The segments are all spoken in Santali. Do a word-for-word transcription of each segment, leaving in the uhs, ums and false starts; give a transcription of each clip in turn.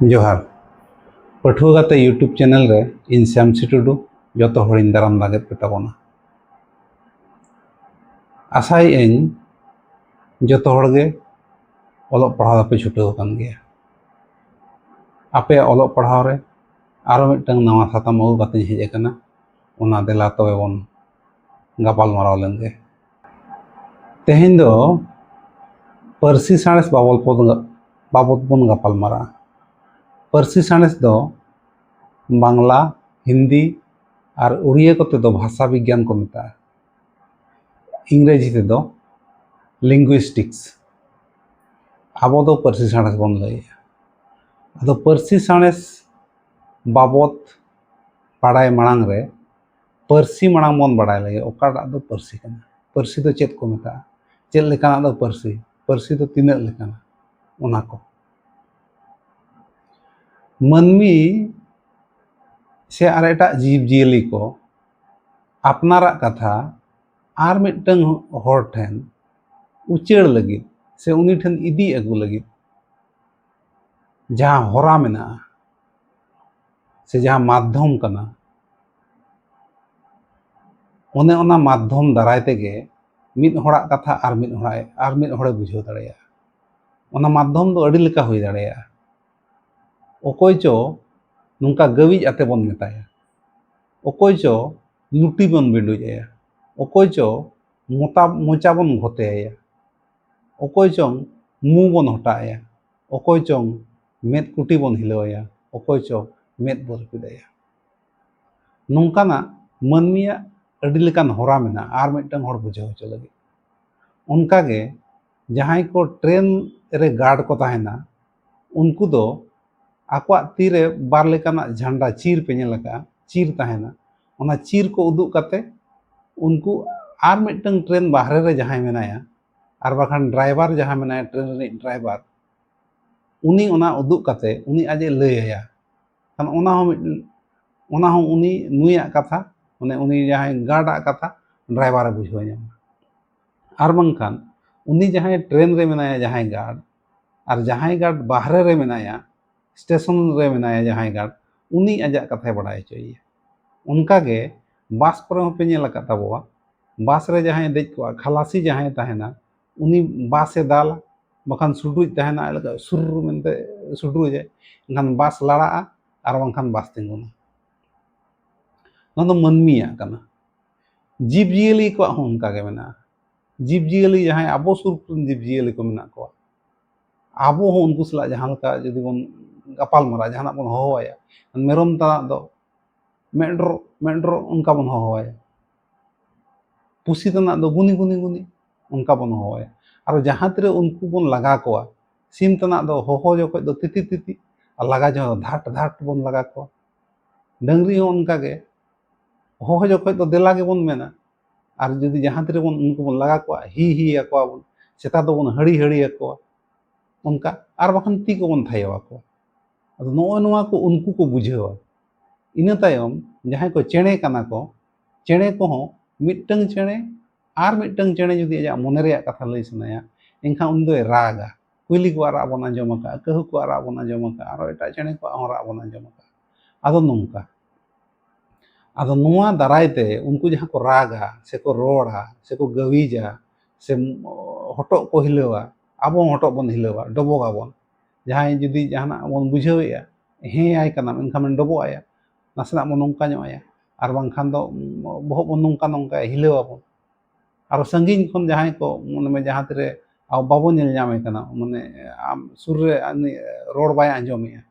ᱡᱚᱦᱟᱨ᱾ ᱯᱟᱹᱴᱷᱩᱣᱟᱹ ᱜᱟᱛᱮ YouTube ᱪᱮᱱᱮᱞ ᱨᱮ ᱤᱧ ᱥᱟᱢᱥᱤ ᱴᱩᱰᱩ ᱡᱚᱛᱚ ᱦᱚᱲᱤᱧ ᱫᱟᱨᱟᱢ ᱞᱟᱹᱜᱤᱫ ᱯᱮ ᱛᱟᱵᱚᱱᱟ᱾ ᱟᱥᱟᱭᱮᱫ ᱟᱹᱧ ᱡᱚᱛᱚ ᱦᱚᱲ ᱜᱮ ᱚᱞᱚᱜ ᱯᱟᱲᱦᱟᱣ ᱫᱚᱯᱮ ᱪᱷᱩᱴᱟᱹᱣ ᱟᱠᱟᱱ ᱜᱮᱭᱟ᱾ ᱟᱯᱮᱭᱟᱜ ᱚᱞᱚᱜ ᱯᱟᱲᱦᱟᱣ ᱨᱮ ᱟᱨᱚ ᱢᱤᱫᱴᱟᱝ ᱱᱟᱣᱟ ᱥᱟᱛᱟᱢ ᱟᱹᱜᱩ ᱠᱟᱛᱮᱧ ᱦᱮᱡ ᱟᱠᱟᱱᱟ, ᱚᱱᱟ ᱫᱮᱞᱟ ᱛᱚᱵᱮ ᱵᱚᱱ ᱜᱟᱯᱟᱞ ᱢᱟᱨᱟᱣ ᱞᱮᱱ ᱜᱮ᱾ ᱛᱮᱦᱮᱧ ᱫᱚ ᱯᱟᱹᱨᱥᱤ ᱥᱟᱬᱮᱥ ᱵᱟᱵᱚᱫ ᱵᱚᱱ, ᱵᱟᱵᱚᱫ ᱵᱚᱱ ᱜᱟᱯᱟᱞ ᱢᱟᱨᱟᱜᱼᱟ᱾ ᱯᱟᱹᱨᱥᱤ ᱥᱟᱬᱮᱥ ᱫᱚ ᱵᱟᱝᱞᱟ, ᱦᱤᱱᱫᱤ ᱟᱨ ᱩᱲᱤᱭᱟ ᱠᱚᱛᱮ ᱫᱚ ᱵᱷᱟᱥᱟ ᱵᱤᱜᱽᱜᱟᱱ ᱠᱚ ᱢᱮᱛᱟᱜᱼᱟ᱾ ᱤᱝᱨᱮᱡᱤ ᱛᱮᱫᱚ linguistics᱾ ᱟᱵᱚ ᱫᱚ ᱯᱟᱹᱨᱥᱤ ᱥᱟᱬᱮᱥ ᱵᱚᱱ ᱞᱟᱹᱭᱮᱜᱼᱟ᱾ ᱟᱫᱚ ᱯᱟᱹᱨᱥᱤ ᱥᱟᱬᱮᱥ ᱵᱟᱵᱚᱫ ᱵᱟᱲᱟᱭ ᱢᱟᱲᱟᱝ ᱨᱮ ᱯᱟᱹᱨᱥᱤ ᱢᱟᱲᱟᱝ ᱵᱚᱱ ᱵᱟᱲᱟᱭ ᱞᱟᱹᱜᱤᱫ, ᱚᱠᱟᱴᱟᱜ ᱫᱚ ᱯᱟᱹᱨᱥᱤ ᱠᱟᱱᱟ, ᱯᱟᱹᱨᱥᱤ ᱫᱚ ᱪᱮᱫ ᱠᱚ ᱢᱮᱛᱟᱜᱼᱟ, ᱪᱮᱫ ᱞᱮᱠᱟᱱᱟᱜ ᱫᱚ ᱯᱟᱹᱨᱥᱤ, ᱯᱟᱹᱨᱥᱤ ᱫᱚ ᱛᱤᱱᱟᱹᱜ ᱞᱮᱠᱟᱱᱟ, ᱚᱱᱟ ᱠᱚ᱾ ᱢᱟᱹᱱᱢᱤ ᱥᱮ ᱟᱨ ᱮᱴᱟᱜ ᱡᱤᱵᱽ ᱡᱤᱭᱟᱹᱞᱤ ᱠᱚ ᱟᱯᱱᱟᱨᱟᱜ ᱠᱟᱛᱷᱟ ᱟᱨ ᱢᱤᱫᱴᱟᱝ ᱦᱚᱲ ᱴᱷᱮᱱ ᱩᱪᱟᱹᱲ ᱞᱟᱹᱜᱤᱫ ᱥᱮ ᱩᱱᱤ ᱴᱷᱮᱱ ᱤᱫᱤ ᱟᱹᱜᱩ ᱞᱟᱹᱜᱤᱫ ᱡᱟᱦᱟᱸ ᱦᱚᱨᱟ ᱢᱮᱱᱟᱜᱼᱟ ᱥᱮ ᱡᱟᱦᱟᱸ ᱢᱟᱫᱽᱫᱷᱚᱢ ᱠᱟᱱᱟ, ᱚᱱᱮ ᱚᱱᱟ ᱢᱟᱫᱽᱫᱷᱚᱢ ᱫᱟᱨᱟᱭ ᱛᱮᱜᱮ ᱢᱤᱫ ᱦᱚᱲᱟᱜ ᱠᱟᱛᱷᱟ ᱟᱨ ᱢᱤᱫ ᱦᱚᱲᱟᱜ, ᱟᱨ ᱢᱤᱫ ᱦᱚᱲᱮ ᱵᱩᱡᱷᱟᱹᱣ ᱫᱟᱲᱮᱭᱟᱜᱼᱟ᱾ ᱚᱱᱟ ᱢᱟᱫᱽᱫᱷᱚᱢ ᱫᱚ ᱟᱹᱰᱤ ᱞᱮᱠᱟ ᱦᱩᱭ ᱫᱟᱲᱮᱭᱟᱜᱼᱟ᱾ ᱚᱠᱚᱭ ᱪᱚ ᱱᱚᱝᱠᱟ ᱜᱟᱹᱣᱤᱡ ᱟᱛᱮ ᱵᱚᱱ ᱢᱮᱛᱟᱭᱟ, ᱚᱠᱚᱭ ᱪᱚ ᱞᱩᱴᱤ ᱵᱚᱱ ᱵᱤᱸᱰᱩᱡ ᱟᱭᱟ, ᱚᱠᱚᱭ ᱪᱚ ᱢᱚᱛᱟ, ᱢᱚᱪᱟ ᱵᱚᱱ ᱜᱷᱚᱛᱮ ᱟᱭᱟ, ᱚᱠᱚᱭ ᱪᱚᱝ ᱢᱩ ᱵᱚᱱ ᱦᱚᱴᱟᱜ ᱟᱭᱟ, ᱚᱠᱚᱭ ᱪᱚᱝ ᱢᱮᱫ ᱠᱩᱴᱤ ᱵᱚᱱ ᱦᱤᱞᱟᱹᱣ ᱟᱭᱟ, ᱚᱠᱚᱭ ᱪᱚ ᱢᱮᱫ ᱵᱚᱱ ᱨᱤᱯᱤᱫ ᱟᱭᱟ᱾ ᱱᱚᱝᱠᱟᱱᱟᱜ ᱢᱟᱹᱱᱢᱤᱭᱟᱜ ᱟᱹᱰᱤ ᱞᱮᱠᱟᱱ ᱦᱚᱨᱟ ᱢᱮᱱᱟᱜᱼᱟ ᱟᱨ ᱢᱤᱫᱴᱟᱝ ᱦᱚᱲ ᱵᱩᱡᱷᱟᱹᱣ ᱦᱚᱪᱚ ᱞᱟᱹᱜᱤᱫ᱾ ᱚᱱᱠᱟᱜᱮ ᱡᱟᱦᱟᱸᱭ ᱠᱚ ᱴᱨᱮᱱ ᱨᱮ ᱜᱟᱨᱰ ᱠᱚ ᱛᱟᱦᱮᱱᱟ, ᱩᱱᱠᱩ ᱫᱚ ᱟᱠᱚᱣᱟᱜ ᱛᱤᱨᱮ ᱵᱟᱨ ᱞᱮᱠᱟᱱᱟᱜ ᱡᱷᱟᱱᱰᱟ, ᱪᱤᱨ ᱯᱮ ᱧᱮᱞ ᱟᱠᱟᱫᱼᱟ, ᱪᱤᱨ ᱛᱟᱦᱮᱱᱟ, ᱚᱱᱟ ᱪᱤᱨ ᱠᱚ ᱩᱫᱩᱜ ᱠᱟᱛᱮ ᱩᱱᱠᱩ ᱟᱨ ᱢᱤᱫᱴᱟᱝ ᱴᱨᱮᱱ ᱵᱟᱦᱨᱮ ᱨᱮ ᱡᱟᱦᱟᱸᱭ ᱢᱮᱱᱟᱭᱟ, ᱟᱨ ᱵᱟᱠᱷᱟᱱ ᱰᱨᱟᱭᱵᱷᱟᱨ ᱡᱟᱦᱟᱸ ᱢᱮᱱᱟᱭᱟ, ᱴᱨᱮᱱ ᱨᱤᱱᱤᱡ ᱰᱨᱟᱭᱵᱷᱟᱨ, ᱩᱱᱤ ᱚᱱᱟ ᱩᱫᱩᱜ ᱠᱟᱛᱮ ᱩᱱᱤ ᱟᱡ ᱮ ᱞᱟᱹᱭ ᱟᱭᱟ᱾ ᱠᱷᱟᱱ ᱚᱱᱟ ᱦᱚᱸ ᱢᱤᱫ, ᱚᱱᱟ ᱦᱚᱸ ᱩᱱᱤ ᱱᱩᱭᱟᱜ ᱠᱟᱛᱷᱟ, ᱢᱟᱱᱮ ᱩᱱᱤ ᱡᱟᱦᱟᱸᱭ ᱜᱟᱨᱰᱟᱜ ᱠᱟᱛᱷᱟ ᱰᱨᱟᱭᱵᱷᱟᱨ ᱮ ᱵᱩᱡᱷᱟᱹᱣ ᱧᱟᱢᱟ᱾ ᱟᱨ ᱵᱟᱝᱠᱷᱟᱱ ᱩᱱᱤ ᱡᱟᱦᱟᱸᱭ ᱴᱨᱮᱱ ᱨᱮ ᱢᱮᱱᱟᱭᱟ, ᱡᱟᱦᱟᱸᱭ ᱜᱟᱨᱰ, ᱟᱨ ᱡᱟᱦᱟᱸᱭ ᱜᱟᱨᱰ ᱵᱟᱦᱨᱮ ᱨᱮ ᱢᱮᱱᱟᱭᱟ, ᱥᱴᱮᱥᱚᱱ ᱨᱮ ᱢᱮᱱᱟᱭᱟ ᱡᱟᱦᱟᱸᱭ ᱜᱟᱨᱰ, ᱩᱱᱤ ᱟᱡᱟᱜ ᱠᱟᱛᱷᱟᱭ ᱵᱟᱲᱟᱭ ᱦᱚᱪᱚᱭᱮᱭᱟ᱾ ᱚᱱᱠᱟᱜᱮ ᱵᱟᱥ ᱠᱚᱨᱮ ᱦᱚᱸᱯᱮ ᱧᱮᱞ ᱟᱠᱟᱫ ᱛᱟᱵᱚᱣᱟ, ᱵᱟᱥ ᱨᱮ ᱡᱟᱦᱟᱸᱭ ᱫᱮᱡ ᱠᱚᱜᱼᱟ, ᱠᱷᱟᱞᱟᱥᱤ ᱡᱟᱦᱟᱸᱭ ᱛᱟᱦᱮᱱᱟ, ᱩᱱᱤ ᱵᱟᱥᱮ ᱫᱟᱞᱟ, ᱵᱟᱠᱷᱟᱱ ᱥᱩᱰᱨᱩᱡ ᱛᱟᱦᱮᱱᱟ, ᱟᱡ ᱞᱮᱠᱟ ᱥᱩᱨ ᱢᱮᱱᱛᱮ ᱥᱩᱰᱨᱩᱡᱟᱭ, ᱮᱱᱠᱷᱟᱱ ᱵᱟᱥ ᱞᱟᱲᱟᱜᱼᱟ ᱟᱨ ᱵᱟᱝᱠᱷᱟᱱ ᱵᱟᱥ ᱛᱤᱸᱜᱩᱱᱟ᱾ ᱱᱚᱣᱟ ᱫᱚ ᱢᱟᱹᱱᱢᱤᱭᱟᱜ ᱠᱟᱱᱟ᱾ ᱡᱤᱵᱽᱼᱡᱤᱭᱟᱹᱞᱤ ᱠᱚᱣᱟᱜ ᱦᱚᱸ ᱚᱱᱠᱟ ᱜᱮ ᱢᱮᱱᱟᱜᱼᱟ᱾ ᱡᱤᱵᱽᱼᱡᱤᱭᱟᱹᱞᱤ ᱡᱟᱦᱟᱸᱭ ᱟᱵᱚ ᱥᱩᱨ ᱠᱚᱨᱮᱱ ᱡᱤᱵᱽᱼᱡᱤᱭᱟᱹᱞᱤ ᱠᱚ ᱢᱮᱱᱟᱜ ᱠᱚᱣᱟ, ᱟᱵᱚ ᱦᱚᱸ ᱩᱱᱠᱩ ᱥᱟᱞᱟᱜ ᱡᱟᱦᱟᱸ ᱞᱮᱠᱟ ᱡᱩᱫᱤ ᱵᱚᱱ ᱜᱟᱯᱟᱞ ᱢᱟᱨᱟᱜᱼᱟ, ᱡᱟᱦᱟᱱᱟᱜ ᱵᱚᱱ ᱦᱚᱦᱚᱣᱟᱭᱟ, ᱢᱮᱨᱚᱢ ᱛᱟᱱᱟᱜ ᱫᱚ ᱢᱮᱰᱨᱚ ᱢᱮᱰᱨᱚ ᱚᱱᱠᱟ ᱵᱚᱱ ᱦᱚᱦᱚᱣᱟᱭᱟ, ᱯᱩᱥᱤ ᱛᱟᱱᱟᱜ ᱫᱚ ᱜᱩᱱᱤ ᱜᱩᱱᱤ ᱜᱩᱱᱤ ᱚᱱᱠᱟ ᱵᱚᱱ ᱦᱚᱦᱚᱣᱟᱭᱟ᱾ ᱟᱨ ᱡᱟᱦᱟᱸ ᱛᱤᱨᱮ ᱩᱱᱠᱩ ᱵᱚᱱ ᱞᱟᱜᱟ ᱠᱚᱣᱟ, ᱥᱤᱢ ᱛᱟᱱᱟᱜ ᱫᱚ ᱦᱚᱦᱚ ᱡᱚᱠᱷᱚᱡ ᱫᱚ ᱛᱤᱛᱤ ᱛᱤᱛᱤ, ᱟᱨ ᱞᱟᱜᱟ ᱡᱚᱠᱷᱚᱡ ᱫᱚ ᱫᱷᱟᱴ ᱫᱷᱟᱴ ᱵᱚᱱ ᱞᱟᱜᱟ ᱠᱚᱣᱟ᱾ ᱰᱟᱹᱝᱨᱤ ᱦᱚᱸ ᱚᱱᱠᱟᱜᱮ ᱦᱚᱦᱚ ᱡᱚᱠᱷᱚᱡ ᱫᱚ ᱫᱮᱞᱟ ᱜᱮᱵᱚᱱ ᱢᱮᱱᱟ, ᱟᱨ ᱡᱩᱫᱤ ᱡᱟᱦᱟᱸ ᱛᱤᱨᱮ ᱵᱚᱱ ᱩᱱᱠᱩ ᱵᱚᱱ ᱞᱟᱜᱟ ᱠᱚᱣᱟ, ᱦᱤ ᱦᱤ ᱟᱠᱚᱣᱟ ᱵᱚᱱ, ᱥᱮᱛᱟ ᱫᱚᱵᱚᱱ ᱦᱟᱹᱲᱤ ᱦᱟᱹᱲᱤ ᱟᱠᱚᱣᱟ ᱚᱱᱠᱟ, ᱟᱨ ᱵᱟᱠᱷᱟᱱ ᱛᱤ ᱠᱚᱵᱚᱱ ᱛᱷᱟᱭᱚ ᱟᱠᱚᱣᱟ᱾ ᱟᱫᱚ ᱱᱚᱜᱼᱚᱭ ᱱᱚᱣᱟ ᱠᱚ ᱩᱱᱠᱩ ᱠᱚ ᱵᱩᱡᱷᱟᱹᱣᱟ᱾ ᱤᱱᱟᱹ ᱛᱟᱭᱚᱢ ᱡᱟᱦᱟᱸᱭ ᱠᱚ ᱪᱮᱬᱮ ᱠᱟᱱᱟ ᱠᱚ, ᱪᱮᱬᱮ ᱠᱚᱦᱚᱸ ᱢᱤᱫᱴᱟᱝ ᱪᱮᱬᱮ ᱟᱨ ᱢᱤᱫᱴᱟᱝ ᱪᱮᱬᱮ ᱡᱩᱫᱤ ᱟᱡᱟᱜ ᱢᱚᱱᱮ ᱨᱮᱭᱟᱜ ᱠᱟᱛᱷᱟ ᱞᱟᱹᱭ ᱥᱟᱱᱟᱭᱟ, ᱮᱱᱠᱷᱟᱱ ᱩᱱᱤ ᱫᱚᱭ ᱨᱟᱜᱟ᱾ ᱠᱩᱭᱞᱤ ᱠᱚᱣᱟᱜ ᱨᱟᱜ ᱵᱚᱱ ᱟᱸᱡᱚᱢ ᱟᱠᱟᱫᱼᱟ, ᱠᱟᱹᱦᱩ ᱠᱚᱣᱟᱜ ᱨᱟᱜ ᱵᱚᱱ ᱟᱸᱡᱚᱢ ᱟᱠᱟᱫᱼᱟ, ᱟᱨᱚ ᱮᱴᱟᱜ ᱪᱮᱬᱮ ᱠᱚᱣᱟᱜ ᱦᱚᱸ ᱨᱟᱜ ᱵᱚᱱ ᱟᱸᱡᱚᱢ ᱟᱠᱟᱫᱼᱟ᱾ ᱟᱫᱚ ᱱᱚᱝᱠᱟ, ᱟᱫᱚ ᱱᱚᱣᱟ ᱫᱟᱨᱟᱭ ᱛᱮ ᱩᱱᱠᱩ ᱡᱟᱦᱟᱸ ᱠᱚ ᱨᱟᱜᱟ, ᱥᱮᱠᱚ ᱨᱚᱲᱟ, ᱥᱮᱠᱚ ᱜᱟᱹᱣᱤᱡᱟ, ᱥᱮ ᱦᱚᱴᱚᱜ ᱠᱚ ᱦᱤᱞᱟᱹᱣᱟ, ᱟᱵᱚ ᱦᱚᱸ ᱦᱚᱴᱚᱜ ᱵᱚᱱ ᱦᱤᱞᱟᱹᱣᱟ, ᱰᱚᱵᱚᱜ ᱟᱵᱚᱱ᱾ ᱡᱟᱦᱟᱸᱭ ᱡᱩᱫᱤ ᱡᱟᱦᱟᱱᱟᱜ ᱵᱚᱱ ᱵᱩᱡᱷᱟᱹᱣᱮᱫᱼᱟ, ᱦᱮᱸ ᱟᱭ ᱠᱟᱱᱟᱢ, ᱮᱱᱠᱷᱟᱱ ᱵᱚᱱ ᱰᱚᱵᱚᱜ ᱟᱭᱟ, ᱱᱟᱥᱮᱱᱟᱜ ᱵᱚᱱ ᱱᱚᱝᱠᱟ ᱧᱚᱜ ᱟᱭᱟ, ᱟᱨ ᱵᱟᱝᱠᱷᱟᱱ ᱫᱚ ᱵᱚᱦᱚᱜ ᱵᱚᱱ ᱱᱚᱝᱠᱟ ᱱᱚᱝᱠᱟᱭᱟ, ᱦᱤᱞᱟᱹᱣ ᱟᱵᱚᱱ᱾ ᱟᱨᱚ ᱥᱟᱺᱜᱤᱧ ᱠᱷᱚᱱ ᱡᱟᱦᱟᱸᱭ ᱠᱚ, ᱢᱚᱱᱮ ᱢᱮ ᱡᱟᱦᱟᱸ ᱛᱤᱨᱮ ᱟᱵᱚ ᱵᱟᱵᱚᱱ ᱧᱮᱞ ᱧᱟᱢᱮ ᱠᱟᱱᱟ, ᱢᱟᱱᱮ ᱟᱢ ᱥᱩᱨ ᱨᱮ ᱩᱱᱤ ᱨᱚᱲ ᱵᱟᱭ ᱟᱸᱡᱚᱢᱮᱜᱼᱟ,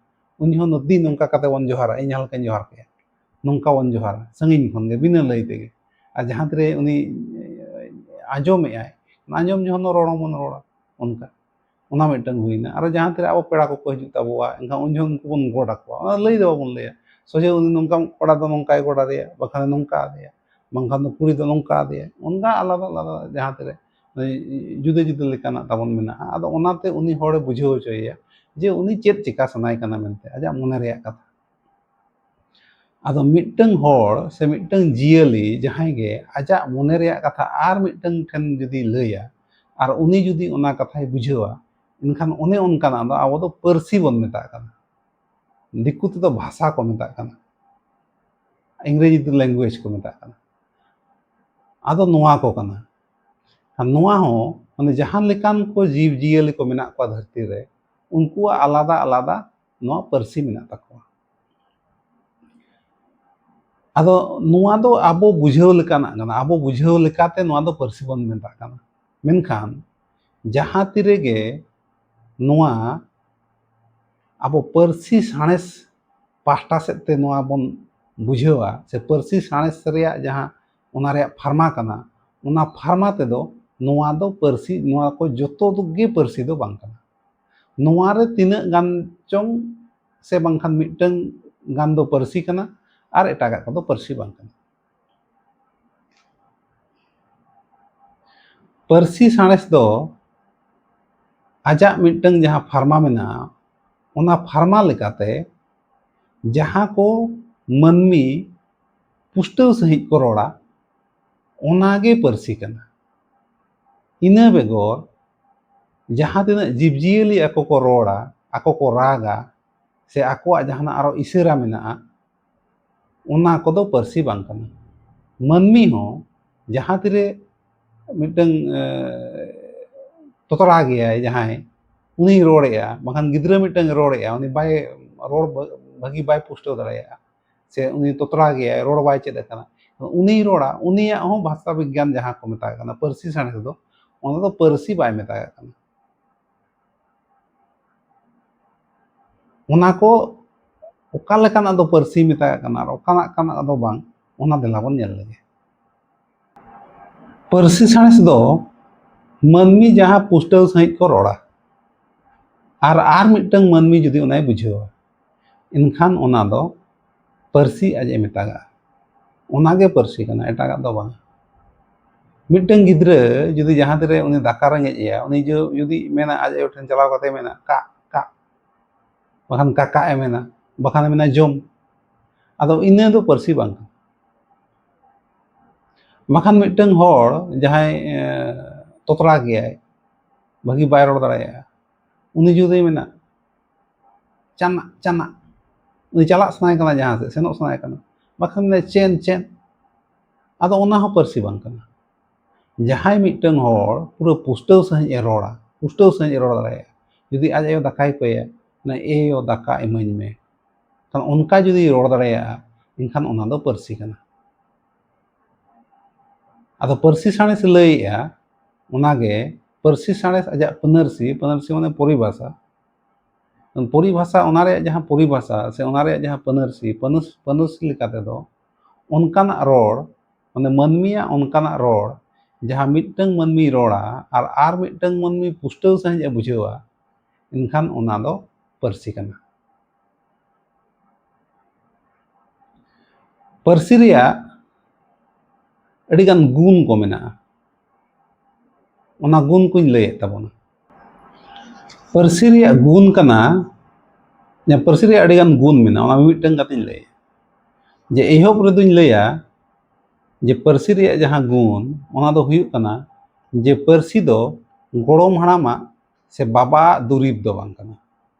ᱩᱱ ᱡᱚᱠᱷᱚᱱ ᱫᱚ ᱫᱤ ᱱᱚᱝᱠᱟ ᱠᱟᱛᱮ ᱵᱚᱱ ᱡᱚᱦᱟᱨᱟ, ᱤᱧ ᱡᱟᱦᱟᱸ ᱞᱮᱠᱟᱧ ᱡᱚᱦᱟᱨ ᱠᱮᱜᱼᱟ, ᱱᱚᱝᱠᱟ ᱵᱚᱱ ᱡᱚᱦᱟᱨᱟ ᱥᱟᱺᱜᱤᱧ ᱠᱷᱚᱱ ᱜᱮ ᱵᱤᱱᱟᱹ ᱞᱟᱹᱭ ᱛᱮᱜᱮ᱾ ᱟᱨ ᱡᱟᱦᱟᱸ ᱛᱤᱨᱮ ᱩᱱᱤ ᱟᱸᱡᱚᱢᱮᱜᱼᱟᱭ, ᱚᱱᱟ ᱟᱸᱡᱚᱢ ᱡᱚᱠᱷᱚᱱ ᱫᱚ ᱨᱚᱲ ᱦᱚᱸᱵᱚᱱ ᱨᱚᱲᱟ ᱚᱱᱠᱟ᱾ ᱚᱱᱟ ᱢᱤᱫᱴᱟᱝ ᱦᱩᱭᱱᱟ᱾ ᱟᱨᱚ ᱡᱟᱦᱟᱸ ᱛᱤᱨᱮ ᱟᱵᱚ ᱯᱮᱲᱟ ᱠᱚᱠᱚ ᱦᱤᱡᱩᱜ ᱛᱟᱵᱚᱣᱟ, ᱮᱱᱠᱷᱟᱱ ᱩᱱ ᱡᱚᱠᱷᱚᱱ ᱩᱱᱠᱩ ᱵᱚᱱ ᱜᱚᱰ ᱟᱠᱚᱣᱟ, ᱚᱱᱟ ᱞᱟᱹᱭ ᱫᱚ ᱵᱟᱵᱚᱱ ᱞᱟᱹᱭᱟ ᱥᱚᱡᱷᱮ, ᱩᱱᱤ ᱱᱚᱝᱠᱟ ᱠᱚᱲᱟ ᱫᱚ ᱱᱚᱝᱠᱟᱭ ᱜᱚᱰ ᱟᱫᱮᱭᱟ, ᱵᱟᱠᱷᱟᱱ ᱱᱚᱝᱠᱟ ᱟᱫᱮᱭᱟ, ᱵᱟᱝᱠᱷᱟᱱ ᱫᱚ ᱠᱩᱲᱤ ᱫᱚ ᱱᱚᱝᱠᱟ ᱟᱫᱮᱭᱟ, ᱚᱱᱠᱟ ᱟᱞᱟᱫᱟ ᱟᱞᱟᱫᱟ ᱡᱟᱦᱟᱸ ᱛᱤᱨᱮ ᱡᱩᱫᱟᱹ ᱡᱩᱫᱟᱹ ᱞᱮᱠᱟᱱᱟᱜ ᱛᱟᱵᱚᱱ ᱢᱮᱱᱟᱜᱼᱟ᱾ ᱟᱫᱚ ᱚᱱᱟᱛᱮ ᱩᱱᱤ ᱦᱚᱲᱮ ᱵᱩᱡᱷᱟᱹᱣ ᱦᱚᱪᱚᱭᱮᱭᱟ ᱡᱮ ᱩᱱᱤ ᱪᱮᱫ ᱪᱮᱠᱟ ᱥᱟᱱᱟᱭ ᱠᱟᱱᱟ ᱢᱮᱱᱛᱮ, ᱟᱡᱟᱜ ᱢᱚᱱᱮ ᱨᱮᱭᱟᱜ ᱠᱟᱛᱷᱟ᱾ ᱟᱫᱚ ᱢᱤᱫᱴᱟᱝ ᱦᱚᱲ ᱥᱮ ᱢᱤᱫᱴᱟᱝ ᱡᱤᱭᱟᱹᱞᱤ ᱡᱟᱦᱟᱸᱭ ᱜᱮ ᱟᱡᱟᱜ ᱢᱚᱱᱮ ᱨᱮᱭᱟᱜ ᱠᱟᱛᱷᱟ ᱟᱨ ᱢᱤᱫᱴᱟᱝ ᱴᱷᱮᱱ ᱡᱩᱫᱤ ᱞᱟᱹᱭᱟ, ᱟᱨ ᱩᱱᱤ ᱡᱩᱫᱤ ᱚᱱᱟ ᱠᱟᱛᱷᱟᱭ ᱵᱩᱡᱷᱟᱹᱣᱟ, ᱮᱱᱠᱷᱟᱱ ᱚᱱᱮ ᱚᱱᱠᱟᱱᱟᱜ ᱫᱚ ᱟᱵᱚ ᱫᱚ ᱯᱟᱹᱨᱥᱤ ᱵᱚᱱ ᱢᱮᱛᱟᱜ ᱠᱟᱱᱟ᱾ ᱫᱤᱠᱩ ᱛᱮᱫᱚ ᱵᱷᱟᱥᱟ ᱠᱚ ᱢᱮᱛᱟᱜ ᱠᱟᱱᱟ, ᱤᱝᱨᱮᱡᱤ ᱛᱮ ᱞᱮᱝᱜᱩᱭᱮᱡᱽ ᱠᱚ ᱢᱮᱛᱟᱜ ᱠᱟᱱᱟ᱾ ᱟᱫᱚ ᱱᱚᱣᱟ ᱠᱚ ᱠᱟᱱᱟ᱾ ᱟᱨ ᱱᱚᱣᱟ ᱦᱚᱸ ᱢᱟᱱᱮ ᱡᱟᱦᱟᱸ ᱞᱮᱠᱟᱱ ᱠᱚ ᱡᱤᱵᱽ ᱡᱤᱭᱟᱹᱞᱤ ᱠᱚ ᱢᱮᱱᱟᱜ ᱠᱚᱣᱟ ᱫᱷᱟᱹᱨᱛᱤ ᱨᱮ, ᱩᱱᱠᱩᱣᱟᱜ ᱟᱞᱟᱫᱟ ᱟᱞᱟᱫᱟ ᱱᱚᱣᱟ ᱯᱟᱹᱨᱥᱤ ᱢᱮᱱᱟᱜ ᱛᱟᱠᱚᱣᱟ᱾ ᱟᱫᱚ ᱱᱚᱣᱟ ᱫᱚ ᱟᱵᱚ ᱵᱩᱡᱷᱟᱹᱣ ᱞᱮᱠᱟᱱᱟᱜ ᱠᱟᱱᱟ, ᱟᱵᱚ ᱵᱩᱡᱷᱟᱹᱣ ᱞᱮᱠᱟᱛᱮ ᱱᱚᱣᱟ ᱫᱚ ᱯᱟᱹᱨᱥᱤ ᱵᱚᱱ ᱢᱮᱛᱟᱜ ᱠᱟᱱᱟ᱾ ᱢᱮᱱᱠᱷᱟᱱ ᱡᱟᱦᱟᱸ ᱛᱤ ᱨᱮᱜᱮ ᱱᱚᱣᱟ ᱟᱵᱚ ᱯᱟᱹᱨᱥᱤ ᱥᱟᱬᱮᱥ ᱯᱟᱦᱴᱟ ᱥᱮᱫ ᱛᱮ ᱱᱚᱣᱟ ᱵᱚᱱ ᱵᱩᱡᱷᱟᱹᱣᱟ, ᱥᱮ ᱯᱟᱹᱨᱥᱤ ᱥᱟᱬᱮᱥ ᱨᱮᱭᱟᱜ ᱡᱟᱦᱟᱸ ᱚᱱᱟ ᱨᱮᱭᱟᱜ ᱯᱷᱟᱨᱢᱟ ᱠᱟᱱᱟ, ᱚᱱᱟ ᱯᱷᱟᱨᱢᱟ ᱛᱮᱫᱚ ᱱᱚᱣᱟ ᱫᱚ ᱯᱟᱹᱨᱥᱤ, ᱱᱚᱣᱟ ᱠᱚ ᱡᱚᱛᱚ ᱜᱮ ᱯᱟᱹᱨᱥᱤ ᱫᱚ ᱵᱟᱝ ᱠᱟᱱᱟ᱾ ᱱᱚᱣᱟ ᱨᱮ ᱛᱤᱱᱟᱹᱜ ᱜᱟᱱ ᱪᱚᱝ ᱥᱮ ᱵᱟᱝᱠᱷᱟᱱ ᱢᱤᱫᱴᱟᱝ ᱜᱟᱱ ᱫᱚ ᱯᱟᱹᱨᱥᱤ ᱠᱟᱱᱟ ᱟᱨ ᱮᱴᱟᱜᱟᱜ ᱠᱚᱫᱚ ᱯᱟᱹᱨᱥᱤ ᱵᱟᱝ ᱠᱟᱱᱟ᱾ ᱯᱟᱹᱨᱥᱤ ᱥᱟᱬᱮᱥ ᱫᱚ ᱟᱡᱟᱜ ᱢᱤᱫᱴᱟᱝ ᱡᱟᱦᱟᱸ ᱯᱷᱟᱨᱢᱟ ᱢᱮᱱᱟᱜᱼᱟ, ᱚᱱᱟ ᱯᱷᱟᱨᱢᱟ ᱞᱮᱠᱟᱛᱮ ᱡᱟᱦᱟᱸ ᱠᱚ ᱢᱟᱹᱱᱢᱤ ᱯᱩᱥᱴᱟᱹᱣ ᱥᱟᱺᱦᱤᱡ ᱠᱚ ᱨᱚᱲᱟ, ᱚᱱᱟᱜᱮ ᱯᱟᱹᱨᱥᱤ ᱠᱟᱱᱟ᱾ ᱤᱱᱟᱹ ᱵᱮᱜᱚᱨ ᱡᱟᱦᱟᱸ ᱛᱤᱱᱟᱹᱜ ᱡᱤᱵᱽᱼᱡᱤᱭᱟᱹᱞᱤ ᱟᱠᱚ ᱠᱚ ᱨᱚᱲᱟ, ᱟᱠᱚ ᱠᱚ ᱨᱟᱜᱟ, ᱥᱮ ᱟᱠᱚᱣᱟᱜ ᱡᱟᱦᱟᱱᱟᱜ ᱟᱨᱚ ᱤᱥᱟᱹᱨᱟ ᱢᱮᱱᱟᱜᱼᱟ, ᱚᱱᱟ ᱠᱚᱫᱚ ᱯᱟᱹᱨᱥᱤ ᱵᱟᱝ ᱠᱟᱱᱟ᱾ ᱢᱟᱹᱱᱢᱤ ᱦᱚᱸ ᱡᱟᱦᱟᱸ ᱛᱤᱨᱮ ᱢᱤᱫᱴᱟᱝ, ᱮ, ᱛᱚᱛᱲᱟ ᱜᱮᱭᱟᱭ ᱡᱟᱦᱟᱸᱭ, ᱩᱱᱤᱭ ᱨᱚᱲᱮᱜᱼᱟ, ᱵᱟᱝᱠᱷᱟᱱ ᱜᱤᱫᱽᱨᱟᱹ ᱢᱤᱫᱴᱟᱝ ᱨᱚᱲᱮᱜᱼᱟ, ᱩᱱᱤ ᱵᱟᱭ ᱨᱚᱲ ᱵᱷᱟ-, ᱵᱷᱟᱹᱜᱤ ᱵᱟᱭ ᱯᱩᱥᱴᱟᱹᱣ ᱫᱟᱲᱮᱭᱟᱜᱼᱟ, ᱥᱮ ᱩᱱᱤ ᱛᱚᱛᱲᱟ ᱜᱮᱭᱟᱭ, ᱨᱚᱲ ᱵᱟᱭ ᱪᱮᱫ ᱟᱠᱟᱱᱟ, ᱩᱱᱤᱭ ᱨᱚᱲᱟ, ᱩᱱᱤᱭᱟᱜ ᱦᱚᱸ ᱵᱷᱟᱥᱟ ᱵᱤᱜᱽᱜᱟᱱ ᱡᱟᱦᱟᱸ ᱠᱚ ᱢᱮᱛᱟᱜ ᱠᱟᱱᱟ ᱯᱟᱹᱨᱥᱤ ᱥᱟᱬᱮᱥ ᱫᱚ, ᱚᱱᱟ ᱫᱚ ᱯᱟᱹᱨᱥᱤ ᱵᱟᱭ ᱢᱮᱛᱟᱜ ᱠᱟᱱᱟ᱾ ᱚᱱᱟ ᱠᱚ ᱚᱠᱟ ᱞᱮᱠᱟᱱᱟᱜ ᱫᱚ ᱯᱟᱹᱨᱥᱤ ᱢᱮᱛᱟᱜ ᱠᱟᱱᱟ ᱟᱨ ᱚᱠᱟᱱᱟᱜ ᱠᱟᱱᱟᱜ ᱫᱚ ᱵᱟᱝ, ᱚᱱᱟ ᱫᱮᱞᱟ ᱵᱚᱱ ᱧᱮᱞ ᱞᱮᱜᱮ᱾ ᱯᱟᱹᱨᱥᱤ ᱥᱟᱬᱮᱥ ᱫᱚ ᱢᱟᱹᱱᱢᱤ ᱡᱟᱦᱟᱸ ᱯᱩᱥᱴᱟᱹᱣ ᱥᱟᱺᱦᱤᱡ ᱠᱚ ᱨᱚᱲᱟ, ᱟᱨ, ᱟᱨ ᱢᱤᱫᱴᱟᱝ ᱢᱟᱹᱱᱢᱤ ᱡᱩᱫᱤ ᱚᱱᱟᱭ ᱵᱩᱡᱷᱟᱹᱣᱟ, ᱮᱱᱠᱷᱟᱱ ᱚᱱᱟ ᱫᱚ ᱯᱟᱹᱨᱥᱤ ᱟᱡ ᱮ ᱢᱮᱛᱟᱜᱟᱜᱼᱟ᱾ ᱚᱱᱟᱜᱮ ᱯᱟᱹᱨᱥᱤ ᱠᱟᱱᱟ, ᱮᱴᱟᱜᱟᱜ ᱫᱚ ᱵᱟᱝ᱾ ᱢᱤᱫᱴᱟᱝ ᱜᱤᱫᱽᱨᱟᱹ ᱡᱩᱫᱤ ᱡᱟᱦᱟᱸ ᱛᱤᱨᱮ ᱩᱱᱤ ᱫᱟᱠᱟ ᱨᱮᱸᱜᱮᱡ ᱮᱭᱟ, ᱩᱱᱤ ᱡᱩ-, ᱡᱩᱫᱤ ᱢᱮᱱᱟ, ᱟᱡ ᱟᱭᱳ ᱴᱷᱮᱱ ᱪᱟᱞᱟᱣ ᱠᱟᱛᱮ ᱢᱮᱱᱟ, "ᱠᱟᱜ, ᱠᱟᱜ", ᱵᱟᱠᱷᱟᱱ "ᱠᱟᱠᱟᱜ" ᱮ ᱢᱮᱱᱟ, ᱵᱟᱠᱷᱟᱱ ᱮ ᱢᱮᱱᱟ, "ᱡᱚᱢ", ᱟᱫᱚ ᱤᱱᱟᱹ ᱫᱚ ᱯᱟᱹᱨᱥᱤ ᱵᱟᱝ ᱠᱟᱱᱟ᱾ ᱵᱟᱠᱷᱟᱱ ᱢᱤᱫᱴᱟᱝ ᱦᱚᱲ ᱡᱟᱦᱟᱸᱭ, ᱮ, ᱛᱚᱛᱲᱟ ᱜᱮᱭᱟᱭ, ᱵᱷᱟᱹᱜᱤ ᱵᱟᱭ ᱨᱚᱲ ᱫᱟᱲᱮᱭᱟᱜᱼᱟ, ᱩᱱᱤ ᱡᱩᱫᱤ ᱢᱮᱱᱟ, "ᱪᱟᱱᱟᱜ, ᱪᱟᱱᱟᱜ", ᱩᱱᱤ ᱪᱟᱞᱟᱜ ᱥᱟᱱᱟᱭᱮ ᱠᱟᱱᱟ ᱡᱟᱦᱟᱸ ᱥᱮᱫ, ᱥᱮᱱᱚᱜ ᱥᱟᱱᱟᱭᱮ ᱠᱟᱱᱟ, ᱵᱟᱠᱷᱟᱱ ᱢᱮᱱᱟ ᱪᱮᱱ ᱪᱮᱱ᱾ ᱟᱫᱚ ᱚᱱᱟ ᱦᱚᱸ ᱯᱟᱹᱨᱥᱤ ᱵᱟᱝ ᱠᱟᱱᱟ᱾ ᱡᱟᱦᱟᱸᱭ ᱢᱤᱫᱴᱟᱝ ᱦᱚᱲ ᱯᱩᱨᱟᱹ ᱯᱩᱥᱴᱟᱹᱣ ᱥᱟᱺᱦᱤᱡ ᱮ ᱨᱚᱲᱟ, ᱯᱩᱥᱴᱟᱹᱣ ᱥᱟᱺᱦᱤᱡ ᱮ ᱨᱚᱲ ᱫᱟᱲᱮᱭᱟᱜᱼᱟ, ᱡᱩᱫᱤ ᱟᱡ ᱟᱭᱳ ᱫᱟᱠᱟᱭ ᱠᱚᱭᱟ, ᱢᱮᱱᱟ, "ᱮ ᱭᱳ, ᱫᱟᱠᱟ ᱤᱢᱟᱹᱧ ᱢᱮ", ᱠᱷᱟᱱ ᱚᱱᱠᱟ ᱡᱩᱫᱤ ᱨᱚᱲ ᱫᱟᱲᱮᱭᱟᱜᱼᱟ, ᱮᱱᱠᱷᱟᱱ ᱚᱱᱟ ᱫᱚ ᱯᱟᱹᱨᱥᱤ ᱠᱟᱱᱟ᱾ ᱟᱫᱚ ᱯᱟᱹᱨᱥᱤ ᱥᱟᱬᱮᱥ ᱞᱟᱹᱭᱮᱜᱼᱟ, ᱚᱱᱟᱜᱮ ᱯᱟᱹᱨᱥᱤ ᱥᱟᱬᱮᱥ ᱟᱡᱟᱜ ᱯᱟᱹᱱᱟᱹᱨᱥᱤ, ᱯᱟᱹᱱᱟᱹᱨᱥᱤ ᱢᱟᱱᱮ ᱯᱚᱨᱤᱵᱷᱟᱥᱟ, ᱯᱚᱨᱤᱵᱷᱟᱥᱟ, ᱚᱱᱟ ᱨᱮᱭᱟᱜ ᱡᱟᱦᱟᱸ ᱯᱚᱨᱤᱵᱷᱟᱥᱟ ᱥᱮ ᱚᱱᱟ ᱨᱮᱭᱟᱜ ᱡᱟᱦᱟᱸ ᱯᱟᱹᱱᱟᱹᱨᱥᱤ, ᱯᱟᱹᱱᱟᱹᱨᱥ-, ᱯᱟᱹᱱᱟᱹᱨᱥᱤ ᱞᱮᱠᱟ ᱛᱮᱫᱚ ᱚᱱᱠᱟᱱᱟᱜ ᱨᱚᱲ, ᱢᱟᱱᱮ ᱢᱟᱹᱱᱢᱤᱭᱟᱜ ᱚᱱᱠᱟᱱᱟᱜ ᱨᱚᱲ, ᱡᱟᱦᱟᱸ ᱢᱤᱫᱴᱟᱝ ᱢᱟᱹᱱᱢᱤᱭ ᱨᱚᱲᱟ ᱟᱨ ᱟᱨ ᱢᱤᱫᱴᱟᱝ ᱢᱟᱹᱱᱢᱤ ᱯᱩᱥᱴᱟᱹᱣ ᱥᱟᱺᱦᱤᱡ ᱮ ᱵᱩᱡᱷᱟᱹᱣᱟ, ᱮᱱᱠᱷᱟᱱ ᱚᱱᱟ ᱫᱚ ᱯᱟᱹᱨᱥᱤ ᱠᱟᱱᱟ᱾ ᱯᱟᱹᱨᱥᱤ ᱨᱮᱭᱟᱜ ᱟᱹᱰᱤᱜᱟᱱ ᱜᱩᱱ ᱠᱚ ᱢᱮᱱᱟᱜᱼᱟ, ᱚᱱᱟ ᱜᱩᱱ ᱠᱚᱧ ᱞᱟᱹᱭᱮᱫ ᱛᱟᱵᱚᱱᱟ᱾ ᱯᱟᱹᱨᱥᱤ ᱨᱮᱭᱟᱜ ᱜᱩᱱ ᱠᱟᱱᱟ, ᱯᱟᱹᱨᱥᱤ ᱨᱮᱭᱟᱜ ᱟᱹᱰᱤᱜᱟᱱ ᱜᱩᱱ ᱢᱮᱱᱟᱜᱼᱟ, ᱚᱱᱟ ᱢᱤᱫᱴᱟᱝ ᱠᱟᱛᱮᱧ ᱞᱟᱹᱭᱟ᱾ ᱡᱮ ᱮᱦᱚᱵ ᱨᱮᱫᱚᱧ ᱞᱟᱹᱭᱟ ᱡᱮ ᱯᱟᱹᱨᱥᱤ ᱨᱮᱭᱟᱜ ᱡᱟᱦᱟᱸ ᱜᱩᱱ, ᱚᱱᱟ ᱫᱚ ᱦᱩᱭᱩᱜ ᱠᱟᱱᱟ ᱡᱮ ᱯᱟᱹᱨᱥᱤ ᱫᱚ ᱜᱚᱲᱚᱢ ᱦᱟᱲᱟᱢᱟᱜ ᱥᱮ ᱵᱟᱵᱟᱣᱟᱜ ᱫᱩᱨᱤᱵᱽ ᱫᱚ ᱵᱟᱝ ᱠᱟᱱᱟ᱾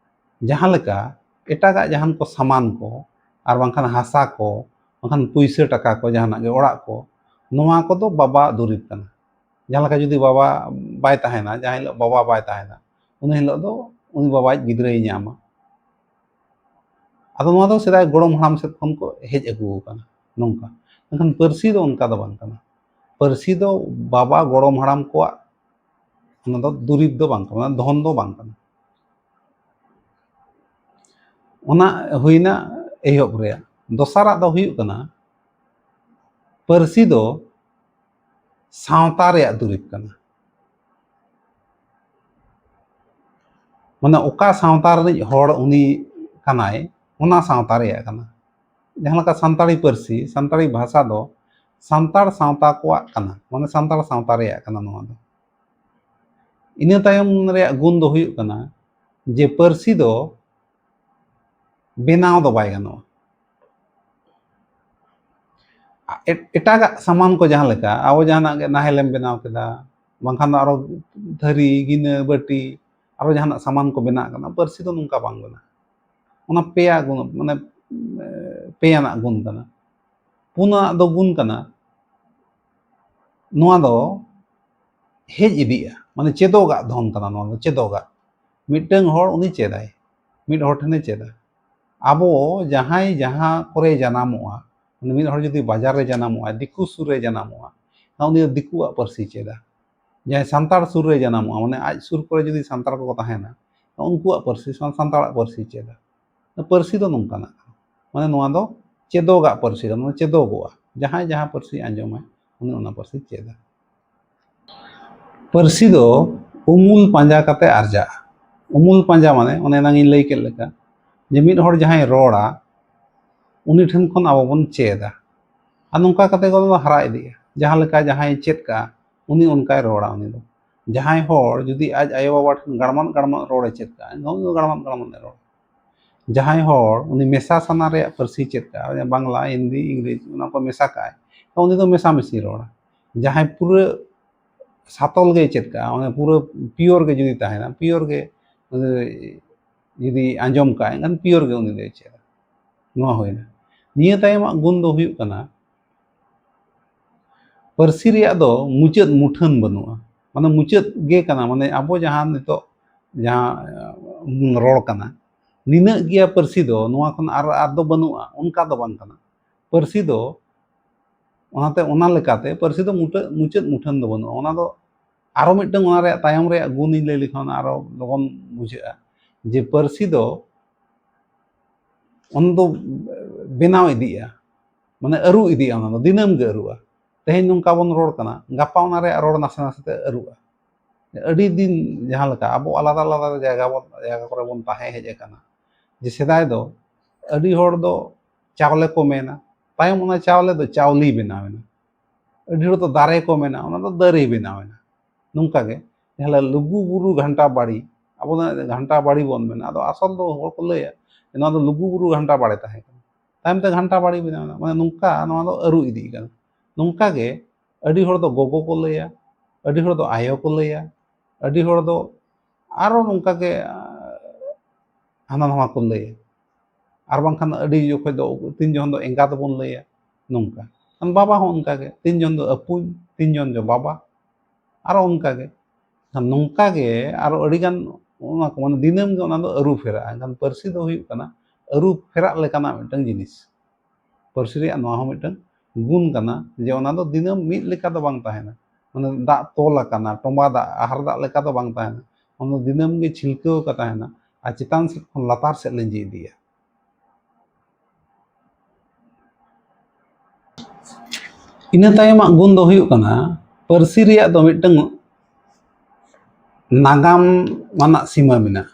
ᱡᱟᱦᱟᱸ ᱞᱮᱠᱟ ᱮᱴᱟᱜᱟᱜ ᱡᱟᱦᱟᱱ ᱠᱚ ᱥᱟᱢᱟᱱ ᱠᱚ, ᱟᱨ ᱵᱟᱝᱠᱷᱟᱱ ᱦᱟᱥᱟ ᱠᱚ, ᱵᱟᱝᱠᱷᱟᱱ ᱯᱩᱭᱥᱟᱹ ᱴᱟᱠᱟ ᱠᱚ, ᱡᱟᱦᱟᱱᱟᱜ ᱜᱮ, ᱚᱲᱟᱜ ᱠᱚ, ᱱᱚᱣᱟ ᱠᱚᱫᱚ ᱵᱟᱵᱟᱣᱟᱜ ᱫᱩᱨᱤᱵᱽ ᱠᱟᱱᱟ᱾ ᱡᱟᱦᱟᱸ ᱞᱮᱠᱟ ᱡᱩᱫᱤ ᱵᱟᱵᱟ ᱵᱟᱭ ᱛᱟᱦᱮᱱᱟ, ᱡᱟᱦᱟᱸ ᱦᱤᱞᱳᱜ ᱵᱟᱵᱟ ᱵᱟᱭ ᱛᱟᱦᱮᱱᱟ, ᱩᱱ ᱦᱤᱞᱳᱜ ᱫᱚ ᱩᱱᱤ ᱵᱟᱵᱟᱭᱤᱡ ᱜᱤᱫᱽᱨᱟᱹᱭ ᱧᱟᱢᱟ᱾ ᱟᱫᱚ ᱱᱚᱣᱟ ᱫᱚ ᱥᱮᱫᱟᱭ ᱜᱚᱲᱚᱢ ᱦᱟᱲᱟᱢ ᱥᱮᱫ ᱠᱷᱚᱱ ᱠᱚ ᱦᱮᱡ ᱟᱹᱜᱩ ᱟᱠᱟᱱᱟ ᱱᱚᱝᱠᱟ᱾ ᱢᱮᱱᱠᱷᱟᱱ ᱯᱟᱹᱨᱥᱤ ᱫᱚ ᱚᱱᱠᱟ ᱫᱚ ᱵᱟᱝ ᱠᱟᱱᱟ᱾ ᱯᱟᱹᱨᱥᱤ ᱫᱚ ᱵᱟᱵᱟ ᱜᱚᱲᱚᱢ ᱦᱟᱲᱟᱢ ᱠᱚᱣᱟᱜ, ᱚᱱᱟ ᱫᱚ ᱫᱩᱨᱤᱵᱽ ᱫᱚ ᱵᱟᱝ ᱠᱟᱱᱟ, ᱫᱷᱚᱱ ᱫᱚ ᱵᱟᱝ ᱠᱟᱱᱟ᱾ ᱚᱱᱟ ᱦᱩᱭᱱᱟ ᱮᱦᱚᱵ ᱨᱮᱭᱟᱜ᱾ ᱫᱚᱥᱟᱨᱟᱜ ᱫᱚ ᱦᱩᱭᱩᱜ ᱠᱟᱱᱟ, ᱯᱟᱹᱨᱥᱤ ᱫᱚ ᱥᱟᱶᱛᱟ ᱨᱮᱭᱟᱜ ᱫᱩᱨᱤᱵᱽ ᱠᱟᱱᱟ᱾ ᱢᱟᱱᱮ ᱚᱠᱟ ᱥᱟᱶᱛᱟ ᱨᱤᱱᱤᱡ ᱦᱚᱲ ᱩᱱᱤ ᱠᱟᱱᱟᱭ, ᱚᱱᱟ ᱥᱟᱶᱛᱟ ᱨᱮᱭᱟᱜ ᱠᱟᱱᱟ᱾ ᱡᱟᱦᱟᱸ ᱞᱮᱠᱟ ᱥᱟᱱᱛᱟᱲᱤ ᱯᱟᱹᱨᱥᱤ, ᱥᱟᱱᱛᱟᱲᱤ ᱵᱷᱟᱥᱟ ᱫᱚ ᱥᱟᱱᱛᱟᱲ ᱥᱟᱶᱛᱟ ᱠᱚᱣᱟᱜ ᱠᱟᱱᱟ, ᱢᱟᱱᱮ ᱥᱟᱱᱛᱟᱲ ᱥᱟᱶᱛᱟ ᱨᱮᱭᱟᱜ ᱠᱟᱱᱟ ᱱᱚᱣᱟ ᱫᱚ᱾ ᱤᱱᱟᱹ ᱛᱟᱭᱚᱢ ᱨᱮᱭᱟᱜ ᱜᱩᱱ ᱫᱚ ᱦᱩᱭᱩᱜ ᱠᱟᱱᱟ ᱡᱮ ᱯᱟᱹᱨᱥᱤ ᱫᱚ ᱵᱮᱱᱟᱣ ᱫᱚ ᱵᱟᱭ ᱜᱟᱱᱚᱜᱼᱟ᱾ ᱮᱴ-, ᱮᱴᱟᱜᱟᱜ ᱥᱟᱢᱟᱱ ᱠᱚ ᱡᱟᱦᱟᱸ ᱞᱮᱠᱟ, ᱟᱵᱚ ᱡᱟᱦᱟᱱᱟᱜ ᱜᱮ ᱱᱟᱦᱮᱞᱮᱢ ᱵᱮᱱᱟᱣ ᱠᱮᱫᱟ, ᱵᱟᱝᱠᱷᱟᱱ ᱫᱚ ᱟᱨᱚ ᱛᱷᱟᱹᱨᱤ, ᱜᱤᱱᱟᱹ, ᱵᱟᱹᱴᱤ, ᱟᱨᱚ ᱡᱟᱦᱟᱱᱟᱜ ᱥᱟᱢᱟᱱ ᱠᱚ ᱵᱮᱱᱟᱜ ᱠᱟᱱᱟ, ᱯᱟᱹᱨᱥᱤ ᱫᱚ ᱱᱚᱝᱠᱟ ᱵᱟᱝ ᱵᱮᱱᱟᱜᱼᱟ᱾ ᱚᱱᱟ ᱯᱮᱭᱟ ᱜᱩᱱ, ᱢᱟᱱᱮ ᱯᱮᱭᱟᱱᱟᱜ ᱜᱩᱱ ᱠᱟᱱᱟ᱾ ᱯᱩᱱᱟᱜ ᱫᱚ ᱜᱩᱱ ᱠᱟᱱᱟ, ᱱᱚᱣᱟ ᱫᱚ ᱦᱮᱡ ᱤᱫᱤᱜᱼᱟ, ᱢᱟᱱᱮ ᱪᱮᱫᱚᱜᱟᱜ ᱫᱷᱚᱱ ᱠᱟᱱᱟ ᱱᱚᱣᱟ ᱫᱚ, ᱪᱮᱫᱚᱜᱟᱜ᱾ ᱢᱤᱫᱴᱟᱝ ᱦᱚᱲ ᱩᱱᱤ ᱪᱮᱫᱟᱭ, ᱢᱤᱫ ᱦᱚᱲ ᱴᱷᱮᱱᱮ ᱪᱮᱫᱟ᱾ ᱟᱵᱚ ᱡᱟᱦᱟᱸᱭ ᱡᱟᱦᱟᱸ ᱠᱚᱨᱮ ᱡᱟᱱᱟᱢᱚᱜᱼᱟ, ᱢᱟᱱᱮ ᱢᱤᱫ ᱦᱚᱲ ᱡᱩᱫᱤ ᱵᱟᱡᱟᱨ ᱨᱮ ᱡᱟᱱᱟᱢᱚᱜᱼᱟ, ᱫᱤᱠᱩ ᱥᱩᱨ ᱨᱮ ᱡᱟᱱᱟᱢᱚᱜᱼᱟ, ᱩᱱᱤ ᱫᱚ ᱫᱤᱠᱩᱣᱟᱜ ᱯᱟᱹᱨᱥᱤ ᱪᱮᱫᱟ᱾ ᱡᱟᱦᱟᱸᱭ ᱥᱟᱱᱛᱟᱲ ᱥᱩᱨ ᱨᱮ ᱡᱟᱱᱟᱢᱚᱜᱼᱟ, ᱢᱟᱱᱮ ᱟᱡ ᱥᱩᱨ ᱠᱚᱨᱮ ᱡᱩᱫᱤ ᱥᱟᱱᱛᱟᱲ ᱠᱚᱠᱚ ᱛᱟᱦᱮᱱᱟ, ᱩᱱᱠᱩᱣᱟᱜ ᱯᱟᱹᱨᱥᱤ, ᱥᱟᱱᱛᱟᱲᱟᱜ ᱯᱟᱹᱨᱥᱤ ᱪᱮᱫᱟ᱾ ᱯᱟᱹᱨᱥᱤ ᱫᱚ ᱱᱚᱝᱠᱟᱱᱟᱜ ᱠᱟᱱᱟ, ᱢᱟᱱᱮ ᱱᱚᱣᱟ ᱫᱚ ᱪᱮᱫᱚᱜᱟᱜ ᱯᱟᱹᱨᱥᱤ ᱠᱟᱱᱟ, ᱢᱟᱱᱮ ᱪᱮᱫᱚᱜᱚᱜᱼᱟ᱾ ᱡᱟᱦᱟᱸᱭ ᱡᱟᱦᱟᱸ ᱯᱟᱹᱨᱥᱤ ᱟᱸᱡᱚᱢᱟᱭ, ᱩᱱᱤ ᱚᱱᱟ ᱯᱟᱹᱨᱥᱤ ᱪᱮᱫᱟ᱾ ᱯᱟᱹᱨᱥᱤ ᱫᱚ ᱩᱢᱩᱞ ᱯᱟᱸᱡᱟ ᱠᱟᱛᱮ ᱟᱨᱡᱟᱜᱼᱟ᱾ ᱩᱢᱩᱞ ᱯᱟᱸᱡᱟ ᱢᱟᱱᱮ ᱚᱱᱮ ᱮᱱᱟᱝ ᱤᱧ ᱞᱟᱹᱭ ᱠᱮᱫ ᱞᱮᱠᱟ, ᱡᱮ ᱢᱤᱫ ᱦᱚᱲ ᱡᱟᱦᱟᱸᱭ ᱨᱚᱲᱟ, ᱩᱱᱤ ᱴᱷᱮᱱ ᱠᱷᱚᱱ ᱟᱵᱚ ᱵᱚᱱ ᱪᱮᱫᱟ᱾ ᱟᱨ ᱱᱚᱝᱠᱟ ᱠᱟᱛᱮ ᱜᱮ ᱚᱱᱟ ᱫᱚ ᱦᱟᱨᱟ ᱤᱫᱤᱜᱼᱟ᱾ ᱡᱟᱦᱟᱸ ᱞᱮᱠᱟ ᱡᱟᱦᱟᱸᱭ ᱪᱮᱫ ᱠᱟᱜᱼᱟ, ᱩᱱᱤ ᱚᱱᱠᱟᱭ ᱨᱚᱲᱟ᱾ ᱩᱱᱤ ᱫᱚ, ᱡᱟᱦᱟᱸᱭ ᱦᱚᱲ ᱡᱩᱫᱤ ᱟᱡ ᱟᱭᱳᱼᱵᱟᱵᱟ ᱴᱷᱮᱱ ᱜᱟᱲᱢᱟᱱ ᱜᱟᱲᱢᱟᱱ ᱨᱚᱲᱮ ᱪᱮᱫ ᱠᱟᱜᱼᱟ, ᱮᱱᱠᱷᱟᱱ ᱩᱱᱤ ᱫᱚ ᱜᱟᱲᱢᱟᱱ ᱜᱟᱲᱢᱟᱱᱮ ᱨᱚᱲᱟ᱾ ᱡᱟᱦᱟᱸᱭ ᱦᱚᱲ ᱩᱱᱤ ᱢᱮᱥᱟ ᱥᱟᱱᱟ ᱨᱮᱭᱟᱜ ᱯᱟᱹᱨᱥᱤ ᱪᱮᱫ ᱠᱟᱜᱼᱟ, ᱵᱟᱝᱞᱟ, ᱦᱤᱱᱫᱤ, ᱤᱝᱨᱮᱡᱤ, ᱚᱱᱟ ᱠᱚ ᱢᱮᱥᱟ ᱠᱟᱜᱼᱟᱭ, ᱩᱱᱤ ᱫᱚ ᱢᱮᱥᱟᱢᱤᱥᱤ ᱨᱚᱲᱟ᱾ ᱡᱟᱦᱟᱸᱭ ᱯᱩᱨᱟᱹ ᱥᱟᱛᱚᱞ ᱜᱮᱭ ᱪᱮᱫ ᱠᱟᱜᱼᱟ, ᱚᱱᱟ ᱯᱩᱨᱟᱹ ᱯᱤᱭᱳᱨ ᱜᱮ ᱡᱩᱫᱤ ᱛᱟᱦᱮᱱᱟ, ᱯᱤᱭᱳᱨ ᱜᱮ, ᱮ, ᱡᱩᱫᱤ ᱟᱸᱡᱚᱢ ᱠᱟᱜᱼᱟᱭ, ᱮᱱᱠᱷᱟᱱ ᱯᱤᱭᱳᱨ ᱜᱮ ᱩᱱᱤ ᱫᱚᱭ ᱪᱮᱫᱟ᱾ ᱱᱚᱣᱟ ᱦᱩᱭᱱᱟ᱾ ᱱᱤᱭᱟᱹ ᱛᱟᱭᱚᱢᱟᱜ ᱜᱩᱱ ᱫᱚ ᱦᱩᱭᱩᱜ ᱠᱟᱱᱟ, ᱯᱟᱹᱨᱥᱤ ᱨᱮᱭᱟᱜ ᱫᱚ ᱢᱩᱪᱟᱹᱫ ᱢᱩᱴᱷᱟᱹᱱ ᱵᱟᱹᱱᱩᱜᱼᱟ᱾ ᱢᱟᱱᱮ ᱢᱩᱪᱟᱹᱫ ᱜᱮ ᱠᱟᱱᱟ, ᱢᱟᱱᱮ ᱟᱵᱚ ᱡᱟᱦᱟᱸ ᱱᱤᱛᱚᱜ ᱡᱟᱦᱟᱸ, ᱮ, ᱨᱚᱲ ᱠᱟᱱᱟ, ᱱᱤᱱᱟᱹᱜ ᱜᱮᱭᱟ ᱯᱟᱹᱨᱥᱤ ᱫᱚ, ᱱᱚᱣᱟ ᱠᱷᱚᱱ ᱟᱨ, ᱟᱨ ᱫᱚ ᱵᱟᱹᱱᱩᱜᱼᱟ, ᱚᱱᱠᱟ ᱫᱚ ᱵᱟᱝ ᱠᱟᱱᱟ᱾ ᱯᱟᱹᱨᱥᱤ ᱫᱚ, ᱚᱱᱟᱛᱮ ᱚᱱᱟ ᱞᱮᱠᱟᱛᱮ ᱯᱟᱹᱨᱥᱤ ᱫᱚ ᱢᱩᱴᱟᱹ-, ᱢᱩᱪᱟᱹᱫ ᱢᱩᱴᱷᱟᱹᱱ ᱫᱚ ᱵᱟᱹᱱᱩᱜᱼᱟ᱾ ᱚᱱᱟ ᱫᱚ ᱟᱨᱚ ᱢᱤᱫᱴᱟᱝ ᱚᱱᱟ ᱨᱮᱭᱟᱜ ᱛᱟᱭᱚᱢ ᱨᱮᱭᱟᱜ ᱜᱩᱱ ᱤᱧ ᱞᱟᱹᱭ ᱞᱮᱠᱷᱟᱱ ᱟᱨᱚ ᱞᱚᱜᱚᱱ ᱵᱩᱡᱷᱟᱹᱜᱼᱟ, ᱡᱮ ᱯᱟᱹᱨᱥᱤ ᱫᱚ ᱚᱱᱟ ᱫᱚ ᱵᱮᱱᱟᱣ ᱤᱫᱤᱜᱼᱟ, ᱢᱟᱱᱮ ᱟᱹᱨᱩ ᱤᱫᱤᱜᱼᱟ, ᱚᱱᱟ ᱫᱚ ᱫᱤᱱᱟᱹᱢ ᱜᱮ ᱟᱹᱨᱩᱜᱼᱟ᱾ ᱛᱮᱦᱮᱧ ᱱᱚᱝᱠᱟ ᱵᱚᱱ ᱨᱚᱲ ᱠᱟᱱᱟ, ᱜᱟᱯᱟ ᱚᱱᱟ ᱨᱮᱭᱟᱜ ᱨᱚᱲ ᱱᱟᱥᱮ ᱱᱟᱥᱮ ᱛᱮ ᱟᱹᱨᱩᱜᱼᱟ᱾ ᱟᱹᱰᱤ ᱫᱤᱱ ᱡᱟᱦᱟᱸ ᱞᱮᱠᱟ ᱟᱵᱚ ᱟᱞᱟᱫᱟ ᱟᱞᱟᱫᱟ ᱡᱟᱭᱜᱟ ᱵᱚᱱ, ᱡᱟᱭᱜᱟ ᱠᱚᱨᱮ ᱵᱚᱱ ᱛᱟᱦᱮᱸ ᱦᱮᱡ ᱟᱠᱟᱱᱟ, ᱡᱮ ᱥᱮᱫᱟᱭ ᱫᱚ ᱟᱹᱰᱤ ᱦᱚᱲ ᱫᱚ ᱪᱟᱣᱞᱮ ᱠᱚ ᱢᱮᱱᱟ, ᱛᱟᱭᱚᱢ ᱚᱱᱟ ᱪᱟᱣᱞᱮ ᱫᱚ ᱪᱟᱣᱞᱤ ᱵᱮᱱᱟᱣ ᱮᱱᱟ᱾ ᱟᱹᱰᱤ ᱦᱚᱲ ᱫᱚ ᱫᱟᱨᱮ ᱠᱚ ᱢᱮᱱᱟ, ᱚᱱᱟ ᱫᱚ ᱫᱟᱨᱮ ᱵᱮᱱᱟᱣ ᱮᱱᱟ᱾ ᱱᱚᱝᱠᱟ ᱜᱮ ᱡᱟᱦᱟᱸ ᱞᱮᱠᱟ ᱞᱩᱜᱩ ᱵᱩᱨᱩ ᱜᱷᱟᱱᱴᱟ ᱵᱟᱲᱤ, ᱟᱵᱚ ᱫᱚ ᱜᱷᱟᱱᱴᱟ ᱵᱟᱲᱤ ᱵᱚᱱ ᱢᱮᱱᱟ, ᱟᱫᱚ ᱟᱥᱚᱞ ᱫᱚ ᱦᱚᱲ ᱠᱚ ᱞᱟᱹᱭᱟ ᱡᱮ ᱱᱚᱣᱟ ᱫᱚ ᱞᱩᱜᱩ ᱵᱩᱨᱩ ᱜᱷᱟᱱᱴᱟ ᱵᱟᱲᱮ ᱛᱟᱦᱮᱸ ᱠᱟᱱᱟ, ᱛᱟᱭᱚᱢ ᱛᱮ ᱜᱷᱟᱱᱴᱟ ᱵᱟᱲᱤ ᱵᱮᱱᱟᱣ ᱮᱱᱟ᱾ ᱢᱟᱱᱮ ᱱᱚᱝᱠᱟ ᱱᱚᱣᱟ ᱫᱚ ᱟᱹᱨᱩ ᱤᱫᱤᱜ ᱠᱟᱱᱟ᱾ ᱱᱚᱝᱠᱟ ᱜᱮ ᱟᱹᱰᱤ ᱦᱚᱲ ᱫᱚ ᱜᱚᱜᱚ ᱠᱚ ᱞᱟᱹᱭᱟ, ᱟᱹᱰᱤ ᱦᱚᱲ ᱫᱚ ᱟᱭᱳ ᱠᱚ ᱞᱟᱹᱭᱟ, ᱟᱹᱰᱤ ᱦᱚᱲ ᱫᱚ ᱟᱨᱚ ᱱᱚᱝᱠᱟ ᱜᱮ, ᱟᱸ, ᱦᱟᱱᱟ ᱱᱟᱣᱟ ᱠᱚ ᱞᱟᱹᱭᱟ᱾ ᱟᱨ ᱵᱟᱝᱠᱷᱟᱱ ᱟᱹᱰᱤ ᱡᱚᱠᱷᱚᱡ ᱫᱚ ᱛᱤᱱ ᱡᱚᱱ ᱫᱚ ᱮᱸᱜᱟᱛ ᱵᱚᱱ ᱞᱟᱹᱭᱟ, ᱱᱚᱝᱠᱟ᱾ ᱠᱷᱟᱱ ᱵᱟᱵᱟ ᱦᱚᱸ ᱚᱱᱠᱟᱜᱮ, ᱛᱤᱱ ᱡᱚᱱ ᱫᱚ ᱟᱹᱯᱩᱧ, ᱛᱤᱱ ᱡᱚᱱ ᱫᱚ ᱵᱟᱵᱟ, ᱟᱨᱚ ᱚᱱᱠᱟᱜᱮ᱾ ᱠᱷᱟᱱ ᱱᱚᱝᱠᱟᱜᱮ ᱟᱨᱚ ᱟᱹᱰᱤᱜᱟᱱ ᱚᱱᱟ ᱠᱚ, ᱢᱟᱱᱮ ᱫᱤᱱᱟᱹᱢ ᱜᱮ ᱚᱱᱟ ᱫᱚ ᱟᱹᱨᱩ ᱯᱷᱮᱨᱟᱜᱼᱟ᱾ ᱮᱱᱠᱷᱟᱱ ᱯᱟᱹᱨᱥᱤ ᱫᱚ ᱦᱩᱭᱩᱜ ᱠᱟᱱᱟ ᱟᱹᱨᱩ ᱯᱷᱮᱨᱟᱜ ᱞᱮᱠᱟᱱᱟᱜ ᱢᱤᱫᱴᱟᱝ ᱡᱤᱱᱤᱥ᱾ ᱯᱟᱹᱨᱥᱤ ᱨᱮᱭᱟᱜ ᱱᱚᱣᱟ ᱦᱚᱸ ᱢᱤᱫᱴᱟᱝ ᱜᱩᱱ ᱠᱟᱱᱟ ᱡᱮ ᱚᱱᱟ ᱫᱚ ᱫᱤᱱᱟᱹᱢ ᱢᱤᱫ ᱞᱮᱠᱟ ᱫᱚ ᱵᱟᱝ ᱛᱟᱦᱮᱱᱟ᱾ ᱢᱟᱱᱮ ᱫᱟᱜ ᱛᱚᱞ ᱟᱠᱟᱱᱟ, ᱴᱚᱸᱵᱟ ᱫᱟᱜ, ᱟᱦᱟᱨ ᱫᱟᱜ ᱞᱮᱠᱟ ᱫᱚ ᱵᱟᱝ ᱛᱟᱦᱮᱱᱟ᱾ ᱚᱱᱟ ᱫᱚ ᱫᱤᱱᱟᱹᱢ ᱜᱮ ᱪᱷᱤᱞᱠᱟᱹᱣ ᱟᱠᱟ ᱛᱟᱦᱮᱱᱟ ᱟᱨ ᱪᱮᱛᱟᱱ ᱥᱮᱫ ᱠᱷᱚᱱ ᱞᱟᱛᱟᱨ ᱥᱮᱫ ᱞᱤᱸᱡᱤ ᱤᱫᱤᱜᱼᱟ᱾ ᱤᱱᱟᱹ ᱛᱟᱭᱚᱢᱟᱜ ᱜᱩᱱ ᱫᱚ ᱦᱩᱭᱩᱜ ᱠᱟᱱᱟ, ᱯᱟᱹᱨᱥᱤ ᱨᱮᱭᱟᱜ ᱫᱚ ᱢᱤᱫᱴᱟᱝ ᱱᱟᱜᱟᱢ ᱟᱱᱟᱜ ᱥᱤᱢᱟᱹ ᱢᱮᱱᱟᱜᱼᱟ᱾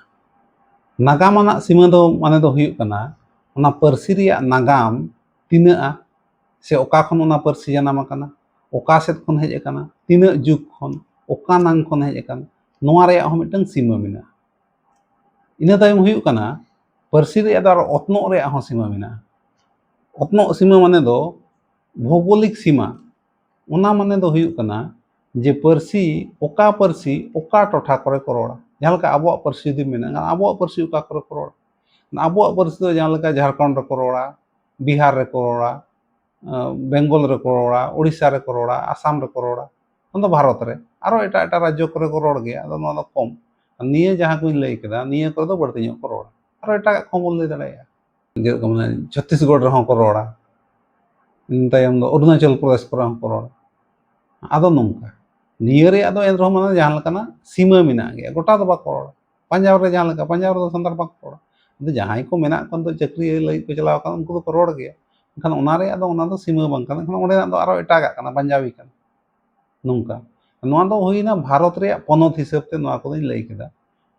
ᱱᱟᱜᱟᱢ ᱟᱱᱟᱜ ᱥᱤᱢᱟᱹ ᱫᱚ ᱢᱟᱱᱮ ᱫᱚ ᱦᱩᱭᱩᱜ ᱠᱟᱱᱟ, ᱚᱱᱟ ᱯᱟᱹᱨᱥᱤ ᱨᱮᱭᱟᱜ ᱱᱟᱜᱟᱢ ᱛᱤᱱᱟᱹᱜᱼᱟ, ᱥᱮ ᱚᱠᱟ ᱠᱷᱚᱱ ᱚᱱᱟ ᱯᱟᱹᱨᱥᱤ ᱡᱟᱱᱟᱢ ᱟᱠᱟᱱᱟ, ᱚᱠᱟ ᱥᱮᱫ ᱠᱷᱚᱱ ᱦᱮᱡ ᱟᱠᱟᱱᱟ, ᱛᱤᱱᱟᱹᱜ ᱡᱩᱜᱽ ᱠᱷᱚᱱ, ᱚᱠᱟ ᱱᱟᱝ ᱠᱷᱚᱱ ᱦᱮᱡ ᱟᱠᱟᱱᱟ, ᱱᱚᱣᱟ ᱨᱮᱭᱟᱜ ᱦᱚᱸ ᱢᱤᱫᱴᱟᱝ ᱥᱤᱢᱟᱹ ᱢᱮᱱᱟᱜᱼᱟ᱾ ᱤᱱᱟᱹ ᱛᱟᱭᱚᱢ ᱦᱩᱭᱩᱜ ᱠᱟᱱᱟ, ᱯᱟᱹᱨᱥᱤ ᱨᱮᱭᱟᱜ ᱫᱚ ᱟᱨᱚ ᱚᱛᱱᱚᱜ ᱨᱮᱭᱟᱜ ᱦᱚᱸ ᱥᱤᱢᱟᱹ ᱢᱮᱱᱟᱜᱼᱟ᱾ ᱚᱛᱱᱚᱜ ᱥᱤᱢᱟᱹ ᱢᱟᱱᱮ ᱫᱚ ᱵᱷᱳᱜᱳᱞᱤᱠ ᱥᱤᱢᱟ᱾ ᱚᱱᱟ ᱢᱟᱱᱮ ᱫᱚ ᱦᱩᱭᱩᱜ ᱠᱟᱱᱟ ᱡᱮ ᱯᱟᱹᱨᱥᱤ, ᱚᱠᱟ ᱯᱟᱹᱨᱥᱤ ᱚᱠᱟ ᱴᱚᱴᱷᱟ ᱠᱚᱨᱮ ᱠᱚ ᱨᱚᱲᱟ᱾ ᱡᱟᱦᱟᱸ ᱞᱮᱠᱟ ᱟᱵᱚᱣᱟᱜ ᱯᱟᱹᱨᱥᱤ ᱡᱩᱫᱤ ᱢᱮᱱᱟᱜᱼᱟ, ᱟᱵᱚᱣᱟᱜ ᱯᱟᱹᱨᱥᱤ ᱚᱠᱟ ᱠᱚᱨᱮ ᱠᱚ ᱨᱚᱲᱟ? ᱟᱵᱚᱣᱟᱜ ᱯᱟᱹᱨᱥᱤ ᱫᱚ ᱡᱟᱦᱟᱸ ᱞᱮᱠᱟ ᱡᱷᱟᱲᱠᱷᱚᱸᱰ ᱨᱮᱠᱚ ᱨᱚᱲᱟ, ᱵᱤᱦᱟᱨ ᱨᱮᱠᱚ ᱨᱚᱲᱟ, ᱟᱸ, ᱵᱮᱝᱜᱚᱞ ᱨᱮᱠᱚ ᱨᱚᱲᱟ, ᱳᱰᱤᱥᱟ ᱨᱮᱠᱚ ᱨᱚᱲᱟ, ᱟᱥᱟᱢ ᱨᱮᱠᱚ ᱨᱚᱲᱟ, ᱚᱱᱟ ᱫᱚ ᱵᱷᱟᱨᱚᱛ ᱨᱮ᱾ ᱟᱨᱚ ᱮᱴᱟᱜ ᱮᱴᱟᱜ ᱨᱟᱡᱽᱡᱚ ᱠᱚᱨᱮ ᱠᱚ ᱨᱚᱲ ᱜᱮᱭᱟ, ᱟᱫᱚ ᱱᱚᱣᱟ ᱫᱚ ᱠᱚᱢ᱾ ᱟᱨ ᱱᱤᱭᱟᱹ ᱡᱟᱦᱟᱸ ᱠᱚᱧ ᱞᱟᱹᱭ ᱠᱮᱫᱟ, ᱱᱤᱭᱟᱹ ᱠᱚᱨᱮ ᱫᱚ ᱵᱟᱹᱲᱛᱤ ᱧᱚᱜ ᱠᱚ ᱨᱚᱲᱟ᱾ ᱟᱨᱚ ᱮᱴᱟᱜᱟᱜ ᱠᱚᱦᱚᱸ ᱵᱚᱱ ᱞᱟᱹᱭ ᱫᱟᱲᱮᱭᱟᱜᱼᱟ᱾ ᱡᱮᱞᱮᱠᱟ ᱢᱟᱱᱮ ᱪᱷᱚᱛᱛᱤᱥᱜᱚᱲ ᱨᱮᱦᱚᱸ ᱠᱚ ᱨᱚᱲᱟ, ᱤᱱᱟᱹ ᱛᱟᱭᱚᱢ ᱫᱚ ᱚᱨᱩᱱᱟᱪᱚᱞ ᱯᱨᱚᱫᱮᱥ ᱠᱚᱨᱮ ᱦᱚᱸᱠᱚ ᱨᱚᱲᱟ᱾ ᱟᱫᱚ ᱱᱚᱝᱠᱟ, ᱱᱤᱭᱟᱹ ᱨᱮᱭᱟᱜ ᱫᱚ ᱮᱱ ᱨᱮᱦᱚᱸ ᱢᱟᱱᱮ ᱡᱟᱦᱟᱸ ᱞᱮᱠᱟᱱᱟᱜ ᱥᱤᱢᱟᱹ ᱢᱮᱱᱟᱜ ᱜᱮᱭᱟ, ᱜᱚᱴᱟ ᱫᱚ ᱵᱟᱠᱚ ᱨᱚᱲᱟ᱾ ᱯᱟᱧᱡᱟᱵᱽ ᱨᱮ ᱡᱟᱦᱟᱸ ᱞᱮᱠᱟ, ᱯᱟᱧᱡᱟᱵᱽ ᱨᱮᱫᱚ ᱥᱟᱱᱛᱟᱲ ᱵᱟᱠᱚ ᱨᱚᱲᱟ᱾ ᱟᱫᱚ ᱡᱟᱦᱟᱸᱭ ᱠᱚ ᱢᱮᱱᱟᱜ ᱠᱚᱣᱟ, ᱱᱤᱛᱚᱜ ᱪᱟᱹᱠᱨᱤ ᱞᱟᱹᱜᱤᱫ ᱠᱚ ᱪᱟᱞᱟᱣ ᱟᱠᱟᱱᱟ, ᱩᱱᱠᱩ ᱫᱚᱠᱚ ᱨᱚᱲ ᱜᱮᱭᱟ᱾ ᱮᱱᱠᱷᱟᱱ ᱚᱱᱟ ᱨᱮᱭᱟᱜ ᱫᱚ, ᱚᱱᱟ ᱫᱚ ᱥᱤᱢᱟᱹ ᱵᱟᱝ ᱠᱟᱱᱟ, ᱮᱱᱠᱷᱟᱱ ᱚᱸᱰᱮᱱᱟᱜ ᱫᱚ ᱟᱨᱚ ᱮᱴᱟᱜᱟᱜ ᱠᱟᱱᱟ, ᱯᱟᱧᱡᱟᱵᱤ ᱠᱟᱱᱟ᱾ ᱱᱚᱝᱠᱟ᱾ ᱱᱚᱣᱟ ᱫᱚ ᱦᱩᱭᱱᱟ ᱵᱷᱟᱨᱚᱛ ᱨᱮᱭᱟᱜ ᱯᱚᱱᱚᱛ ᱦᱤᱥᱟᱹᱵ ᱛᱮ ᱱᱚᱣᱟ ᱠᱚᱫᱚᱧ ᱞᱟᱹᱭ ᱠᱮᱫᱟ᱾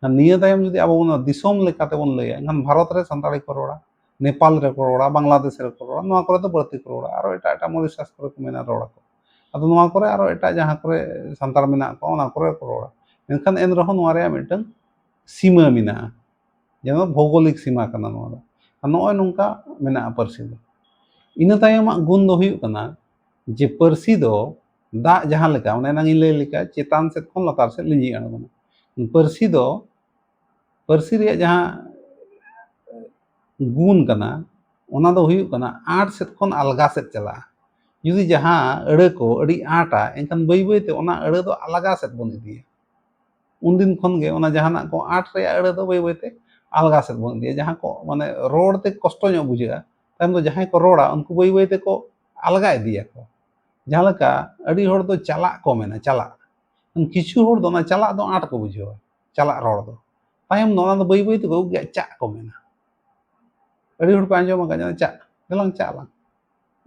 ᱟᱨ ᱱᱤᱭᱟᱹ ᱛᱟᱭᱚᱢ ᱡᱩᱫᱤ ᱟᱵᱚ ᱵᱚᱱ ᱫᱤᱥᱚᱢ ᱞᱮᱠᱟᱛᱮ ᱵᱚᱱ ᱞᱟᱹᱭᱟ, ᱮᱱᱠᱷᱟᱱ ᱵᱷᱟᱨᱚᱛ ᱨᱮ ᱥᱟᱱᱛᱟᱲᱤ ᱠᱚ ᱨᱚᱲᱟ, ᱱᱮᱯᱟᱞ ᱨᱮᱠᱚ ᱨᱚᱲᱟ, ᱵᱟᱝᱞᱟᱫᱮᱥ ᱨᱮᱠᱚ ᱨᱚᱲᱟ, ᱱᱚᱣᱟ ᱠᱚᱨᱮ ᱫᱚ ᱵᱟᱹᱲᱛᱤ ᱠᱚ ᱨᱚᱲᱟ, ᱟᱨᱚ ᱮᱴᱟᱜ ᱮᱴᱟᱜ ᱢᱚᱨᱤᱥᱟᱥ ᱠᱚᱨᱮ ᱠᱚ ᱢᱮᱱᱟ, ᱨᱚᱲᱟ ᱠᱚ᱾ ᱟᱫᱚ ᱱᱚᱣᱟ ᱠᱚᱨᱮ ᱟᱨᱚ ᱮᱴᱟᱜ ᱡᱟᱦᱟᱸ ᱠᱚᱨᱮ ᱥᱟᱱᱛᱟᱲ ᱢᱮᱱᱟᱜ ᱠᱚᱣᱟ, ᱚᱱᱟ ᱠᱚᱨᱮ ᱠᱚ ᱨᱚᱲᱟ᱾ ᱢᱮᱱᱠᱷᱟᱱ ᱮᱱ ᱨᱮᱦᱚᱸ ᱱᱚᱣᱟ ᱨᱮᱭᱟᱜ ᱢᱤᱫᱴᱟᱝ ᱥᱤᱢᱟᱹ ᱢᱮᱱᱟᱜᱼᱟ, ᱡᱮᱱᱚ ᱵᱷᱳᱜᱳᱞᱤᱠ ᱥᱤᱢᱟ ᱠᱟᱱᱟ ᱱᱚᱣᱟ ᱫᱚ᱾ ᱟᱨ ᱱᱚᱜᱼᱚᱭ ᱱᱚᱝᱠᱟ ᱢᱮᱱᱟᱜᱼᱟ ᱯᱟᱹᱨᱥᱤ ᱫᱚ᱾ ᱤᱱᱟᱹ ᱛᱟᱭᱚᱢᱟᱜ ᱜᱩᱱ ᱫᱚ ᱦᱩᱭᱩᱜ ᱠᱟᱱᱟ ᱡᱮ ᱯᱟᱹᱨᱥᱤ ᱫᱚ ᱫᱟᱜ ᱡᱟᱦᱟᱸ ᱞᱮᱠᱟ, ᱚᱱᱮ ᱮᱱᱟᱝ ᱤᱧ ᱞᱟᱹᱭ ᱞᱮᱠᱟ, ᱪᱮᱛᱟᱱ ᱥᱮᱫ ᱠᱷᱚᱱ ᱞᱟᱛᱟᱨ ᱥᱮᱫ ᱞᱤᱸᱡᱤ ᱟᱬᱜᱚᱱᱟ᱾ ᱯᱟᱹᱨᱥᱤ ᱫᱚ, ᱯᱟᱹᱨᱥᱤ ᱨᱮᱭᱟᱜ ᱡᱟᱦᱟᱸ ᱜᱩᱱ ᱠᱟᱱᱟ, ᱚᱱᱟ ᱫᱚ ᱦᱩᱭᱩᱜ ᱠᱟᱱᱟ ᱟᱸᱴ ᱥᱮᱫ ᱠᱷᱚᱱ ᱟᱞᱜᱟ ᱥᱮᱫ ᱪᱟᱞᱟᱜᱼᱟ᱾ ᱡᱩᱫᱤ ᱡᱟᱦᱟᱸ ᱟᱹᱲᱟᱹ ᱠᱚ ᱟᱹᱰᱤ ᱟᱸᱴᱟ, ᱮᱱᱠᱷᱟᱱ ᱵᱟᱹᱭ ᱵᱟᱹᱭ ᱛᱮ ᱚᱱᱟ ᱟᱹᱲᱟᱹ ᱫᱚ ᱟᱞᱜᱟ ᱥᱮᱫ ᱵᱚᱱ ᱤᱫᱤᱭᱟ᱾ ᱩᱱᱫᱤᱱ ᱠᱷᱚᱱ ᱜᱮ ᱚᱱᱟ ᱡᱟᱦᱟᱱᱟᱜ ᱠᱚ ᱟᱸᱴ ᱨᱮᱭᱟᱜ ᱟᱹᱲᱟᱹ ᱫᱚ ᱵᱟᱹᱭ ᱵᱟᱹᱭ ᱛᱮ ᱟᱞᱜᱟ ᱥᱮᱫ ᱵᱚᱱ ᱤᱫᱤᱭᱟ᱾ ᱡᱟᱦᱟᱸ ᱠᱚ ᱢᱟᱱᱮ ᱨᱚᱲ ᱛᱮ ᱠᱚᱥᱴᱚ ᱧᱚᱜ ᱵᱩᱡᱷᱟᱹᱜᱼᱟ, ᱛᱟᱭᱚᱢ ᱫᱚ ᱡᱟᱦᱟᱸᱭ ᱠᱚ ᱨᱚᱲᱟ ᱩᱱᱠᱩ ᱵᱟᱹᱭ ᱵᱟᱹᱭ ᱛᱮᱠᱚ ᱟᱞᱜᱟ ᱤᱫᱤᱭᱟᱠᱚ᱾ ᱡᱟᱦᱟᱸ ᱞᱮᱠᱟ ᱟᱹᱰᱤ ᱦᱚᱲ ᱫᱚ ᱪᱟᱞᱟᱜ ᱠᱚ ᱢᱮᱱᱟ, ᱪᱟᱞᱟᱜ᱾ ᱠᱤᱪᱷᱩ ᱦᱚᱲ ᱫᱚ ᱚᱱᱟ ᱪᱟᱞᱟᱜ ᱫᱚ ᱟᱸᱴ ᱠᱚ ᱵᱩᱡᱷᱟᱹᱣᱟ, ᱪᱟᱞᱟᱜ ᱨᱚᱲ ᱫᱚ᱾ ᱛᱟᱭᱚᱢ ᱫᱚ ᱚᱱᱟ ᱫᱚ ᱵᱟᱹᱭ ᱵᱟᱹᱭ ᱛᱮᱠᱚ ᱟᱹᱜᱩ ᱠᱮᱜᱼᱟ, ᱪᱟᱜ ᱠᱚ ᱢᱮᱱᱟ᱾ ᱟᱹᱰᱤ ᱦᱚᱲ ᱯᱮ ᱟᱸᱡᱚᱢ ᱟᱠᱟᱫ ᱡᱮ, "ᱪᱟᱜ, ᱫᱮᱞᱟᱝ ᱪᱟᱜ ᱞᱟᱝ",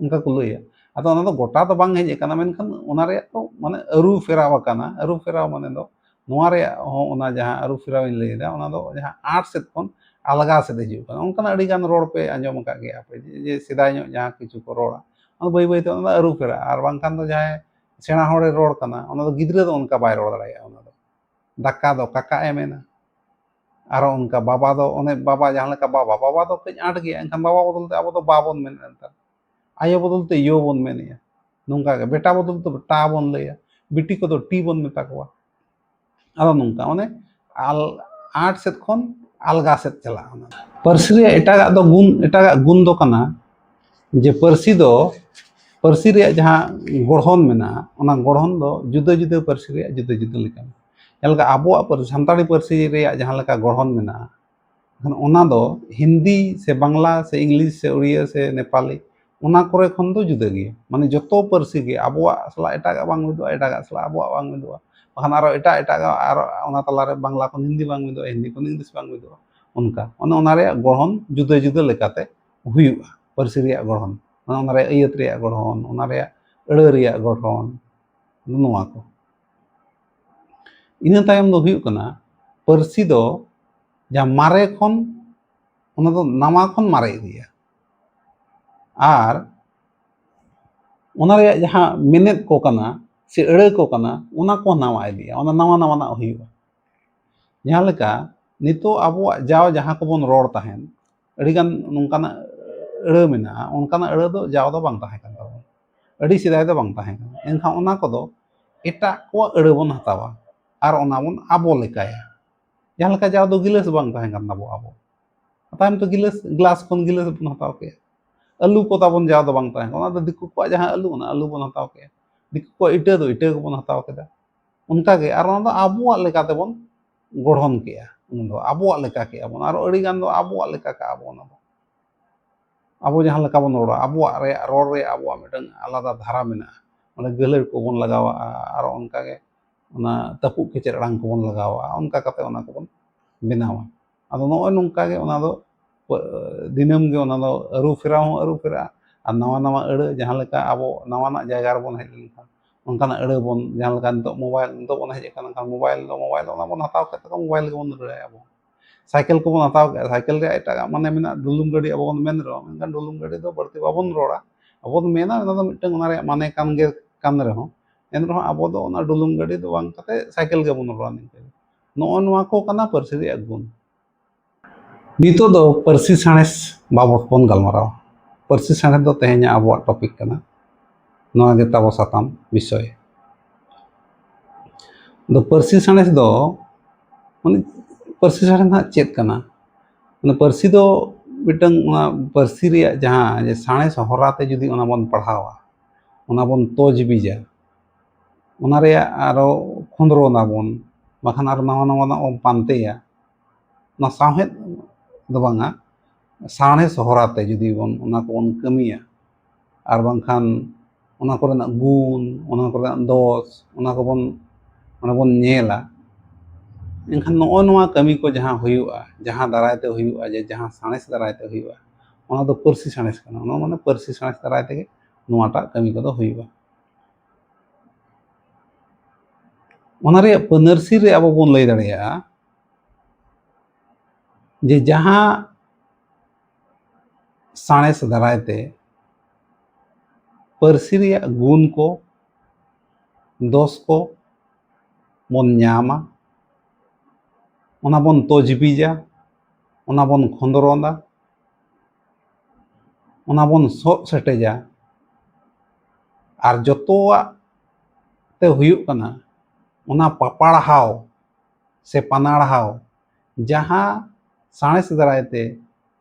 ᱚᱱᱠᱟ ᱠᱚ ᱞᱟᱹᱭᱟ᱾ ᱟᱫᱚ ᱚᱱᱟ ᱫᱚ ᱜᱚᱴᱟ ᱫᱚ ᱵᱟᱝ ᱦᱮᱡ ᱟᱠᱟᱱᱟ, ᱢᱮᱱᱠᱷᱟᱱ ᱚᱱᱟ ᱨᱮᱭᱟᱜ ᱫᱚ ᱢᱟᱱᱮ ᱟᱹᱨᱩ ᱯᱷᱮᱨᱟᱣ ᱟᱠᱟᱱᱟ᱾ ᱟᱹᱨᱩ ᱯᱷᱮᱨᱟᱣ ᱢᱟᱱᱮ ᱫᱚ ᱱᱚᱣᱟ ᱨᱮᱭᱟᱜ ᱦᱚᱸ, ᱚᱱᱟ ᱡᱟᱦᱟᱸ ᱟᱹᱨᱩ ᱯᱷᱮᱨᱟᱣ ᱤᱧ ᱞᱟᱹᱭ ᱮᱫᱟ, ᱚᱱᱟ ᱫᱚ ᱡᱟᱦᱟᱸ ᱟᱸᱴ ᱥᱮᱫ ᱠᱷᱚᱱ ᱟᱞᱜᱟ ᱥᱮᱫ ᱦᱤᱡᱩᱜ ᱠᱟᱱᱟ᱾ ᱚᱱᱠᱟᱱᱟᱜ ᱟᱹᱰᱤ ᱜᱟᱱ ᱨᱚᱲ ᱯᱮ ᱟᱸᱡᱚᱢ ᱟᱠᱟᱫ ᱜᱮᱭᱟ ᱯᱮ, ᱡᱮ, ᱡᱮ ᱥᱮᱫᱟᱭ ᱧᱚᱜ ᱡᱟᱦᱟᱸ ᱠᱤᱪᱷᱩ ᱠᱚ ᱨᱚᱲᱟ, ᱚᱱᱟ ᱵᱟᱹᱭ ᱵᱟᱹᱭ ᱛᱮ ᱚᱱᱟ ᱫᱚ ᱟᱹᱨᱩ ᱯᱷᱮᱨᱟᱜᱼᱟ᱾ ᱟᱨ ᱵᱟᱝᱠᱷᱟᱱ ᱫᱚ ᱡᱟᱦᱟᱸᱭ ᱥᱮᱬᱟ ᱦᱚᱲᱮ ᱨᱚᱲ ᱠᱟᱱᱟ, ᱚᱱᱟ ᱫᱚ ᱜᱤᱫᱽᱨᱟᱹ ᱫᱚ ᱚᱱᱠᱟ ᱵᱟᱭ ᱨᱚᱲ ᱫᱟᱲᱮᱭᱟᱜᱼᱟ᱾ ᱚᱱᱟ ᱫᱚ ᱫᱟᱠᱟ ᱫᱚ ᱠᱟᱠᱟ ᱮ ᱢᱮᱱᱟ᱾ ᱟᱨᱚ ᱚᱱᱠᱟ ᱵᱟᱵᱟ ᱫᱚ, ᱚᱱᱮ ᱵᱟᱵᱟ ᱡᱟᱦᱟᱸ ᱞᱮᱠᱟ ᱵᱟᱵᱟ, ᱵᱟᱵᱟ ᱫᱚ ᱠᱟᱹᱡ ᱟᱸᱴ ᱜᱮᱭᱟ, ᱮᱱᱠᱷᱟᱱ ᱵᱟᱵᱟ ᱵᱚᱫᱚᱞ ᱛᱮ ᱟᱵᱚ ᱫᱚ ᱵᱟ ᱵᱚᱱ ᱢᱮᱱᱟ ᱱᱮᱛᱟᱨ᱾ ᱟᱭᱳ ᱵᱚᱫᱚᱞ ᱛᱮ ᱭᱳ ᱵᱚᱱ ᱢᱮᱱᱮᱜᱼᱟ᱾ ᱱᱚᱝᱠᱟ ᱜᱮ ᱵᱮᱴᱟ ᱵᱚᱫᱚᱞ ᱛᱮ ᱴᱟ ᱵᱚᱱ ᱞᱟᱹᱭᱟ, ᱵᱤᱴᱤ ᱠᱚᱫᱚ ᱴᱤ ᱵᱚᱱ ᱢᱮᱛᱟ ᱠᱚᱣᱟ᱾ ᱟᱫᱚ ᱱᱚᱝᱠᱟ ᱚᱱᱮ ᱟᱞ-, ᱟᱸᱴ ᱥᱮᱫ ᱠᱷᱚᱱ ᱟᱞᱜᱟ ᱥᱮᱫ ᱪᱟᱞᱟᱜᱼᱟ᱾ ᱚᱱᱟ ᱯᱟᱹᱨᱥᱤ ᱨᱮᱭᱟᱜ ᱮᱴᱟᱜᱟᱜ ᱫᱚ ᱜᱩᱱ, ᱮᱴᱟᱜᱟᱜ ᱜᱩᱱ ᱫᱚ ᱠᱟᱱᱟ ᱡᱮ ᱯᱟᱹᱨᱥᱤ ᱫᱚ, ᱯᱟᱹᱨᱥᱤ ᱨᱮᱭᱟᱜ ᱡᱟᱦᱟᱸ ᱜᱚᱲᱦᱚᱱ ᱢᱮᱱᱟᱜᱼᱟ, ᱚᱱᱟ ᱜᱚᱲᱦᱚᱱ ᱫᱚ ᱡᱩᱫᱟᱹ ᱡᱩᱫᱟᱹ ᱯᱟᱹᱨᱥᱤ ᱨᱮᱭᱟᱜ ᱡᱩᱫᱟᱹ ᱡᱩᱫᱟᱹ ᱞᱮᱠᱟᱱᱟ᱾ ᱡᱟᱦᱟᱸ ᱞᱮᱠᱟ ᱟᱵᱚᱣᱟᱜ ᱯᱟᱹᱨᱥᱤ, ᱥᱟᱱᱛᱟᱲᱤ ᱯᱟᱹᱨᱥᱤ ᱨᱮᱭᱟᱜ ᱡᱟᱦᱟᱸ ᱞᱮᱠᱟ ᱜᱚᱲᱦᱚᱱ ᱢᱮᱱᱟᱜᱼᱟ, ᱮᱱᱠᱷᱟᱱ ᱚᱱᱟ ᱫᱚ ᱦᱤᱱᱫᱤ ᱥᱮ ᱵᱟᱝᱞᱟ ᱥᱮ ᱤᱝᱞᱤᱥ ᱥᱮ ᱩᱲᱤᱭᱟ ᱥᱮ ᱱᱮᱯᱟᱞᱤ, ᱚᱱᱟ ᱠᱚᱨᱮ ᱠᱷᱚᱱ ᱫᱚ ᱡᱩᱫᱟᱹ ᱜᱮᱭᱟ᱾ ᱢᱟᱱᱮ ᱡᱚᱛᱚ ᱯᱟᱹᱨᱥᱤ ᱜᱮ ᱟᱵᱚᱣᱟᱜ ᱥᱟᱞᱟᱜ ᱮᱴᱟᱜᱟᱜ ᱵᱟᱝ ᱢᱤᱫᱚᱜᱼᱟ, ᱮᱴᱟᱜᱟᱜ ᱥᱟᱞᱟᱜ ᱟᱵᱚᱣᱟᱜ ᱵᱟᱝ ᱢᱤᱫᱚᱜᱼᱟ, ᱵᱟᱠᱷᱟᱱ ᱟᱨᱚ ᱮᱴᱟᱜ ᱮᱴᱟᱜᱟᱜ ᱟᱨᱚ ᱚᱱᱟ ᱛᱟᱞᱟᱨᱮ ᱵᱟᱝᱞᱟ ᱠᱷᱚᱱ ᱦᱤᱱᱫᱤ ᱵᱟᱝ ᱢᱤᱫᱚᱜᱼᱟ, ᱦᱤᱱᱫᱤ ᱠᱷᱚᱱ ᱤᱝᱞᱤᱥ ᱵᱟᱝ ᱢᱤᱫᱚᱜᱼᱟ᱾ ᱚᱱᱠᱟ ᱚᱱᱮ ᱚᱱᱟ ᱨᱮᱭᱟᱜ ᱜᱚᱲᱦᱚᱱ ᱡᱩᱫᱟᱹ ᱡᱩᱫᱟᱹ ᱞᱮᱠᱟᱛᱮ ᱦᱩᱭᱩᱜᱼᱟ᱾ ᱯᱟᱹᱨᱥᱤ ᱨᱮᱭᱟᱜ ᱜᱚᱲᱦᱚᱱ, ᱚᱱᱟ, ᱚᱱᱟ ᱨᱮᱭᱟᱜ ᱟᱹᱭᱟᱹᱛ ᱨᱮᱭᱟᱜ ᱜᱚᱲᱦᱚᱱ, ᱚᱱᱟ ᱨᱮᱭᱟᱜ ᱟᱹᱲᱟᱹ ᱨᱮᱭᱟᱜ ᱜᱚᱲᱦᱚᱱ, ᱱᱚᱣᱟ ᱠᱚ᱾ ᱤᱱᱟᱹ ᱛᱟᱭᱚᱢ ᱫᱚ ᱦᱩᱭᱩᱜ ᱠᱟᱱᱟ ᱯᱟᱹᱨᱥᱤ ᱫᱚ ᱡᱟᱦᱟᱸ ᱢᱟᱨᱮ ᱠᱷᱚᱱ ᱚᱱᱟ ᱫᱚ ᱱᱟᱣᱟ ᱠᱷᱚᱱ ᱢᱟᱨᱮ ᱤᱫᱤᱜᱼᱟ᱾ ᱟᱨ ᱚᱱᱟ ᱨᱮᱭᱟᱜ ᱡᱟᱦᱟᱸ ᱢᱮᱱᱮᱫ ᱠᱚ ᱠᱟᱱᱟ ᱥᱮ ᱟᱹᱲᱟᱹ ᱠᱚ ᱠᱟᱱᱟ, ᱚᱱᱟ ᱠᱚ ᱱᱟᱣᱟ ᱤᱫᱤᱜᱼᱟ, ᱚᱱᱟ ᱱᱟᱣᱟ ᱱᱟᱣᱟᱱᱟᱜ ᱦᱩᱭᱩᱜᱼᱟ᱾ ᱡᱟᱦᱟᱸ ᱞᱮᱠᱟ ᱱᱤᱛᱚᱜ ᱟᱵᱚᱣᱟᱜ ᱡᱟᱣ ᱡᱟᱦᱟᱸ ᱠᱚᱵᱚᱱ ᱨᱚᱲ ᱛᱟᱦᱮᱸᱱ, ᱟᱹᱰᱤᱜᱟᱱ ᱱᱚᱝᱠᱟᱱᱟᱜ ᱟᱹᱲᱟᱹ ᱢᱮᱱᱟᱜᱼᱟ, ᱚᱱᱠᱟᱱᱟᱜ ᱟᱹᱲᱟᱹ ᱫᱚ ᱡᱟᱣ ᱫᱚ ᱵᱟᱝ ᱛᱟᱦᱮᱸ ᱠᱟᱱ ᱛᱟᱵᱚᱱᱟ, ᱟᱹᱰᱤ ᱥᱮᱫᱟᱭ ᱫᱚ ᱵᱟᱝ ᱛᱟᱦᱮᱸ ᱠᱟᱱᱟ᱾ ᱮᱱᱠᱷᱟᱱ ᱚᱱᱟ ᱠᱚᱫᱚ ᱮᱴᱟᱜ ᱠᱚᱣᱟᱜ ᱟᱹᱲᱟᱹ ᱵᱚᱱ ᱦᱟᱛᱟᱣᱟ ᱟᱨ ᱚᱱᱟ ᱵᱚᱱ ᱟᱵᱚ ᱞᱮᱠᱟᱭᱟ᱾ ᱡᱟᱦᱟᱸ ᱞᱮᱠᱟ ᱡᱟᱣ ᱫᱚ ᱜᱤᱞᱟᱹᱥ ᱵᱟᱝ ᱛᱟᱦᱮᱸ ᱠᱟᱱ ᱛᱟᱵᱚ ᱟᱵᱚ, ᱛᱟᱭᱚᱢ ᱛᱮ ᱜᱤᱞᱟᱹᱥ, ᱜᱞᱟᱥ ᱠᱷᱚᱱ ᱜᱤᱞᱟᱹᱥ ᱵᱚᱱ ᱦᱟᱛᱟᱣ ᱠᱮᱜᱼᱟ᱾ ᱟᱹᱞᱩ ᱠᱚ ᱛᱟᱵᱚᱱ ᱡᱟᱣ ᱫᱚ ᱵᱟᱝ ᱛᱟᱦᱮᱸ ᱠᱟᱱᱟ, ᱚᱱᱟ ᱫᱚ ᱫᱤᱠᱩ ᱠᱚᱣᱟᱜ ᱡᱟᱦᱟᱸ ᱟᱹᱞᱩ, ᱚᱱᱟ ᱟᱹᱞᱩ ᱵᱚᱱ ᱦᱟᱛᱟᱣ ᱠᱮᱜᱼᱟ᱾ ᱫᱤᱠᱩ ᱠᱚᱣᱟᱜ ᱤᱴᱟᱹ ᱫᱚ ᱤᱴᱟᱹ ᱜᱮᱵᱚᱱ ᱦᱟᱛᱟᱣ ᱠᱮᱫᱟ᱾ ᱚᱱᱠᱟᱜᱮ ᱟᱨ ᱚᱱᱟ ᱫᱚ ᱟᱵᱚᱣᱟᱜ ᱞᱮᱠᱟ ᱛᱮᱵᱚᱱ ᱜᱚᱲᱦᱚᱱ ᱠᱮᱜᱼᱟ, ᱚᱱᱟ ᱫᱚ ᱟᱵᱚᱣᱟᱜ ᱞᱮᱠᱟ ᱠᱮᱜᱼᱟ ᱵᱚᱱ, ᱟᱨᱚ ᱟᱹᱰᱤ ᱜᱟᱱ ᱫᱚ ᱟᱵᱚᱣᱟᱜ ᱞᱮᱠᱟ ᱠᱟᱜᱼᱟ ᱵᱚᱱ᱾ ᱚᱱᱟ ᱫᱚ ᱟᱵᱚ ᱡᱟᱦᱟᱸ ᱞᱮᱠᱟ ᱵᱚᱱ ᱨᱚᱲᱟ, ᱟᱵᱚᱣᱟᱜ ᱨᱮᱭᱟᱜ ᱨᱚᱲ ᱨᱮᱭᱟᱜ ᱟᱵᱚᱣᱟᱜ ᱢᱤᱫᱴᱟᱝ ᱟᱞᱟᱫᱟ ᱫᱷᱟᱨᱟ ᱢᱮᱱᱟᱜᱼᱟ᱾ ᱚᱸᱰᱮ ᱜᱟᱹᱦᱞᱟᱹᱲ ᱠᱚᱵᱚᱱ ᱞᱟᱜᱟᱣᱟᱜᱼᱟ, ᱟᱨᱚ ᱚᱱᱠᱟᱜᱮ ᱚᱱᱟ ᱛᱟᱹᱯᱩᱜ ᱠᱮᱪᱮᱫ ᱟᱲᱟᱝ ᱠᱚᱵᱚᱱ ᱞᱟᱜᱟᱣᱟᱜᱼᱟ, ᱚᱱᱠᱟ ᱠᱟᱛᱮ ᱚᱱᱟ ᱠᱚᱵᱚᱱ ᱵᱮᱱᱟᱣᱟ᱾ ᱟᱫᱚ ᱱᱚᱜᱼᱚᱭ ᱱᱚᱝᱠᱟ ᱜᱮ ᱚᱱᱟ ᱫᱚ ᱯᱟᱹ-, ᱫᱤᱱᱟᱹᱢ ᱜᱮ ᱚᱱᱟ ᱫᱚ ᱟᱹᱨᱩ ᱯᱷᱮᱨᱟᱣ ᱦᱚᱸ ᱟᱹᱨᱩ ᱯᱷᱮᱨᱟᱜᱼᱟ᱾ ᱟᱨ ᱱᱟᱣᱟ ᱱᱟᱣᱟ ᱟᱹᱲᱟᱹ, ᱡᱟᱦᱟᱸ ᱞᱮᱠᱟ ᱟᱵᱚ ᱱᱟᱣᱟᱱᱟᱜ ᱡᱟᱭᱜᱟ ᱨᱮᱵᱚᱱ ᱦᱮᱡ ᱞᱮᱱᱠᱷᱟᱱ ᱚᱱᱠᱟᱱᱟᱜ ᱟᱹᱲᱟᱹ ᱵᱚᱱ, ᱡᱟᱦᱟᱸ ᱞᱮᱠᱟ ᱱᱤᱛᱚᱜ ᱢᱳᱵᱟᱭᱤᱞ, ᱱᱤᱛᱚᱜ ᱵᱚᱱ ᱦᱮᱡ ᱟᱠᱟᱱ ᱠᱷᱟᱱ ᱢᱳᱵᱟᱭᱤᱞ ᱫᱚ, ᱢᱳᱵᱟᱭᱤᱞ ᱫᱚ ᱚᱱᱟ ᱵᱚᱱ ᱦᱟᱛᱟᱣ ᱠᱮᱫ ᱛᱟᱠᱚ, ᱢᱳᱵᱟᱭᱤᱞ ᱜᱮᱵᱚᱱ ᱨᱟᱹᱲᱟᱭᱟ ᱟᱵᱚ᱾ ᱥᱟᱭᱠᱮᱞ ᱠᱚᱵᱚᱱ ᱦᱟᱛᱟᱣ ᱠᱮᱫᱼᱟ, ᱥᱟᱭᱠᱮᱞ ᱨᱮᱭᱟᱜ ᱮᱴᱟᱜᱟᱜ ᱢᱟᱱᱮ ᱢᱮᱱᱟᱜᱼᱟ, ᱰᱩᱞᱩᱝ ᱜᱟᱹᱰᱤ ᱟᱵᱚ ᱵᱚᱱ ᱢᱮᱱ ᱨᱮᱦᱚᱸ, ᱢᱮᱱᱠᱷᱟᱱ ᱰᱩᱞᱩᱝ ᱜᱟᱹᱰᱤ ᱫᱚ ᱵᱟᱹᱲᱛᱤ ᱵᱟᱵᱚᱱ ᱨᱚᱲᱟ᱾ ᱟᱵᱚ ᱵᱚᱱ ᱢᱮᱱᱟ ᱚᱱᱟ ᱫᱚ ᱢᱤᱫᱴᱟᱝ ᱚᱱᱟ ᱨᱮᱭᱟᱜ ᱢᱟᱱᱮ ᱠᱟᱱ ᱜᱮ ᱠᱟᱱ ᱨᱮᱦᱚᱸ, ᱮᱱ ᱨᱮᱦᱚᱸ ᱟᱵᱚ ᱫᱚ ᱚᱱᱟ ᱰᱩᱞᱩᱝ ᱜᱟᱹᱰᱤ ᱫᱚ ᱵᱟᱝ ᱠᱟᱛᱮ ᱥᱟᱭᱠᱮᱞ ᱜᱮᱵᱚᱱ ᱨᱚᱲᱟ᱾ ᱱᱤᱝᱠᱟᱹ ᱜᱮ᱾ ᱱᱚᱜᱼᱚ ᱱᱚᱣᱟ ᱠᱚ ᱠᱟᱱᱟ ᱯᱟᱹᱨᱥᱤ ᱨᱮᱭᱟᱜ ᱜᱩᱱ᱾ ᱱᱤᱛᱚᱜ ᱫᱚ ᱯᱟᱹᱨᱥᱤ ᱥᱟᱬᱮᱥ ᱵᱟᱵᱚᱛ ᱵᱚᱱ ᱜᱟᱞᱢᱟᱨᱟᱣᱟ᱾ ᱯᱟᱹᱨᱥᱤ ᱥᱟᱬᱮᱥ ᱫᱚ ᱛᱮᱦᱮᱧᱟᱜ ᱟᱵᱚᱣᱟᱜ ᱴᱚᱯᱤᱠ ᱠᱟᱱᱟ, ᱱᱚᱣᱟ ᱜᱮ ᱛᱟᱵᱚ ᱥᱟᱛᱟᱢ ᱵᱤᱥᱚᱭ᱾ ᱫᱚ ᱯᱟᱹᱨᱥᱤ ᱥᱟᱬᱮᱥ ᱫᱚ, ᱢᱟᱱᱮ, ᱯᱟᱹᱨᱥᱤ ᱥᱟᱬᱮᱥ ᱱᱟᱦᱟᱜ ᱪᱮᱫ ᱠᱟᱱᱟ? ᱢᱟᱱᱮ, ᱯᱟᱹᱨᱥᱤ ᱫᱚ ᱢᱤᱫᱴᱟᱝ, ᱚᱱᱟ ᱯᱟᱹᱨᱥᱤ ᱨᱮᱭᱟᱜ ᱡᱟᱦᱟᱸ ᱡᱮ ᱥᱟᱬᱮᱥ ᱦᱚᱨᱟᱛᱮ ᱡᱩᱫᱤ ᱚᱱᱟ ᱵᱚᱱ ᱯᱟᱲᱦᱟᱣᱟ, ᱚᱱᱟ ᱵᱚᱱ ᱛᱚᱡᱽᱵᱤᱡᱟ, ᱚᱱᱟ ᱨᱮᱭᱟᱜ ᱟᱨᱚ ᱠᱷᱚᱸᱫᱽᱨᱚᱱ ᱟᱵᱚᱱ, ᱵᱟᱠᱷᱟᱱ ᱟᱨᱚ ᱱᱟᱣᱟ ᱱᱟᱣᱟᱱᱟᱜ ᱵᱚᱱ ᱯᱟᱱᱛᱮᱭᱟ᱾ ᱚᱱᱟ ᱥᱟᱶᱦᱮᱫ ᱫᱚ ᱵᱟᱝᱟ, ᱥᱟᱬᱮᱥ ᱦᱚᱨᱟᱛᱮ ᱡᱩᱫᱤ ᱵᱚᱱ ᱚᱱᱟ ᱠᱚᱵᱚᱱ ᱠᱟᱹᱢᱤᱭᱟ, ᱟᱨ ᱵᱟᱝᱠᱷᱟᱱ ᱚᱱᱟ ᱠᱚᱨᱮᱱᱟᱜ ᱜᱩᱱ, ᱚᱱᱟ ᱠᱚᱨᱮᱱᱟᱜ ᱫᱚᱥ, ᱚᱱᱟ ᱠᱚᱵᱚᱱ, ᱚᱱᱟ ᱵᱚᱱ ᱧᱮᱞᱟ, ᱮᱱᱠᱷᱟᱱ ᱱᱚᱜᱼᱚ ᱱᱚᱣᱟ ᱠᱟᱹᱢᱤ ᱠᱚ ᱡᱟᱦᱟᱸ ᱦᱩᱭᱩᱜᱼᱟ, ᱡᱟᱦᱟᱸ ᱫᱟᱨᱟᱭ ᱛᱮ ᱦᱩᱭᱩᱜᱼᱟ, ᱡᱮ ᱡᱟᱦᱟᱸ ᱥᱟᱬᱮᱥ ᱫᱟᱨᱟᱭ ᱛᱮ ᱦᱩᱭᱩᱜᱼᱟ, ᱚᱱᱟ ᱫᱚ ᱯᱟᱹᱨᱥᱤ ᱥᱟᱬᱮᱥ ᱠᱟᱱᱟ᱾ ᱚᱱᱟ ᱢᱟᱱᱮ ᱯᱟᱹᱨᱥᱤ ᱥᱟᱬᱮᱥ ᱫᱟᱨᱟᱭ ᱛᱮᱜᱮ ᱱᱚᱣᱟᱴᱟᱜ ᱠᱟᱹᱢᱤ ᱠᱚᱫᱚ ᱦᱩᱭᱩᱜᱼᱟ᱾ ᱚᱱᱟ ᱨᱮᱭᱟᱜ ᱯᱟᱹᱱᱟᱹᱨᱥᱤ ᱨᱮ ᱟᱵᱚ ᱵᱚᱱ ᱞᱟᱹᱭ ᱫᱟᱲᱮᱭᱟᱜᱼᱟ ᱡᱮ ᱡᱟᱦᱟᱸ ᱥᱟᱬᱮᱥ ᱫᱟᱨᱟᱭ ᱛᱮ ᱯᱟᱹᱨᱥᱤ ᱨᱮᱭᱟᱜ ᱜᱩᱱ ᱠᱚ, ᱫᱚᱥ ᱠᱚ ᱵᱚᱱ ᱧᱟᱢᱟ, ᱚᱱᱟ ᱵᱚᱱ ᱛᱚᱡᱽᱵᱤᱡᱟ, ᱚᱱᱟ ᱵᱚᱱ ᱠᱷᱚᱸᱫᱽᱨᱚᱸᱫᱟ, ᱚᱱᱟ ᱵᱚᱱ ᱥᱚᱜ ᱥᱮᱴᱮᱡᱟ, ᱟᱨ ᱡᱚᱛᱚᱣᱟᱜ ᱛᱮ ᱦᱩᱭᱩᱜ ᱠᱟᱱᱟ ᱚᱱᱟ ᱯᱟᱯᱟᱲᱦᱟᱣ ᱥᱮ ᱯᱟᱱᱟᱲᱦᱟᱣ, ᱡᱟᱦᱟᱸ ᱥᱟᱬᱮᱥ ᱫᱟᱨᱟᱭ ᱛᱮ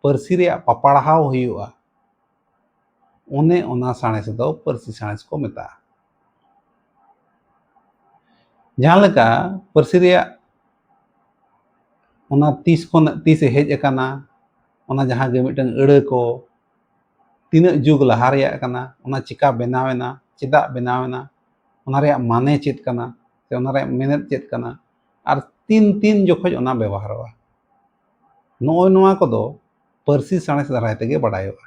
ᱯᱟᱹᱨᱥᱤ ᱨᱮᱭᱟᱜ ᱯᱟᱯᱟᱲᱦᱟᱣ ᱦᱩᱭᱩᱜᱼᱟ, ᱚᱱᱮ ᱚᱱᱟ ᱥᱟᱬᱮᱥ ᱫᱚ ᱯᱟᱹᱨᱥᱤ ᱥᱟᱬᱮᱥ ᱠᱚ ᱢᱮᱛᱟᱜᱼᱟ᱾ ᱡᱟᱦᱟᱸ ᱞᱮᱠᱟ ᱯᱟᱹᱨᱥᱤ ᱨᱮᱭᱟᱜ ᱚᱱᱟ ᱛᱤᱥ ᱠᱷᱚᱱ ᱛᱤᱥᱮ ᱦᱮᱡ ᱟᱠᱟᱱᱟ, ᱚᱱᱟ ᱡᱟᱦᱟᱸ ᱜᱮ ᱢᱤᱫᱴᱟᱝ ᱟᱹᱲᱟᱹ ᱠᱚ ᱛᱤᱱᱟᱹᱜ ᱡᱩᱜᱽ ᱞᱟᱦᱟ ᱨᱮᱭᱟᱜ ᱠᱟᱱᱟ, ᱚᱱᱟ ᱪᱤᱠᱟ ᱵᱮᱱᱟᱣ ᱮᱱᱟ, ᱪᱮᱫᱟᱜ ᱵᱮᱱᱟᱣ ᱮᱱᱟ, ᱚᱱᱟ ᱨᱮᱭᱟᱜ ᱢᱟᱱᱮ ᱪᱮᱫ ᱠᱟᱱᱟ, ᱥᱮ ᱚᱱᱟ ᱨᱮᱭᱟᱜ ᱢᱮᱱᱮᱫ ᱪᱮᱫ ᱠᱟᱱᱟ, ᱟᱨ ᱛᱤᱱ ᱛᱤᱱ ᱡᱚᱠᱷᱚᱡ ᱚᱱᱟ ᱵᱮᱵᱚᱦᱟᱨᱚᱜᱼᱟ, ᱱᱚᱜᱼᱚᱭ ᱱᱚᱣᱟ ᱠᱚᱫᱚ ᱯᱟᱹᱨᱥᱤ ᱥᱟᱬᱮᱥ ᱫᱟᱨᱟᱭ ᱛᱮᱜᱮ ᱵᱟᱰᱟᱭᱚᱜᱼᱟ᱾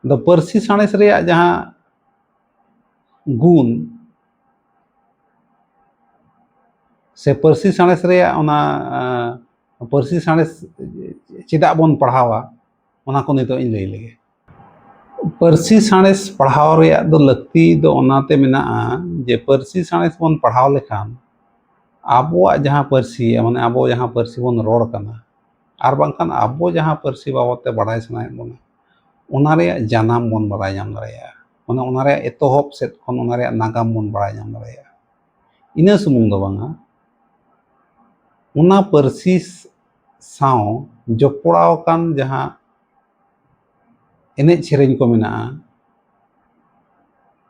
ᱟᱫᱚ ᱯᱟᱹᱨᱥᱤ ᱥᱟᱬᱮᱥ ᱨᱮᱭᱟᱜ ᱡᱟᱦᱟᱸ ᱜᱩᱱ ᱥᱮ ᱯᱟᱹᱨᱥᱤ ᱥᱟᱬᱮᱥ ᱨᱮᱭᱟᱜ ᱚᱱᱟ, ᱟᱸ, ᱯᱟᱹᱨᱥᱤ ᱥᱟᱬᱮᱥ ᱪᱮᱫᱟᱜ ᱵᱚᱱ ᱯᱟᱲᱦᱟᱣᱟ, ᱚᱱᱟ ᱠᱚ ᱱᱤᱛᱚᱜ ᱤᱧ ᱞᱟᱹᱭ ᱞᱮᱜᱮ᱾ ᱯᱟᱹᱨᱥᱤ ᱥᱟᱬᱮᱥ ᱯᱟᱲᱦᱟᱣ ᱨᱮᱭᱟᱜ ᱫᱚ ᱞᱟᱹᱠᱛᱤ ᱫᱚ ᱚᱱᱟᱛᱮ ᱢᱮᱱᱟᱜᱼᱟ ᱡᱮ ᱯᱟᱹᱨᱥᱤ ᱥᱟᱬᱮᱥ ᱵᱚᱱ ᱯᱟᱲᱦᱟᱣ ᱞᱮᱠᱷᱟᱱ ᱟᱵᱚᱣᱟᱜ ᱡᱟᱦᱟᱸ ᱯᱟᱹᱨᱥᱤ, ᱢᱟᱱᱮ ᱟᱵᱚ ᱡᱟᱦᱟᱸ ᱯᱟᱹᱨᱥᱤ ᱵᱚᱱ ᱨᱚᱲ ᱠᱟᱱᱟ, ᱟᱨ ᱵᱟᱝᱠᱷᱟᱱ ᱟᱵᱚ ᱡᱟᱦᱟᱸ ᱯᱟᱹᱨᱥᱤ ᱵᱟᱵᱚᱫ ᱛᱮ ᱵᱟᱲᱟᱭ ᱥᱟᱱᱟᱭᱮᱫ ᱵᱚᱱᱟ, ᱚᱱᱟ ᱨᱮᱭᱟᱜ ᱡᱟᱱᱟᱢ ᱵᱚᱱ ᱵᱟᱲᱟᱭ ᱧᱟᱢ ᱫᱟᱲᱮᱭᱟᱜᱼᱟ, ᱢᱟᱱᱮ ᱚᱱᱟ ᱨᱮᱭᱟᱜ ᱮᱛᱚᱦᱚᱵ ᱥᱮᱫ ᱠᱷᱚᱱ ᱚᱱᱟ ᱨᱮᱭᱟᱜ ᱱᱟᱜᱟᱢ ᱵᱚᱱ ᱵᱟᱲᱟᱭ ᱧᱟᱢ ᱫᱟᱲᱮᱭᱟᱜᱼᱟ᱾ ᱤᱱᱟᱹ ᱥᱩᱢᱩᱝ ᱫᱚ ᱵᱟᱝᱟ, ᱚᱱᱟ ᱯᱟᱹᱨᱥᱤ ᱥᱟᱶ ᱡᱚᱯᱲᱟᱣ ᱟᱠᱟᱱ ᱡᱟᱦᱟᱸ ᱮᱱᱮᱡ ᱥᱮᱨᱮᱧ ᱠᱚ ᱢᱮᱱᱟᱜᱼᱟ,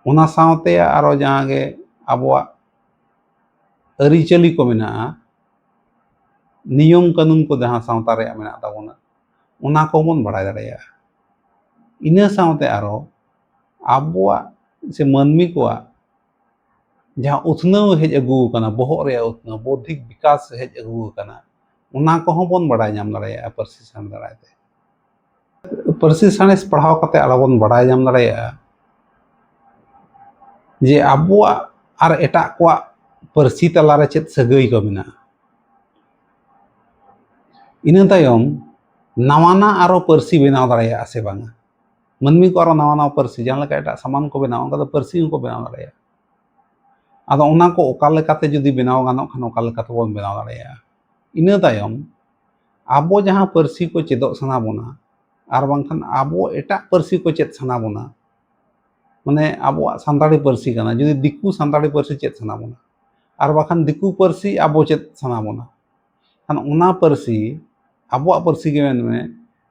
ᱚᱱᱟ ᱥᱟᱶᱛᱮ ᱟᱨᱚ ᱡᱟᱦᱟᱸ ᱜᱮ ᱟᱵᱚᱣᱟᱜ ᱟᱹᱨᱤᱪᱟᱹᱞᱤ ᱠᱚ ᱢᱮᱱᱟᱜᱼᱟ, ᱱᱤᱭᱚᱢ ᱠᱟᱹᱱᱩᱱ ᱠᱚ ᱡᱟᱦᱟᱸ ᱥᱟᱶᱛᱟ ᱨᱮᱭᱟᱜ ᱢᱮᱱᱟᱜ ᱛᱟᱵᱚᱱᱟ, ᱚᱱᱟ ᱠᱚᱦᱚᱸ ᱵᱚᱱ ᱵᱟᱲᱟᱭ ᱫᱟᱲᱮᱭᱟᱜᱼᱟ᱾ ᱤᱱᱟᱹ ᱥᱟᱶᱛᱮ ᱟᱨᱚ ᱟᱵᱚᱣᱟᱜ ᱥᱮ ᱢᱟᱹᱱᱢᱤ ᱠᱚᱣᱟᱜ ᱡᱟᱦᱟᱸ ᱩᱛᱱᱟᱹᱣ ᱦᱮᱡ ᱟᱹᱜᱩ ᱟᱠᱟᱱᱟ, ᱵᱚᱦᱚᱜ ᱨᱮᱭᱟᱜ ᱩᱛᱱᱟᱹᱣ, ᱵᱳᱫᱽᱫᱷᱤᱠ ᱵᱤᱠᱟᱥ ᱦᱮᱡ ᱟᱹᱜᱩ ᱟᱠᱟᱱᱟ, ᱚᱱᱟ ᱠᱚᱦᱚᱸ ᱵᱚᱱ ᱵᱟᱲᱟᱭ ᱧᱟᱢ ᱫᱟᱲᱮᱭᱟᱜᱼᱟ ᱯᱟᱹᱨᱥᱤ ᱥᱟᱬᱮᱥ ᱫᱟᱨᱟᱭ ᱛᱮ᱾ ᱯᱟᱹᱨᱥᱤ ᱥᱟᱬᱮᱥ ᱯᱟᱲᱦᱟᱣ ᱠᱟᱛᱮ ᱟᱨᱚ ᱵᱚᱱ ᱵᱟᱲᱟᱭ ᱧᱟᱢ ᱫᱟᱲᱮᱭᱟᱜᱼᱟ ᱡᱮ ᱟᱵᱚᱣᱟᱜ ᱟᱨ ᱮᱴᱟᱜ ᱠᱚᱣᱟᱜ ᱯᱟᱹᱨᱥᱤ ᱛᱟᱞᱟᱨᱮ ᱪᱮᱫ ᱥᱟᱹᱜᱟᱹᱭ ᱠᱚ ᱢᱮᱱᱟᱜᱼᱟ᱾ ᱤᱱᱟᱹ ᱛᱟᱭᱚᱢ ᱱᱟᱣᱟᱱᱟᱜ ᱟᱨᱚ ᱯᱟᱹᱨᱥᱤ ᱵᱮᱱᱟᱣ ᱫᱟᱲᱮᱭᱟᱜᱼᱟ ᱥᱮ ᱵᱟᱝᱟ? ᱢᱟᱹᱱᱢᱤ ᱠᱚ ᱟᱨᱚ ᱱᱟᱣᱟ ᱱᱟᱣᱟ ᱯᱟᱹᱨᱥᱤ, ᱡᱟᱦᱟᱸ ᱞᱮᱠᱟ ᱮᱴᱟᱜ ᱥᱟᱢᱟᱱ ᱠᱚ ᱵᱮᱱᱟᱣᱟ, ᱚᱱᱠᱟ ᱫᱚ ᱯᱟᱹᱨᱥᱤ ᱦᱚᱸᱠᱚ ᱵᱮᱱᱟᱣ ᱫᱟᱲᱮᱭᱟᱜᱼᱟ᱾ ᱟᱫᱚ ᱚᱱᱟ ᱠᱚ ᱚᱠᱟ ᱞᱮᱠᱟᱛᱮ ᱡᱩᱫᱤ ᱵᱮᱱᱟᱣ ᱜᱟᱱᱚᱜ ᱠᱷᱟᱱ, ᱚᱠᱟ ᱞᱮᱠᱟ ᱛᱮᱵᱚᱱ ᱵᱮᱱᱟᱣ ᱫᱟᱲᱮᱭᱟᱜᱼᱟ? ᱤᱱᱟᱹ ᱛᱟᱭᱚᱢ ᱟᱵᱚ ᱡᱟᱦᱟᱸ ᱯᱟᱹᱨᱥᱤ ᱠᱚ ᱪᱮᱫᱚᱜ ᱥᱟᱱᱟ ᱵᱚᱱᱟ, ᱟᱨ ᱵᱟᱝᱠᱷᱟᱱ ᱟᱵᱚ ᱮᱴᱟᱜ ᱯᱟᱹᱨᱥᱤ ᱠᱚ ᱪᱮᱫ ᱥᱟᱱᱟ ᱵᱚᱱᱟ, ᱢᱟᱱᱮ ᱟᱵᱚᱣᱟᱜ ᱥᱟᱱᱛᱟᱲᱤ ᱯᱟᱹᱨᱥᱤ ᱠᱟᱱᱟ, ᱡᱩᱫᱤ ᱫᱤᱠᱩ ᱥᱟᱱᱛᱟᱲᱤ ᱯᱟᱹᱨᱥᱤ ᱪᱮᱫ ᱥᱟᱱᱟ ᱵᱚᱱᱟ, ᱟᱨ ᱵᱟᱠᱷᱟᱱ ᱫᱤᱠᱩ ᱯᱟᱹᱨᱥᱤ ᱟᱵᱚ ᱪᱮᱫ ᱥᱟᱱᱟ ᱵᱚᱱᱟ᱾ ᱠᱷᱟᱱ ᱚᱱᱟ ᱯᱟᱹᱨᱥᱤ, ᱟᱵᱚᱣᱟᱜ ᱯᱟᱹᱨᱥᱤ ᱜᱮ ᱢᱮᱱ ᱢᱮ,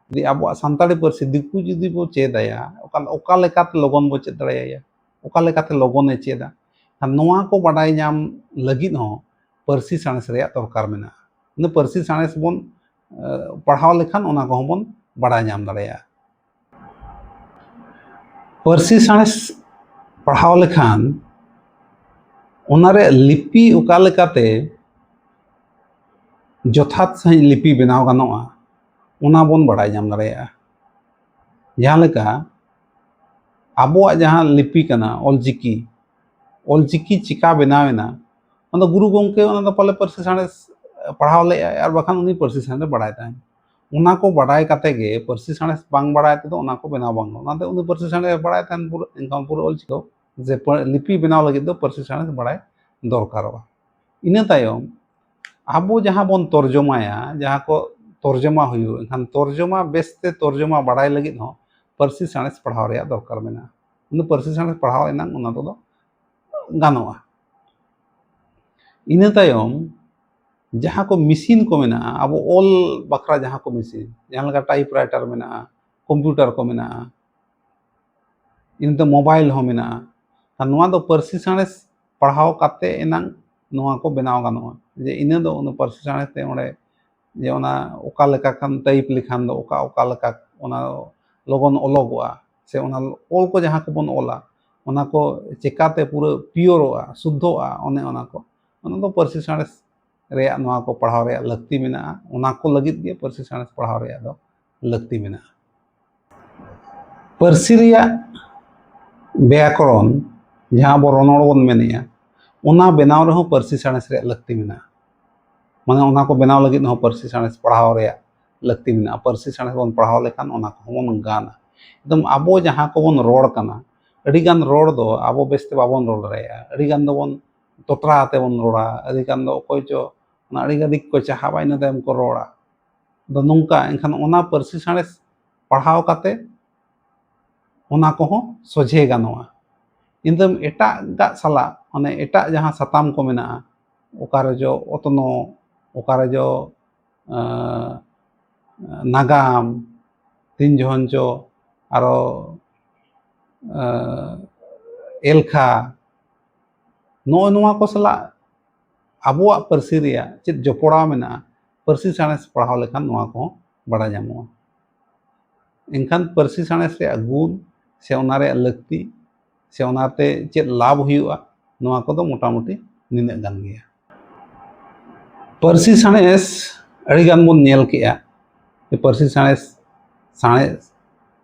ᱡᱩᱫᱤ ᱟᱵᱚᱣᱟᱜ ᱥᱟᱱᱛᱟᱲᱤ ᱯᱟᱹᱨᱥᱤ ᱫᱤᱠᱩ ᱡᱩᱫᱤ ᱵᱚ ᱪᱮᱫ ᱟᱭᱟ, ᱚᱠᱟ, ᱚᱠᱟ ᱞᱮᱠᱟᱛᱮ ᱞᱚᱜᱚᱱ ᱵᱚ ᱪᱮᱫ ᱫᱟᱲᱮᱭᱟᱭᱟ, ᱚᱠᱟ ᱞᱮᱠᱟᱛᱮ ᱞᱚᱜᱚᱱᱮ ᱪᱮᱫᱟ, ᱠᱷᱟᱱ ᱱᱚᱣᱟ ᱠᱚ ᱵᱟᱰᱟᱭ ᱧᱟᱢ ᱞᱟᱹᱜᱤᱫ ᱦᱚᱸ ᱯᱟᱹᱨᱥᱤ ᱥᱟᱬᱮᱥ ᱨᱮᱭᱟᱜ ᱫᱚᱨᱠᱟᱨ ᱢᱮᱱᱟᱜᱼᱟ᱾ ᱤᱱᱟᱹ ᱯᱟᱹᱨᱥᱤ ᱥᱟᱬᱮᱥ ᱵᱚᱱ, ᱮ, ᱯᱟᱲᱦᱟᱣ ᱞᱮᱠᱷᱟᱱ ᱚᱱᱟ ᱠᱚᱦᱚᱸ ᱵᱚᱱ ᱵᱟᱰᱟᱭ ᱧᱟᱢ ᱫᱟᱲᱮᱭᱟᱜᱼᱟ᱾ ᱯᱟᱹᱨᱥᱤ ᱥᱟᱬᱮᱥ ᱯᱟᱲᱦᱟᱣ ᱞᱮᱠᱷᱟᱱ ᱚᱱᱟ ᱨᱮ ᱞᱤᱯᱤ ᱚᱠᱟ ᱞᱮᱠᱟᱛᱮ ᱡᱚᱛᱷᱟᱛ ᱥᱟᱺᱦᱤᱡ ᱞᱤᱯᱤ ᱵᱮᱱᱟᱣ ᱜᱟᱱᱚᱜᱼᱟ, ᱚᱱᱟ ᱵᱚᱱ ᱵᱟᱰᱟᱭ ᱧᱟᱢ ᱫᱟᱲᱮᱭᱟᱜᱼᱟ᱾ ᱡᱟᱦᱟᱸ ᱞᱮᱠᱟ ᱟᱵᱚᱣᱟᱜ ᱡᱟᱦᱟᱸ ᱞᱤᱯᱤ ᱠᱟᱱᱟ, ᱚᱞᱪᱤᱠᱤ, ᱚᱞᱪᱤᱠᱤ ᱪᱤᱠᱟ ᱵᱮᱱᱟᱣ ᱮᱱᱟ, ᱚᱱᱟ ᱫᱚ ᱜᱩᱨᱩ ᱜᱚᱢᱠᱮ ᱚᱱᱟ ᱫᱚ ᱯᱟᱞᱮ ᱯᱟᱹᱨᱥᱤ ᱥᱟᱬᱮᱥ ᱯᱟᱲᱦᱟᱣ ᱞᱮᱫᱼᱟᱭ, ᱟᱨ ᱵᱟᱠᱷᱟᱱ ᱩᱱᱤ ᱯᱟᱹᱨᱥᱤ ᱥᱟᱬᱮᱥ ᱵᱟᱲᱟᱭ ᱛᱟᱦᱮᱸᱫ᱾ ᱚᱱᱟ ᱠᱚ ᱵᱟᱰᱟᱭ ᱠᱟᱛᱮ ᱜᱮ, ᱯᱟᱹᱨᱥᱤ ᱥᱟᱬᱮᱥ ᱵᱟᱝ ᱵᱟᱲᱟᱭ ᱛᱮᱫᱚ ᱚᱱᱟ ᱠᱚ ᱵᱮᱱᱟᱣ ᱵᱟᱝ ᱜᱟᱱᱚᱜᱼᱟ᱾ ᱚᱱᱟᱛᱮ ᱩᱱᱤ ᱯᱟᱹᱨᱥᱤ ᱥᱟᱬᱮᱥ ᱵᱟᱲᱟᱭ ᱛᱟᱦᱮᱸᱫ ᱯᱩᱨᱟᱹ, ᱮᱱᱠᱷᱟᱱ ᱯᱩᱨᱟᱹ ᱚᱞᱪᱤᱠᱤ ᱫᱚ, ᱡᱮ ᱯᱟᱹ-, ᱞᱤᱯᱤ ᱵᱮᱱᱟᱣ ᱞᱟᱹᱜᱤᱫ ᱫᱚ ᱯᱟᱹᱨᱥᱤ ᱥᱟᱬᱮᱥ ᱵᱟᱲᱟᱭ ᱫᱚᱨᱠᱟᱨᱚᱜᱼᱟ᱾ ᱤᱱᱟᱹ ᱛᱟᱭᱚᱢ ᱟᱵᱚ ᱡᱟᱦᱟᱸ ᱵᱚᱱ ᱛᱚᱨᱡᱚᱢᱟᱭᱟ, ᱡᱟᱦᱟᱸ ᱠᱚ ᱛᱚᱨᱡᱚᱢᱟ ᱦᱩᱭᱩᱜ, ᱮᱱᱠᱷᱟᱱ ᱛᱚᱨᱡᱚᱢᱟ ᱵᱮᱥᱛᱮ ᱛᱚᱨᱡᱚᱢᱟ ᱵᱟᱲᱟᱭ ᱞᱟᱹᱜᱤᱫ ᱦᱚᱸ ᱯᱟᱹᱨᱥᱤ ᱥᱟᱬᱮᱥ ᱯᱟᱲᱦᱟᱣ ᱨᱮᱭᱟᱜ ᱫᱚᱨᱠᱟᱨ ᱢᱮᱱᱟᱜᱼᱟ᱾ ᱤᱱᱟᱹ ᱯᱟᱹᱨᱥᱤ ᱥᱟᱬᱮᱥ ᱯᱟᱲᱦᱟᱣ ᱮᱱᱟᱝ ᱚᱱᱟ ᱠᱚᱫᱚ ᱜᱟᱱᱚᱜᱼᱟ᱾ ᱤᱱᱟᱹ ᱛᱟᱭᱚᱢ ᱡᱟᱦᱟᱸ ᱠᱚ ᱢᱮᱥᱤᱱ ᱠᱚ ᱢᱮᱱᱟᱜᱼᱟ, ᱟᱵᱚ ᱚᱞ ᱵᱟᱠᱷᱨᱟ ᱡᱟᱦᱟᱸ ᱠᱚ ᱢᱮᱥᱤᱱ, ᱡᱟᱦᱟᱸ ᱞᱮᱠᱟ typewriter ᱢᱮᱱᱟᱜᱼᱟ, computer ᱠᱚ ᱢᱮᱱᱟᱜᱼᱟ, ᱤᱱᱟᱹᱛᱮ mobile ᱦᱚᱸ ᱢᱮᱱᱟᱜᱼᱟ᱾ ᱟᱨ ᱱᱚᱣᱟ ᱫᱚ ᱯᱟᱹᱨᱥᱤ ᱥᱟᱬᱮᱥ ᱯᱟᱲᱦᱟᱣ ᱠᱟᱛᱮ ᱮᱱᱟᱝ ᱱᱚᱣᱟ ᱠᱚ ᱵᱮᱱᱟᱣ ᱜᱟᱱᱚᱜᱼᱟ᱾ ᱡᱮ ᱤᱱᱟᱹ ᱫᱚ ᱚᱱᱟ ᱯᱟᱹᱨᱥᱤ ᱥᱟᱬᱮᱥ ᱛᱮ ᱚᱸᱰᱮ, ᱡᱮ ᱚᱱᱟ ᱚᱠᱟ ᱞᱮᱠᱟ ᱠᱷᱟᱱ type ᱞᱮᱠᱷᱟᱱ ᱫᱚ ᱚᱠᱟ, ᱚᱠᱟ ᱞᱮᱠᱟ ᱚᱱᱟ ᱞᱚᱜᱚᱱ ᱚᱞᱚᱜᱚᱜᱼᱟ, ᱥᱮ ᱚᱱᱟ ᱚᱞ ᱠᱚ ᱡᱟᱦᱟᱸ ᱠᱚᱵᱚᱱ ᱚᱞᱟ, ᱚᱱᱟ ᱠᱚ ᱪᱮᱠᱟᱛᱮ ᱯᱩᱨᱟᱹ ᱯᱤᱭᱳᱨᱚᱜᱼᱟ, ᱥᱩᱫᱽᱫᱷᱚᱜᱼᱟ, ᱚᱱᱮ ᱚᱱᱟ ᱠᱚ, ᱚᱱᱟ ᱫᱚ ᱯᱟᱹᱨᱥᱤ ᱥᱟᱬᱮᱥ ᱨᱮᱭᱟᱜ, ᱱᱚᱣᱟ ᱠᱚ ᱯᱟᱲᱦᱟᱣ ᱨᱮᱭᱟᱜ ᱞᱟᱹᱠᱛᱤ ᱢᱮᱱᱟᱜᱼᱟ᱾ ᱚᱱᱟ ᱠᱚ ᱞᱟᱹᱜᱤᱫ ᱜᱮ ᱯᱟᱹᱨᱥᱤ ᱥᱟᱬᱮᱥ ᱯᱟᱲᱦᱟᱣ ᱨᱮᱭᱟᱜ ᱫᱚ ᱞᱟᱹᱠᱛᱤ ᱢᱮᱱᱟᱜᱼᱟ᱾ ᱯᱟᱹᱨᱥᱤ ᱨᱮᱭᱟᱜ ᱵᱮᱭᱟᱠᱚᱨᱚᱱ, ᱡᱟᱦᱟᱸ ᱟᱵᱚ ᱨᱚᱱᱚᱲ ᱵᱚᱱ ᱢᱮᱱᱮᱜᱼᱟ, ᱚᱱᱟ ᱵᱮᱱᱟᱣ ᱨᱮᱦᱚᱸ ᱯᱟᱹᱨᱥᱤ ᱥᱟᱬᱮᱥ ᱨᱮᱭᱟᱜ ᱞᱟᱹᱠᱛᱤ ᱢᱮᱱᱟᱜᱼᱟ᱾ ᱢᱟᱱᱮ ᱚᱱᱟ ᱠᱚ ᱵᱮᱱᱟᱣ ᱞᱟᱹᱜᱤᱫ ᱦᱚᱸ ᱯᱟᱹᱨᱥᱤ ᱥᱟᱬᱮᱥ ᱯᱟᱲᱦᱟᱣ ᱨᱮᱭᱟᱜ ᱞᱟᱹᱠᱛᱤ ᱢᱮᱱᱟᱜᱼᱟ᱾ ᱯᱟᱹᱨᱥᱤ ᱥᱟᱬᱮᱥ ᱵᱚᱱ ᱯᱟᱲᱦᱟᱣ ᱞᱮᱠᱷᱟᱱ ᱚᱱᱟ ᱠᱚᱦᱚᱸ ᱵᱚᱱ ᱜᱟᱱᱟ᱾ ᱮᱠᱫᱚᱢ ᱟᱵᱚ ᱡᱟᱦᱟᱸ ᱠᱚᱵᱚᱱ ᱨᱚᱲ ᱠᱟᱱᱟ, ᱟᱹᱰᱤᱜᱟᱱ ᱨᱚᱲ ᱫᱚ ᱟᱵᱚ ᱵᱮᱥᱛᱮ ᱵᱟᱵᱚᱱ ᱨᱚᱲ ᱫᱟᱲᱮᱭᱟᱜᱼᱟ᱾ ᱟᱹᱰᱤᱜᱟᱱ ᱫᱚᱵᱚᱱ ᱛᱚᱛᱨᱟ ᱟᱛᱮ ᱵᱚᱱ ᱨᱚᱲᱟ, ᱟᱹᱰᱤᱜᱟᱱ ᱫᱚ ᱚᱠᱚᱭ ᱪᱚ ᱚᱱᱟ ᱟᱹᱰᱤ ᱜᱷᱟᱹᱲᱤᱡ ᱠᱚ ᱪᱟᱦᱟᱵᱟ, ᱤᱱᱟᱹ ᱛᱟᱭᱚᱢ ᱠᱚ ᱨᱚᱲᱟ᱾ ᱟᱫᱚ ᱱᱚᱝᱠᱟ, ᱮᱱᱠᱷᱟᱱ ᱚᱱᱟ ᱯᱟᱹᱨᱥᱤ ᱥᱟᱬᱮᱥ ᱯᱟᱲᱦᱟᱣ ᱠᱟᱛᱮ ᱚᱱᱟ ᱠᱚᱦᱚᱸ ᱥᱚᱡᱷᱮ ᱜᱟᱱᱚᱜᱼᱟ᱾ ᱤᱱᱟᱹ ᱛᱟᱭᱚᱢ ᱮᱴᱟᱜᱟᱜ ᱥᱟᱞᱟᱜ ᱢᱟᱱᱮ ᱮᱴᱟᱜ ᱡᱟᱦᱟᱸ ᱥᱟᱛᱟᱢ ᱠᱚ ᱢᱮᱱᱟᱜᱼᱟ, ᱚᱠᱟᱨᱮ ᱡᱚ ᱚᱛᱱᱚᱜ, ᱚᱠᱟᱨᱮ ᱡᱚ ᱱᱟᱜᱟᱢ, ᱛᱤᱱ ᱡᱚᱦᱚᱱ ᱪᱚ ᱟᱨᱚ ᱮᱞᱠᱷᱟ, ᱱᱚᱜᱼᱚᱭ ᱱᱚᱣᱟ ᱠᱚ ᱥᱟᱞᱟᱜ ᱟᱵᱚᱣᱟᱜ ᱯᱟᱹᱨᱥᱤ ᱨᱮᱭᱟᱜ ᱪᱮᱫ ᱡᱚᱯᱲᱟᱣ ᱢᱮᱱᱟᱜᱼᱟ, ᱯᱟᱹᱨᱥᱤ ᱥᱟᱬᱮᱥ ᱯᱟᱲᱦᱟᱣ ᱞᱮᱠᱷᱟᱱ ᱱᱚᱣᱟ ᱠᱚᱦᱚᱸ ᱵᱟᱲᱟᱭ ᱧᱟᱢᱚᱜᱼᱟ᱾ ᱮᱱᱠᱷᱟᱱ ᱯᱟᱹᱨᱥᱤ ᱥᱟᱬᱮᱥ ᱨᱮᱭᱟᱜ ᱜᱩᱱ ᱥᱮ ᱚᱱᱟ ᱨᱮᱭᱟᱜ ᱞᱟᱹᱠᱛᱤ ᱥᱮ ᱚᱱᱟᱛᱮ ᱪᱮᱫ ᱞᱟᱵᱷ ᱦᱩᱭᱩᱜᱼᱟ, ᱱᱚᱣᱟ ᱠᱚᱫᱚ ᱢᱚᱴᱟᱢᱩᱴᱤ ᱱᱤᱱᱟᱹᱜ ᱜᱟᱱ ᱜᱮᱭᱟ᱾ ᱯᱟᱹᱨᱥᱤ ᱥᱟᱬᱮᱥ ᱟᱹᱰᱤᱜᱟᱱ ᱵᱚᱱ ᱧᱮᱞ ᱠᱮᱜᱼᱟ᱾ ᱯᱟᱹᱨᱥᱤ ᱥᱟᱬᱮᱥ, ᱥᱟᱬᱮᱥ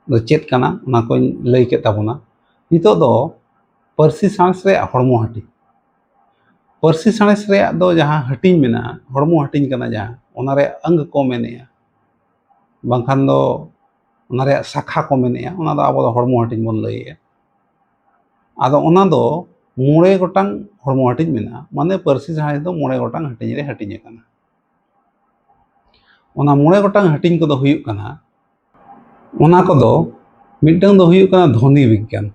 ᱫᱚ ᱪᱮᱫ ᱠᱟᱱᱟ, ᱚᱱᱟ ᱠᱚᱧ ᱞᱟᱹᱭ ᱠᱮᱫ ᱛᱟᱵᱚᱱᱟ᱾ ᱱᱤᱛᱚᱜ ᱫᱚ ᱯᱟᱹᱨᱥᱤ ᱥᱟᱬᱮᱥ ᱨᱮᱭᱟᱜ ᱦᱚᱲᱢᱚ ᱦᱟᱹᱴᱤᱧ᱾ ᱯᱟᱹᱨᱥᱤ ᱥᱟᱬᱮᱥ ᱨᱮᱭᱟᱜ ᱫᱚ ᱡᱟᱦᱟᱸ ᱦᱟᱹᱴᱤᱧ ᱢᱮᱱᱟᱜᱼᱟ, ᱦᱚᱲᱢᱚ ᱦᱟᱹᱴᱤᱧ ᱠᱟᱱᱟ ᱡᱟᱦᱟᱸ, ᱚᱱᱟ ᱨᱮᱭᱟᱜ ᱟᱝᱜᱽ ᱠᱚ ᱢᱮᱱᱮᱜᱼᱟ, ᱵᱟᱝᱠᱷᱟᱱ ᱫᱚ ᱚᱱᱟ ᱨᱮᱭᱟᱜ ᱥᱟᱠᱷᱟ ᱠᱚ ᱢᱮᱱᱮᱜᱼᱟ, ᱚᱱᱟ ᱫᱚ ᱟᱵᱚ ᱫᱚ ᱦᱚᱲᱢᱚ ᱦᱟᱹᱴᱤᱧ ᱵᱚᱱ ᱞᱟᱹᱭᱮᱜᱼᱟ᱾ ᱟᱫᱚ ᱚᱱᱟ ᱫᱚ ᱢᱚᱬᱮ ᱜᱚᱴᱟᱝ ᱦᱚᱲᱢᱚ ᱦᱟᱹᱴᱤᱧ ᱢᱮᱱᱟᱜᱼᱟ, ᱢᱟᱱᱮ ᱯᱟᱹᱨᱥᱤ ᱥᱟᱬᱮᱥ ᱫᱚ ᱢᱚᱬᱮ ᱜᱚᱴᱟᱝ ᱦᱟᱹᱴᱤᱧ ᱨᱮ ᱦᱟᱹᱴᱤᱧ ᱟᱠᱟᱱᱟ᱾ ᱚᱱᱟ ᱢᱚᱬᱮ ᱜᱚᱴᱟᱝ ᱦᱟᱹᱴᱤᱧ ᱠᱚᱫᱚ ᱦᱩᱭᱩᱜ ᱠᱟᱱᱟ, ᱚᱱᱟ ᱠᱚᱫᱚ ᱢᱤᱫᱴᱟᱝ ᱫᱚ ᱦᱩᱭᱩᱜ ᱠᱟᱱᱟ ᱫᱷᱚᱱᱤ ᱵᱤᱜᱽᱜᱟᱱ,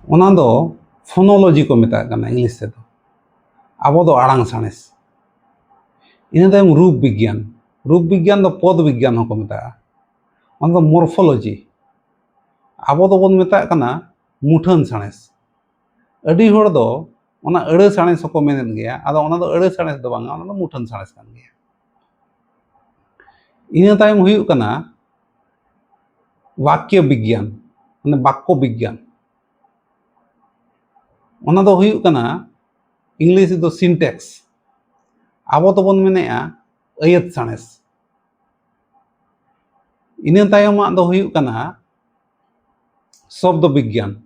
ᱚᱱᱟ ᱫᱚ ᱯᱷᱳᱱᱳᱞᱚᱡᱤ ᱠᱚ ᱢᱮᱛᱟᱜ ᱠᱟᱱᱟ ᱤᱝᱞᱤᱥ ᱛᱮᱫᱚ, ᱟᱵᱚ ᱫᱚ ᱟᱲᱟᱝ ᱥᱟᱬᱮᱥ᱾ ᱤᱱᱟᱹ ᱛᱟᱭᱚᱢ ᱨᱩᱯ ᱵᱤᱜᱽᱜᱟᱱ, ᱨᱩᱯ ᱵᱤᱜᱽᱜᱟᱱ ᱫᱚ ᱯᱚᱫᱽ ᱵᱤᱜᱽᱜᱟᱱ ᱦᱚᱸᱠᱚ ᱢᱮᱛᱟᱜᱼᱟ, ᱚᱱᱟ ᱫᱚ ᱢᱚᱨᱯᱷᱳᱞᱚᱡᱤ, ᱟᱵᱚ ᱫᱚᱵᱚᱱ ᱢᱮᱛᱟᱜ ᱠᱟᱱᱟ ᱢᱩᱴᱷᱟᱹᱱ ᱥᱟᱬᱮᱥ᱾ ᱟᱹᱰᱤ ᱦᱚᱲ ᱫᱚ ᱚᱱᱟ ᱟᱹᱲᱟᱹ ᱥᱟᱬᱮᱥ ᱦᱚᱸᱠᱚ ᱢᱮᱱᱮᱫ ᱜᱮᱭᱟ, ᱟᱫᱚ ᱚᱱᱟ ᱫᱚ ᱟᱹᱲᱟᱹ ᱥᱟᱬᱮᱥ ᱫᱚ ᱵᱟᱝᱟ, ᱚᱱᱟ ᱫᱚ ᱢᱩᱴᱷᱟᱹᱱ ᱥᱟᱬᱮᱥ ᱠᱟᱱ ᱜᱮᱭᱟ᱾ ᱤᱱᱟᱹ ᱛᱟᱭᱚᱢ ᱦᱩᱭᱩᱜ ᱠᱟᱱᱟ ᱵᱟᱠᱭᱚ ᱵᱤᱜᱽᱜᱟᱱ, ᱢᱟᱱᱮ ᱵᱟᱠᱠᱚ ᱵᱤᱜᱽᱜᱟᱱ᱾ ᱚᱱᱟ ᱫᱚ ᱦᱩᱭᱩᱜ ᱠᱟᱱᱟ ᱤᱝᱞᱤᱥ ᱨᱮᱫᱚ ᱥᱤᱱᱴᱮᱠᱥ, ᱟᱵᱚ ᱫᱚᱵᱚᱱ ᱢᱮᱱᱮᱜᱼᱟ ᱟᱹᱭᱟᱹᱛ ᱥᱟᱬᱮᱥ᱾ ᱤᱱᱟᱹ ᱛᱟᱭᱚᱢᱟᱜ ᱫᱚ ᱦᱩᱭᱩᱜ ᱠᱟᱱᱟ ᱥᱚᱵᱫᱚ ᱵᱤᱜᱽᱜᱟᱱ,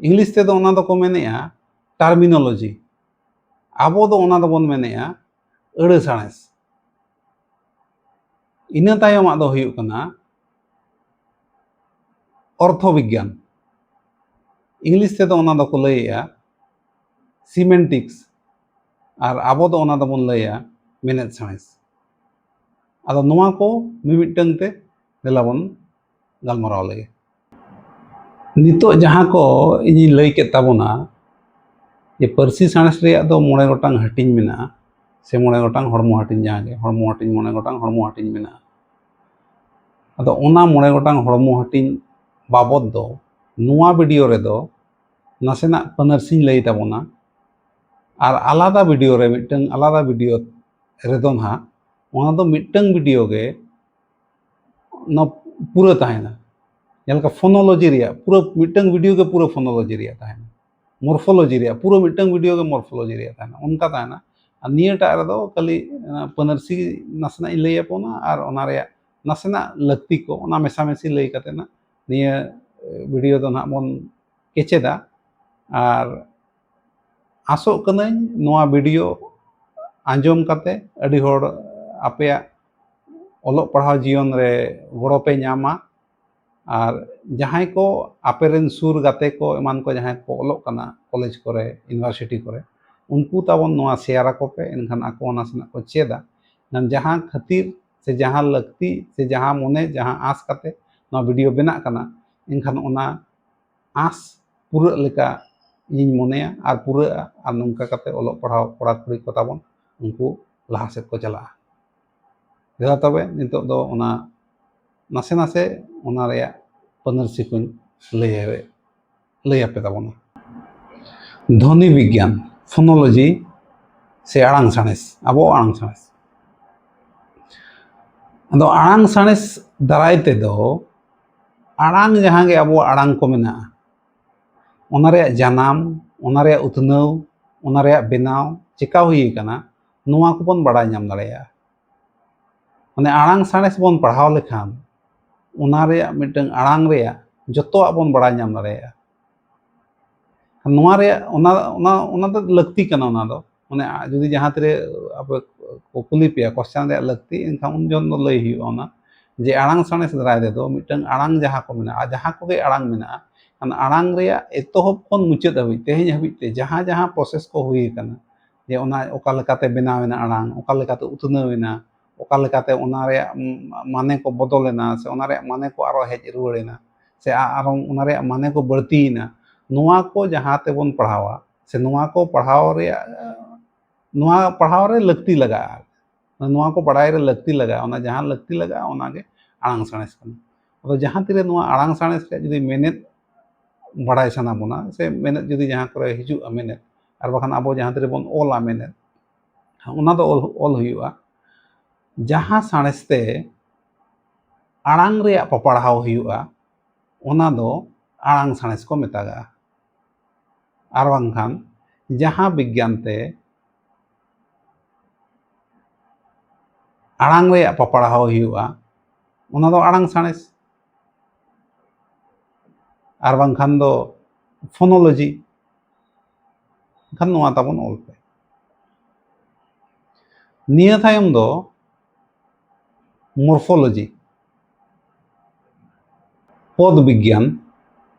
ᱤᱝᱞᱤᱥ ᱛᱮᱫᱚ ᱚᱱᱟ ᱫᱚᱠᱚ ᱢᱮᱱᱮᱜᱼᱟ ᱴᱟᱨᱢᱤᱱᱳᱞᱚᱡᱤ, ᱟᱵᱚ ᱫᱚ ᱚᱱᱟ ᱫᱚᱵᱚᱱ ᱢᱮᱱᱮᱜᱼᱟ ᱟᱹᱲᱟᱹ ᱥᱟᱬᱮᱥ᱾ ᱤᱱᱟᱹ ᱛᱟᱭᱚᱢᱟᱜ ᱫᱚ ᱦᱩᱭᱩᱜ ᱠᱟᱱᱟ ᱚᱨᱛᱷᱚ ᱵᱤᱜᱽᱜᱟᱱ, ᱤᱝᱞᱤᱥ ᱛᱮᱫᱚ ᱚᱱᱟ ᱫᱚᱠᱚ ᱞᱟᱹᱭᱮᱜᱼᱟ ᱥᱤᱢᱮᱱᱴᱤᱠᱥ, ᱟᱨ ᱟᱵᱚ ᱫᱚ ᱚᱱᱟ ᱫᱚᱵᱚᱱ ᱞᱟᱹᱭᱟ ᱢᱮᱱᱮᱫ ᱥᱟᱬᱮᱥ᱾ ᱟᱫᱚ ᱱᱚᱣᱟ ᱠᱚ ᱢᱤᱢᱤᱫᱴᱟᱝ ᱛᱮ ᱫᱮᱞᱟ ᱵᱚᱱ ᱜᱟᱞᱢᱟᱨᱟᱣ ᱞᱮᱜᱮ᱾ ᱱᱤᱛᱚᱜ ᱡᱟᱦᱟᱸ ᱠᱚ ᱤᱧᱤᱧ ᱞᱟᱹᱭ ᱠᱮᱫ ᱛᱟᱵᱚᱱᱟ, ᱡᱮ ᱯᱟᱹᱨᱥᱤ ᱥᱟᱬᱮᱥ ᱨᱮᱭᱟᱜ ᱫᱚ ᱢᱚᱬᱮ ᱜᱚᱴᱟᱝ ᱦᱟᱹᱴᱤᱧ ᱢᱮᱱᱟᱜᱼᱟ, ᱥᱮ ᱢᱚᱬᱮ ᱜᱚᱴᱟᱝ ᱦᱚᱲᱢᱚ ᱦᱟᱹᱴᱤᱧ, ᱡᱟᱦᱟᱸ ᱜᱮ ᱦᱚᱲᱢᱚ ᱦᱟᱹᱴᱤᱧ, ᱢᱚᱬᱮ ᱜᱚᱴᱟᱝ ᱦᱚᱲᱢᱚ ᱦᱟᱹᱴᱤᱧ ᱢᱮᱱᱟᱜᱼᱟ᱾ ᱟᱫᱚ ᱚᱱᱟ ᱢᱚᱬᱮ ᱜᱚᱴᱟᱝ ᱦᱚᱲᱢᱚ ᱦᱟᱹᱴᱤᱧ ᱵᱟᱵᱚᱫ ᱫᱚ ᱱᱚᱣᱟ ᱵᱷᱤᱰᱤᱭᱳ ᱨᱮᱫᱚ ᱱᱟᱥᱮᱱᱟᱜ ᱯᱟᱹᱱᱟᱹᱨᱥᱤᱧ ᱞᱟᱹᱭ ᱛᱟᱵᱚᱱᱟ, ᱟᱨ ᱟᱞᱟᱫᱟ ᱵᱷᱤᱰᱤᱭᱳ ᱨᱮ, ᱢᱤᱫᱴᱟᱝ ᱟᱞᱟᱫᱟ ᱵᱷᱤᱰᱤᱭᱳ ᱨᱮᱫᱚ ᱱᱟᱦᱟᱜ ᱚᱱᱟ ᱫᱚ ᱢᱤᱫᱴᱟᱝ ᱵᱷᱤᱰᱤᱭᱳ ᱜᱮ ᱱᱚᱣᱟ ᱯᱩᱨᱟᱹ ᱛᱟᱦᱮᱱᱟ᱾ ᱡᱮᱞᱮᱠᱟ ᱯᱷᱳᱱᱳᱞᱚᱡᱤ ᱨᱮᱭᱟᱜ ᱯᱩᱨᱟᱹ ᱢᱤᱫᱴᱟᱝ ᱵᱷᱤᱰᱤᱭᱳ ᱜᱮ ᱯᱩᱨᱟᱹ ᱯᱷᱳᱱᱳᱞᱚᱡᱤ ᱨᱮᱭᱟᱜ ᱛᱟᱦᱮᱱᱟ, ᱢᱚᱨᱯᱷᱳᱞᱚᱡᱤ ᱨᱮᱭᱟᱜ ᱯᱩᱨᱟᱹ ᱢᱤᱫᱴᱟᱝ ᱵᱷᱤᱰᱤᱭᱳ ᱜᱮ ᱢᱚᱨᱯᱷᱳᱞᱚᱡᱤ ᱨᱮᱭᱟᱜ ᱛᱟᱦᱮᱱᱟ, ᱚᱱᱠᱟ ᱛᱟᱦᱮᱱᱟ᱾ ᱟᱨ ᱱᱤᱭᱟᱹᱴᱟᱜ ᱨᱮᱫᱚ ᱠᱷᱟᱹᱞᱤ, ᱟᱸ, ᱯᱟᱹᱱᱟᱹᱨᱥᱤ ᱱᱟᱥᱮᱱᱟᱜ ᱤᱧ ᱞᱟᱹᱭ ᱟᱯᱚᱱᱟ, ᱟᱨ ᱚᱱᱟ ᱨᱮᱭᱟᱜ ᱱᱟᱥᱮᱱᱟᱜ ᱞᱟᱹᱠᱛᱤ ᱠᱚ, ᱚᱱᱟ ᱢᱮᱥᱟᱢᱮᱥᱤ ᱞᱟᱹᱭ ᱠᱟᱛᱮ ᱱᱟᱜ ᱱᱤᱭᱟᱹ, ᱮ, ᱵᱷᱤᱰᱤᱭᱳ ᱫᱚ ᱱᱟᱜ ᱵᱚᱱ ᱠᱮᱪᱮᱫᱟ᱾ ᱟᱨ ᱟᱥᱚᱜ ᱠᱟᱹᱱᱟᱹᱧ ᱱᱚᱣᱟ ᱵᱷᱤᱰᱤᱭᱳ ᱟᱸᱡᱚᱢ ᱠᱟᱛᱮ ᱟᱹᱰᱤ ᱦᱚᱲ ᱟᱯᱮᱭᱟᱜ ᱚᱞᱚᱜ ᱯᱟᱲᱦᱟᱣ ᱡᱤᱭᱚᱱ ᱨᱮ ᱜᱚᱲᱚ ᱯᱮ ᱧᱟᱢᱟ᱾ ᱟᱨ ᱡᱟᱦᱟᱸᱭ ᱠᱚ ᱟᱯᱮ ᱨᱮᱱ ᱥᱩᱨ ᱜᱟᱛᱮ ᱠᱚ ᱮᱢᱟᱱ ᱠᱚ ᱡᱟᱦᱟᱸᱭ ᱠᱚ ᱚᱞᱚᱜ ᱠᱟᱱᱟ ᱠᱚᱞᱮᱡᱽ ᱠᱚᱨᱮ, ᱤᱭᱩᱱᱤᱵᱷᱟᱨᱥᱤᱴᱤ ᱠᱚᱨᱮ, ᱩᱱᱠᱩ ᱛᱟᱵᱚᱱ ᱱᱚᱣᱟ ᱥᱮᱭᱟᱨ ᱟᱠᱚ ᱯᱮ, ᱮᱱᱠᱷᱟᱱ ᱟᱠᱚ ᱦᱚᱸ ᱱᱟᱥᱮᱱᱟᱜ ᱠᱚ ᱪᱮᱫᱟ᱾ ᱮᱱᱠᱷᱟᱱ ᱡᱟᱦᱟᱸ ᱠᱷᱟᱹᱛᱤᱨ ᱥᱮ ᱡᱟᱦᱟᱸ ᱞᱟᱹᱠᱛᱤ ᱥᱮ ᱡᱟᱦᱟᱸ ᱢᱚᱱᱮ, ᱡᱟᱦᱟᱸ ᱟᱸᱥ ᱠᱟᱛᱮ ᱱᱚᱣᱟ ᱵᱷᱤᱰᱤᱭᱳ ᱵᱮᱱᱟᱜ ᱠᱟᱱᱟ, ᱮᱱᱠᱷᱟᱱ ᱚᱱᱟ ᱟᱸᱥ ᱯᱩᱨᱟᱹᱜ ᱞᱮᱠᱟ ᱤᱧᱤᱧ ᱢᱚᱱᱮᱭᱟ ᱟᱨ ᱯᱩᱨᱟᱹᱜᱼᱟ᱾ ᱟᱨ ᱱᱚᱝᱠᱟ ᱠᱟᱛᱮ ᱚᱞᱚᱜ ᱯᱟᱲᱦᱟᱣ ᱠᱚᱲᱟ ᱠᱩᱲᱤ ᱠᱚ ᱛᱟᱵᱚᱱ ᱩᱱᱠᱩ ᱞᱟᱦᱟ ᱥᱮᱫ ᱠᱚ ᱪᱟᱞᱟᱜᱼᱟ᱾ ᱫᱮᱞᱟ ᱛᱚᱵᱮ ᱱᱤᱛᱚᱜ ᱫᱚ ᱚᱱᱟ ᱱᱟᱥᱮ ᱱᱟᱥᱮ ᱚᱱᱟ ᱨᱮᱭᱟᱜ ᱯᱟᱹᱱᱟᱹᱨᱥᱤ ᱠᱚᱧ ᱞᱟᱹᱭ, ᱞᱟᱹᱭ ᱟᱯᱮ ᱛᱟᱵᱚᱱᱟ᱾ ᱫᱷᱚᱱᱤ ᱵᱤᱜᱽᱜᱟᱱ, ᱯᱷᱳᱱᱳᱞᱚᱡᱤ ᱥᱮ ᱟᱲᱟᱝ ᱥᱟᱬᱮᱥ, ᱟᱵᱚ ᱟᱲᱟᱝ ᱥᱟᱬᱮᱥ᱾ ᱟᱫᱚ ᱟᱲᱟᱝ ᱥᱟᱬᱮᱥ ᱫᱟᱨᱟᱭ ᱛᱮᱫᱚ ᱟᱲᱟᱝ, ᱡᱟᱦᱟᱸ ᱜᱮ ᱟᱵᱚᱣᱟᱜ ᱟᱲᱟᱝ ᱠᱚ ᱢᱮᱱᱟᱜᱼᱟ, ᱚᱱᱟ ᱨᱮᱭᱟᱜ ᱡᱟᱱᱟᱢ, ᱚᱱᱟ ᱨᱮᱭᱟᱜ ᱩᱛᱱᱟᱹᱣ, ᱚᱱᱟ ᱨᱮᱭᱟᱜ ᱵᱮᱱᱟᱣ ᱪᱮᱠᱟ ᱦᱩᱭ ᱟᱠᱟᱱᱟ, ᱱᱚᱣᱟ ᱠᱚᱵᱚᱱ ᱵᱟᱲᱟᱭ ᱧᱟᱢ ᱫᱟᱲᱮᱭᱟᱜᱼᱟ᱾ ᱢᱟᱱᱮ ᱟᱲᱟᱝ ᱥᱟᱬᱮᱥ ᱵᱚᱱ ᱯᱟᱲᱦᱟᱣ ᱞᱮᱠᱷᱟᱱ ᱚᱱᱟ ᱨᱮᱭᱟᱜ ᱢᱤᱫᱴᱟᱝ ᱟᱲᱟᱝ ᱨᱮᱭᱟᱜ ᱡᱚᱛᱚᱣᱟᱜ ᱵᱚᱱ ᱵᱟᱲᱟᱭ ᱧᱟᱢ ᱫᱟᱲᱮᱭᱟᱜᱼᱟ᱾ ᱱᱚᱣᱟ ᱨᱮᱭᱟᱜ, ᱚᱱᱟ, ᱚᱱᱟ, ᱚᱱᱟ ᱫᱚ ᱞᱟᱹᱠᱛᱤ ᱠᱟᱱᱟ᱾ ᱚᱱᱟ ᱫᱚ ᱢᱟᱱᱮ ᱡᱩᱫᱤ ᱡᱟᱦᱟᱸ ᱛᱤᱨᱮ ᱟᱯᱮ ᱠᱚ ᱠᱩᱞᱤ ᱯᱮᱭᱟ, ᱠᱚᱥᱪᱟᱱ ᱨᱮᱭᱟᱜ ᱞᱟᱹᱠᱛᱤ, ᱮᱱᱠᱷᱟᱱ ᱩᱱ ᱡᱚᱠᱷᱚᱱ ᱫᱚ ᱞᱟᱹᱭ ᱦᱩᱭᱩᱜᱼᱟ ᱚᱱᱟ, ᱡᱮ ᱟᱲᱟᱝ ᱥᱟᱬᱮᱥ ᱫᱟᱨᱟᱭ ᱛᱮᱫᱚ ᱢᱤᱫᱴᱟᱝ ᱟᱲᱟᱝ ᱡᱟᱦᱟᱸ ᱠᱚ ᱢᱮᱱᱟᱜᱼᱟ, ᱡᱟᱦᱟᱸ ᱠᱚᱜᱮ ᱟᱲᱟᱝ ᱢᱮᱱᱟᱜᱼᱟ, ᱠᱷᱟᱱ ᱟᱲᱟᱝ ᱨᱮᱭᱟᱜ ᱮᱛᱚᱦᱚᱵ ᱠᱷᱚᱱ ᱢᱩᱪᱟᱹᱫ ᱦᱟᱹᱵᱤᱡ, ᱛᱮᱦᱮᱧ ᱦᱟᱹᱵᱤᱡ ᱛᱮ ᱡᱟᱦᱟᱸ ᱡᱟᱦᱟᱸ ᱯᱨᱚᱥᱮᱥ ᱠᱚ ᱦᱩᱭ ᱟᱠᱟᱱᱟ, ᱡᱮ ᱚᱱᱟ ᱚᱠᱟ ᱞᱮᱠᱟᱛᱮ ᱵᱮᱱᱟᱣ ᱮᱱᱟ ᱟᱲᱟᱝ, ᱚᱠᱟ ᱞᱮᱠᱟᱛᱮ ᱩᱛᱱᱟᱹᱣ ᱮᱱᱟ, ᱚᱠᱟ ᱞᱮᱠᱟᱛᱮ ᱚᱱᱟ ᱨᱮᱭᱟᱜ, ᱩᱢ, ᱢᱟᱱᱮ ᱠᱚ ᱵᱚᱫᱚᱞ ᱮᱱᱟ ᱥᱮ ᱚᱱᱟ ᱨᱮᱭᱟᱜ ᱢᱟᱱᱮ ᱠᱚ ᱟᱨᱚ ᱦᱮᱡ ᱨᱩᱣᱟᱹᱲ ᱮᱱᱟ, ᱥᱮ ᱟ- ᱟᱨᱦᱚᱸ ᱚᱱᱟ ᱨᱮᱭᱟᱜ ᱢᱟᱱᱮ ᱠᱚ ᱵᱟᱹᱲᱛᱤᱭᱮᱱᱟ, ᱱᱚᱣᱟ ᱠᱚ ᱡᱟᱦᱟᱸ ᱛᱮᱵᱚᱱ ᱯᱟᱲᱦᱟᱣᱟ ᱥᱮ ᱱᱚᱣᱟ ᱠᱚ ᱯᱟᱲᱦᱟᱣ ᱨᱮᱭᱟᱜ, ᱱᱚᱣᱟ ᱯᱟᱲᱦᱟᱣ ᱨᱮ ᱞᱟᱹᱠᱛᱤ ᱞᱟᱜᱟᱜᱼᱟ, ᱱᱚᱣᱟ ᱠᱚ ᱵᱟᱲᱟᱭ ᱨᱮ ᱞᱟᱹᱠᱛᱤ ᱞᱟᱜᱟᱜᱼᱟ, ᱚᱱᱟ ᱡᱟᱦᱟᱸ ᱞᱟᱹᱠᱛᱤ ᱞᱟᱜᱟᱜᱼᱟ ᱚᱱᱟᱜᱮ ᱟᱲᱟᱝ ᱥᱟᱬᱮᱥ ᱠᱟᱱᱟ᱾ ᱟᱫᱚ ᱡᱟᱦᱟᱸ ᱛᱤᱨᱮ ᱱᱚᱣᱟ ᱟᱲᱟᱝ ᱥᱟᱬᱮᱥ ᱨᱮᱭᱟᱜ ᱡᱩᱫᱤ ᱢᱮᱱᱮᱫ ᱵᱟᱲᱟᱭ ᱥᱟᱱᱟ ᱵᱚᱱᱟ ᱥᱮ ᱢᱮᱱᱮᱫ ᱡᱩᱫᱤ ᱡᱟᱦᱟᱸ ᱠᱚᱨᱮ ᱦᱤᱡᱩᱜᱼᱟ ᱢᱮᱱᱮᱫ, ᱟᱨ ᱵᱟᱠᱷᱟᱱ ᱟᱵᱚ ᱡᱟᱦᱟᱸ ᱛᱤᱨᱮᱵᱚᱱ ᱚᱞᱟ ᱢᱮᱱᱮᱫ, ᱚᱱᱟ ᱫᱚ ᱚᱞ, ᱚᱞ ᱦᱩᱭᱩᱜᱼᱟ᱾ ᱡᱟᱦᱟᱸ ᱥᱟᱬᱮᱥ ᱛᱮ ᱟᱲᱟᱝ ᱨᱮᱭᱟᱜ ᱯᱟᱯᱟᱲᱦᱟᱣ ᱦᱩᱭᱩᱜᱼᱟ, ᱚᱱᱟ ᱫᱚ ᱟᱲᱟᱝ ᱥᱟᱬᱮᱥ ᱠᱚ ᱢᱮᱛᱟᱜᱟᱜᱼᱟ᱾ ᱟᱨ ᱵᱟᱝᱠᱷᱟᱱ ᱡᱟᱦᱟᱸ ᱵᱤᱜᱽᱜᱟᱱ ᱛᱮ ᱟᱲᱟᱝ ᱨᱮᱭᱟᱜ ᱯᱟᱯᱟᱲᱦᱟᱣ ᱦᱩᱭᱩᱜᱼᱟ, ᱚᱱᱟ ᱫᱚ ᱟᱲᱟᱝ ᱥᱟᱬᱮᱥ, ᱟᱨ ᱵᱟᱝᱠᱷᱟᱱ ᱫᱚ ᱯᱷᱳᱱᱳᱞᱚᱡᱤ, ᱮᱱᱠᱷᱟᱱ ᱱᱚᱣᱟ ᱛᱟᱵᱚᱱ ᱚᱞ ᱯᱮ᱾ ᱱᱤᱭᱟᱹ ᱛᱟᱭᱚᱢ ᱫᱚ ᱢᱚᱨᱯᱷᱳᱞᱚᱡᱤ, ᱯᱚᱫᱽ ᱵᱤᱜᱽᱜᱟᱱ,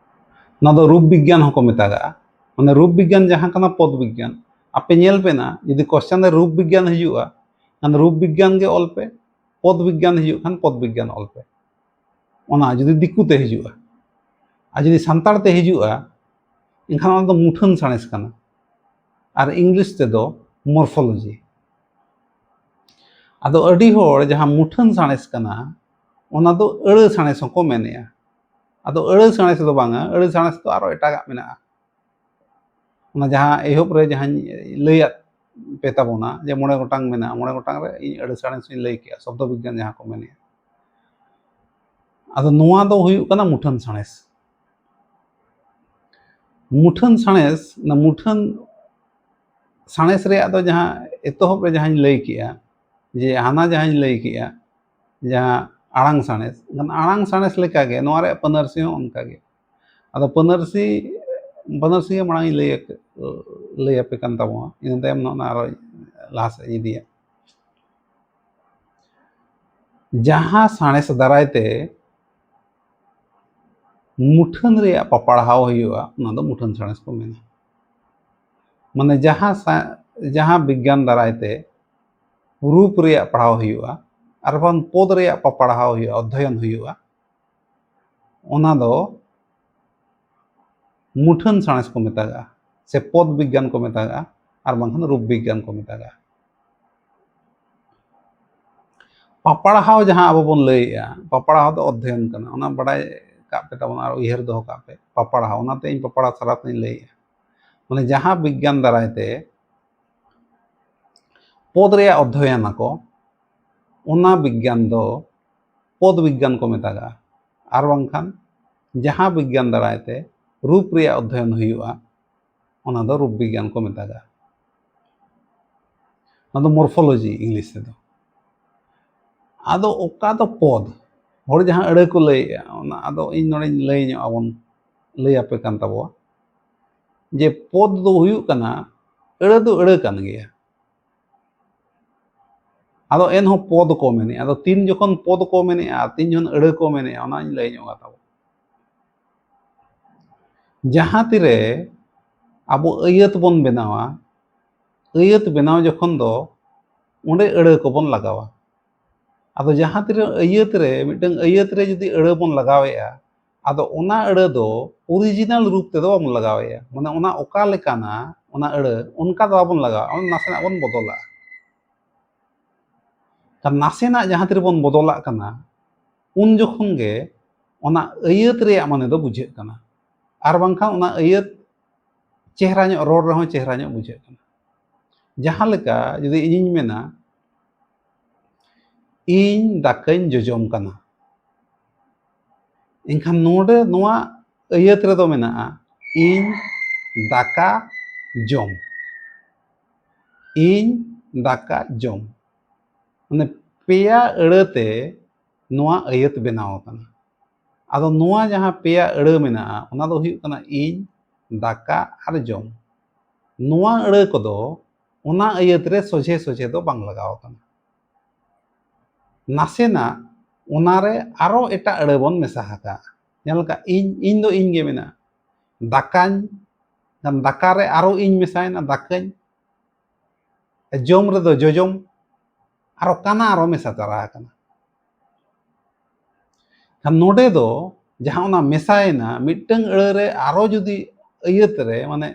ᱱᱚᱣᱟ ᱫᱚ ᱨᱩᱯ ᱵᱤᱜᱽᱜᱟᱱ ᱦᱚᱸᱠᱚ ᱢᱮᱛᱟᱜᱟᱜᱼᱟ᱾ ᱢᱟᱱᱮ ᱨᱩᱯ ᱵᱤᱜᱽᱜᱟᱱ ᱡᱟᱦᱟᱸ ᱠᱟᱱᱟ ᱯᱚᱫᱽ ᱵᱤᱜᱽᱜᱟᱱ, ᱟᱯᱮ ᱧᱮᱞ ᱯᱮ ᱱᱟ, ᱡᱩᱫᱤ ᱠᱚᱥᱪᱟᱱ ᱨᱮ ᱨᱩᱯ ᱵᱤᱜᱽᱜᱟᱱ ᱦᱤᱡᱩᱜᱼᱟ, ᱮᱱᱠᱷᱟᱱ ᱨᱩᱯ ᱵᱤᱜᱽᱜᱟᱱ ᱜᱮ ᱚᱞ ᱯᱮ, ᱯᱚᱫᱽ ᱵᱤᱜᱽᱜᱟᱱ ᱦᱤᱡᱩᱜ ᱠᱷᱟᱱ ᱯᱚᱫᱽ ᱵᱤᱜᱽᱜᱟᱱ ᱚᱞ ᱯᱮ᱾ ᱚᱱᱟ ᱡᱩᱫᱤ ᱫᱤᱠᱩ ᱛᱮ ᱦᱤᱡᱩᱜᱼᱟ, ᱟᱨ ᱡᱩᱫᱤ ᱥᱟᱱᱛᱟᱲ ᱛᱮ ᱦᱤᱡᱩᱜᱼᱟ, ᱮᱱᱠᱷᱟᱱ ᱚᱱᱟ ᱫᱚ ᱢᱩᱴᱷᱟᱹᱱ ᱥᱟᱬᱮᱥ ᱠᱟᱱᱟ᱾ ᱟᱨ ᱤᱝᱞᱤᱥ ᱛᱮᱫᱚ ᱢᱚᱨᱯᱷᱳᱞᱚᱡᱤ᱾ ᱟᱫᱚ ᱟᱹᱰᱤ ᱦᱚᱲ ᱡᱟᱦᱟᱸ ᱢᱩᱴᱷᱟᱹᱱ ᱥᱟᱬᱮᱥ ᱠᱟᱱᱟ, ᱚᱱᱟ ᱫᱚ ᱟᱹᱲᱟᱹ ᱥᱟᱬᱮᱥ ᱦᱚᱸᱠᱚ ᱢᱮᱱᱮᱜᱼᱟ᱾ ᱟᱫᱚ ᱟᱹᱲᱟᱹ ᱥᱟᱬᱮᱥ ᱫᱚ ᱵᱟᱝᱟ, ᱟᱹᱲᱟᱹ ᱥᱟᱬᱮᱥ ᱫᱚ ᱟᱨᱚ ᱮᱴᱟᱜᱟᱜ ᱢᱮᱱᱟᱜᱼᱟ᱾ ᱚᱱᱟ ᱡᱟᱦᱟᱸ ᱮᱦᱚᱵ ᱨᱮ ᱡᱟᱦᱟᱸᱧ ᱞᱟᱹᱭᱟᱫ ᱯᱮ ᱛᱟᱵᱚᱱᱟ ᱡᱮ ᱢᱚᱬᱮ ᱜᱚᱴᱟᱝ ᱢᱮᱱᱟᱜᱼᱟ, ᱢᱚᱬᱮ ᱜᱚᱴᱟᱝ ᱨᱮ ᱤᱧ ᱟᱹᱲᱟᱹ ᱥᱟᱬᱮᱥ ᱤᱧ ᱞᱟᱹᱭ ᱠᱮᱜᱼᱟ, ᱥᱚᱵᱫᱚ ᱵᱤᱜᱽᱜᱟᱱ ᱡᱟᱦᱟᱸ ᱠᱚ ᱢᱮᱱᱮᱜᱼᱟ᱾ ᱟᱫᱚ ᱱᱚᱣᱟ ᱫᱚ ᱦᱩᱭᱩᱜ ᱠᱟᱱᱟ ᱢᱩᱴᱷᱟᱹᱱ ᱥᱟᱬᱮᱥ᱾ ᱢᱩᱴᱷᱟᱹᱱ ᱥᱟᱬᱮᱥ, ᱚᱱᱟ ᱢᱩᱴᱷᱟᱹᱱ ᱥᱟᱬᱮᱥ ᱨᱮᱭᱟᱜ ᱫᱚ ᱡᱟᱦᱟᱸ ᱮᱛᱚᱦᱚᱵ ᱨᱮ ᱡᱟᱦᱟᱸᱧ ᱞᱟᱹᱭ ᱠᱮᱜᱼᱟ, ᱡᱮ ᱦᱟᱱᱟ ᱡᱟᱦᱟᱸᱧ ᱞᱟᱹᱭ ᱠᱮᱜᱼᱟ, ᱡᱟᱦᱟᱸ ᱟᱲᱟᱝ ᱥᱟᱬᱮᱥ, ᱮᱱᱠᱷᱟᱱ ᱟᱲᱟᱝ ᱥᱟᱬᱮᱥ ᱞᱮᱠᱟᱜᱮ ᱱᱚᱣᱟ ᱨᱮᱭᱟᱜ ᱯᱟᱹᱱᱟᱹᱨᱥᱤ ᱦᱚᱸ ᱚᱱᱠᱟᱜᱮ᱾ ᱟᱫᱚ ᱯᱟᱹᱱᱟᱹᱨᱥᱤ, ᱯᱟᱹᱱᱟᱹᱨᱥᱤ ᱜᱮ ᱢᱟᱲᱟᱝ ᱤᱧ ᱞᱟᱹᱭ ᱟᱠ-, ᱞᱟᱹᱭ ᱟᱯᱮ ᱠᱟᱱ ᱛᱟᱵᱚᱱᱟ, ᱤᱱᱟᱹ ᱛᱟᱭᱚᱢ ᱱᱚᱜᱼᱚ ᱱᱟ ᱟᱨᱚ ᱞᱟᱦᱟ ᱥᱮᱫ ᱤᱧ ᱤᱫᱤᱭᱟ᱾ ᱡᱟᱦᱟᱸ ᱥᱟᱬᱮᱥ ᱫᱟᱨᱟᱭ ᱛᱮ ᱢᱩᱴᱷᱟᱹᱱ ᱨᱮᱭᱟᱜ ᱯᱟᱯᱟᱲᱦᱟᱣ ᱦᱩᱭᱩᱜᱼᱟ, ᱚᱱᱟ ᱫᱚ ᱢᱩᱴᱷᱟᱹᱱ ᱥᱟᱬᱮᱥ ᱠᱚ ᱢᱮᱱᱟ᱾ ᱢᱟᱱᱮ ᱡᱟᱦᱟᱸ ᱥᱟ-, ᱡᱟᱦᱟᱸ ᱵᱤᱜᱽᱜᱟᱱ ᱫᱟᱨᱟᱭ ᱛᱮ ᱨᱩᱯ ᱨᱮᱭᱟᱜ ᱯᱟᱲᱦᱟᱣ ᱦᱩᱭᱩᱜᱼᱟ, ᱟᱨ ᱵᱟᱝ ᱯᱚᱫ ᱨᱮᱭᱟᱜ ᱯᱟᱯᱟᱲᱦᱟᱣ ᱦᱩᱭᱩᱜᱼᱟ, ᱚᱫᱽᱫᱷᱚᱭᱚᱱ ᱦᱩᱭᱩᱜᱼᱟ, ᱚᱱᱟ ᱫᱚ ᱢᱩᱴᱷᱟᱹᱱ ᱥᱟᱬᱮᱥ ᱠᱚ ᱢᱮᱛᱟᱜᱟᱜᱼᱟ, ᱥᱮ ᱯᱚᱫᱽ ᱵᱤᱜᱽᱜᱟᱱ ᱠᱚ ᱢᱮᱛᱟᱜᱟᱜᱼᱟ, ᱟᱨ ᱵᱟᱝᱠᱷᱟᱱ ᱨᱩᱯ ᱵᱤᱜᱽᱜᱟᱱ ᱠᱚ ᱢᱮᱛᱟᱜᱟᱜᱼᱟ᱾ ᱯᱟᱯᱟᱲᱦᱟᱣ ᱡᱟᱦᱟᱸ ᱟᱵᱚ ᱵᱚᱱ ᱞᱟᱹᱭᱮᱜᱼᱟ, ᱯᱟᱯᱟᱲᱦᱟᱣ ᱫᱚ ᱚᱫᱽᱫᱷᱚᱭᱚᱱ ᱠᱟᱱᱟ, ᱚᱱᱟ ᱵᱟᱰᱟᱭ ᱠᱟᱜ ᱯᱮ ᱛᱟᱵᱚᱱ ᱟᱨ ᱩᱭᱦᱟᱹᱨ ᱫᱚᱦᱚ ᱠᱟᱜ ᱯᱮ, ᱯᱟᱯᱟᱲᱦᱟᱣ᱾ ᱚᱱᱟᱛᱮ ᱤᱧ ᱯᱟᱯᱟᱲᱦᱟᱣ ᱥᱟᱨᱟ ᱛᱮᱧ ᱞᱟᱹᱭᱮᱜᱼᱟ, ᱢᱟᱱᱮ ᱡᱟᱦᱟᱸ ᱵᱤᱜᱽᱜᱟᱱ ᱫᱟᱨᱟᱭ ᱛᱮ ᱯᱚᱫᱽ ᱨᱮᱭᱟᱜ ᱚᱫᱽᱫᱷᱚᱭᱚᱱ ᱟᱠᱚ, ᱚᱱᱟ ᱵᱤᱜᱽᱜᱟᱱ ᱫᱚ ᱯᱚᱫᱽ ᱵᱤᱜᱽᱜᱟᱱ ᱠᱚ ᱢᱮᱛᱟᱜᱟᱜᱼᱟ, ᱟᱨ ᱵᱟᱝᱠᱷᱟᱱ ᱡᱟᱦᱟᱸ ᱵᱤᱜᱽᱜᱟᱱ ᱫᱟᱨᱟᱭ ᱛᱮ ᱨᱩᱯ ᱨᱮᱭᱟᱜ ᱚᱫᱽᱫᱷᱚᱭᱚᱱ ᱦᱩᱭᱩᱜᱼᱟ, ᱚᱱᱟ ᱫᱚ ᱨᱩᱯ ᱵᱤᱜᱽᱜᱟᱱ ᱠᱚ ᱢᱮᱛᱟᱜᱟᱜᱼᱟ᱾ ᱚᱱᱟ ᱫᱚ ᱢᱚᱨᱯᱷᱳᱞᱚᱡᱤ ᱤᱝᱞᱤᱥ ᱛᱮᱫᱚ᱾ ᱟᱫᱚ ᱚᱠᱟ ᱫᱚ ᱯᱚᱫᱽ, ᱦᱚᱲ ᱡᱟᱦᱟᱸ ᱟᱹᱲᱟᱹ ᱠᱚ ᱞᱟᱹᱭᱮᱜᱼᱟ, ᱚᱱᱟ ᱟᱫᱚ ᱤᱧ ᱱᱚᱰᱮᱧ ᱞᱟᱹᱭ ᱧᱚᱜ ᱟᱵᱚᱱ, ᱞᱟᱹᱭ ᱟᱯᱮ ᱠᱟᱱ ᱛᱟᱵᱚᱣᱟ, ᱡᱮ ᱯᱚᱫᱽ ᱫᱚ ᱦᱩᱭᱩᱜ ᱠᱟᱱᱟ, ᱟᱹᱲᱟᱹ ᱫᱚ ᱟᱹᱲᱟᱹ ᱠᱟᱱ ᱜᱮᱭᱟ, ᱟᱫᱚ ᱮᱱᱦᱚᱸ ᱯᱚᱫᱽ ᱠᱚ ᱢᱮᱱᱮᱜᱼᱟ᱾ ᱟᱫᱚ ᱛᱤᱱ ᱡᱚᱠᱷᱚᱱ ᱯᱚᱫᱽ ᱠᱚ ᱢᱮᱱᱮᱜᱼᱟ ᱟᱨ ᱛᱤᱱ ᱡᱚᱠᱷᱚᱱ ᱟᱹᱲᱟᱹ ᱠᱚ ᱢᱮᱱᱮᱜᱼᱟ, ᱚᱱᱟᱧ ᱞᱟᱹᱭ ᱧᱚᱜ ᱠᱟᱛᱟ ᱵᱚᱱ᱾ ᱡᱟᱦᱟᱸ ᱛᱤᱨᱮ ᱟᱵᱚ ᱟᱹᱭᱟᱹᱛ ᱵᱚᱱ ᱵᱮᱱᱟᱣᱟ, ᱟᱹᱭᱟᱹᱛ ᱵᱮᱱᱟᱣ ᱡᱚᱠᱷᱚᱱ ᱫᱚ ᱚᱸᱰᱮ ᱟᱹᱲᱟᱹ ᱠᱚᱵᱚᱱ ᱞᱟᱜᱟᱣᱟ᱾ ᱟᱫᱚ ᱡᱟᱦᱟᱸ ᱛᱤᱨᱮ ᱟᱹᱭᱟᱹᱛ ᱨᱮ, ᱢᱤᱫᱴᱟᱝ ᱟᱹᱭᱟᱹᱛ ᱨᱮ ᱡᱩᱫᱤ ᱟᱹᱲᱟᱹ ᱵᱚᱱ ᱞᱟᱜᱟᱣᱮᱜᱼᱟ, ᱟᱫᱚ ᱚᱱᱟ ᱟᱹᱲᱟᱹ ᱫᱚ ᱚᱨᱤᱡᱤᱱᱟᱞ ᱨᱩᱯ ᱛᱮᱫᱚ ᱵᱟᱵᱚᱱ ᱞᱟᱜᱟᱣᱮᱜᱼᱟ, ᱢᱟᱱᱮ ᱚᱱᱟ ᱚᱠᱟ ᱞᱮᱠᱟᱱᱟ ᱚᱱᱟ ᱟᱹᱲᱟᱹ, ᱚᱱᱠᱟ ᱫᱚ ᱵᱟᱵᱚᱱ ᱞᱟᱜᱟᱣᱟ, ᱚᱱᱟ ᱱᱟᱥᱮᱱᱟᱜ ᱵᱚᱱ ᱵᱚᱫᱚᱞᱟᱜᱼᱟ᱾ ᱠᱷᱟᱱ ᱱᱟᱥᱮᱱᱟᱜ ᱡᱟᱦᱟᱸ ᱛᱤᱨᱮᱵᱚᱱ ᱵᱚᱫᱚᱞᱟᱜ ᱠᱟᱱᱟ, ᱩᱱ ᱡᱚᱠᱷᱚᱱ ᱜᱮ ᱚᱱᱟ ᱟᱹᱭᱟᱹᱛ ᱨᱮᱭᱟᱜ ᱢᱟᱱᱮ ᱫᱚ ᱵᱩᱡᱷᱟᱹᱜ ᱠᱟᱱᱟ, ᱟᱨ ᱵᱟᱝᱠᱷᱟᱱ ᱚᱱᱟ ᱟᱹᱭᱟᱹᱛ ᱪᱮᱦᱨᱟ ᱧᱚᱜ, ᱨᱚᱲ ᱨᱮᱦᱚᱸ ᱪᱮᱦᱨᱟ ᱧᱚᱜ ᱵᱩᱡᱷᱟᱹᱜ ᱠᱟᱱᱟ᱾ ᱡᱟᱦᱟᱸ ᱞᱮᱠᱟ ᱡᱩᱫᱤ ᱤᱧᱤᱧ ᱢᱮᱱᱟ, "ᱤᱧ ᱫᱟᱠᱟᱧ ᱡᱚᱡᱚᱢ ᱠᱟᱱᱟ", ᱮᱱᱠᱷᱟᱱ ᱱᱚᱰᱮ ᱱᱚᱣᱟ ᱟᱹᱭᱟᱹᱛ ᱨᱮᱫᱚ ᱢᱮᱱᱟᱜᱼᱟ, "ᱤᱧ ᱫᱟᱠᱟ ᱡᱚᱢ", "ᱤᱧ ᱫᱟᱠᱟ ᱡᱚᱢ", ᱢᱟᱱᱮ ᱯᱮᱭᱟ ᱟᱹᱲᱟᱹᱛᱮ ᱱᱚᱣᱟ ᱟᱹᱭᱟᱹᱛ ᱵᱮᱱᱟᱣ ᱟᱠᱟᱱᱟ᱾ ᱟᱫᱚ ᱱᱚᱣᱟ ᱡᱟᱦᱟᱸ ᱯᱮᱭᱟ ᱟᱹᱲᱟᱹ ᱢᱮᱱᱟᱜᱼᱟ, ᱚᱱᱟ ᱫᱚ ᱦᱩᱭᱩᱜ ᱠᱟᱱᱟ ᱤᱧ, ᱫᱟᱠᱟ ᱟᱨ ᱡᱚᱢ᱾ ᱱᱚᱣᱟ ᱟᱹᱲᱟᱹ ᱠᱚᱫᱚ ᱚᱱᱟ ᱟᱹᱭᱟᱹᱛ ᱨᱮ ᱥᱚᱡᱷᱮ ᱥᱚᱡᱷᱮ ᱫᱚ ᱵᱟᱝ ᱞᱟᱜᱟᱣ ᱟᱠᱟᱱᱟ᱾ ᱱᱟᱥᱮᱱᱟᱜ ᱚᱱᱟᱨᱮ ᱟᱨᱚ ᱮᱴᱟᱜ ᱟᱹᱲᱟᱹ ᱵᱚᱱ ᱢᱮᱥᱟ ᱟᱠᱟᱫᱼᱟ᱾ ᱧᱮᱞ ᱠᱟᱜ, ᱤᱧ, ᱤᱧ ᱫᱚ ᱤᱧ ᱜᱮ ᱢᱮᱱᱟᱜᱼᱟ᱾ ᱫᱟᱠᱟᱧ, ᱫᱟᱠᱟ ᱨᱮ ᱟᱨᱚ ᱤᱧ ᱢᱮᱥᱟᱭᱮᱱᱟ, ᱫᱟᱠᱟᱧ᱾ ᱡᱚᱢ ᱨᱮᱫᱚ ᱡᱚᱡᱚᱢ, ᱟᱨᱚ ᱠᱟᱱᱟ ᱟᱨᱚ ᱢᱮᱥᱟ ᱛᱟᱨᱟ ᱟᱠᱟᱱᱟ᱾ ᱠᱷᱟᱱ ᱱᱚᱰᱮ ᱫᱚ ᱡᱟᱦᱟᱸ ᱚᱱᱟ ᱢᱮᱥᱟᱭᱮᱱᱟ ᱢᱤᱫᱴᱟᱝ ᱟᱹᱲᱟᱹ ᱨᱮ, ᱟᱨᱚ ᱡᱩᱫᱤ ᱟᱹᱭᱟᱹᱛ ᱨᱮ, ᱢᱟᱱᱮ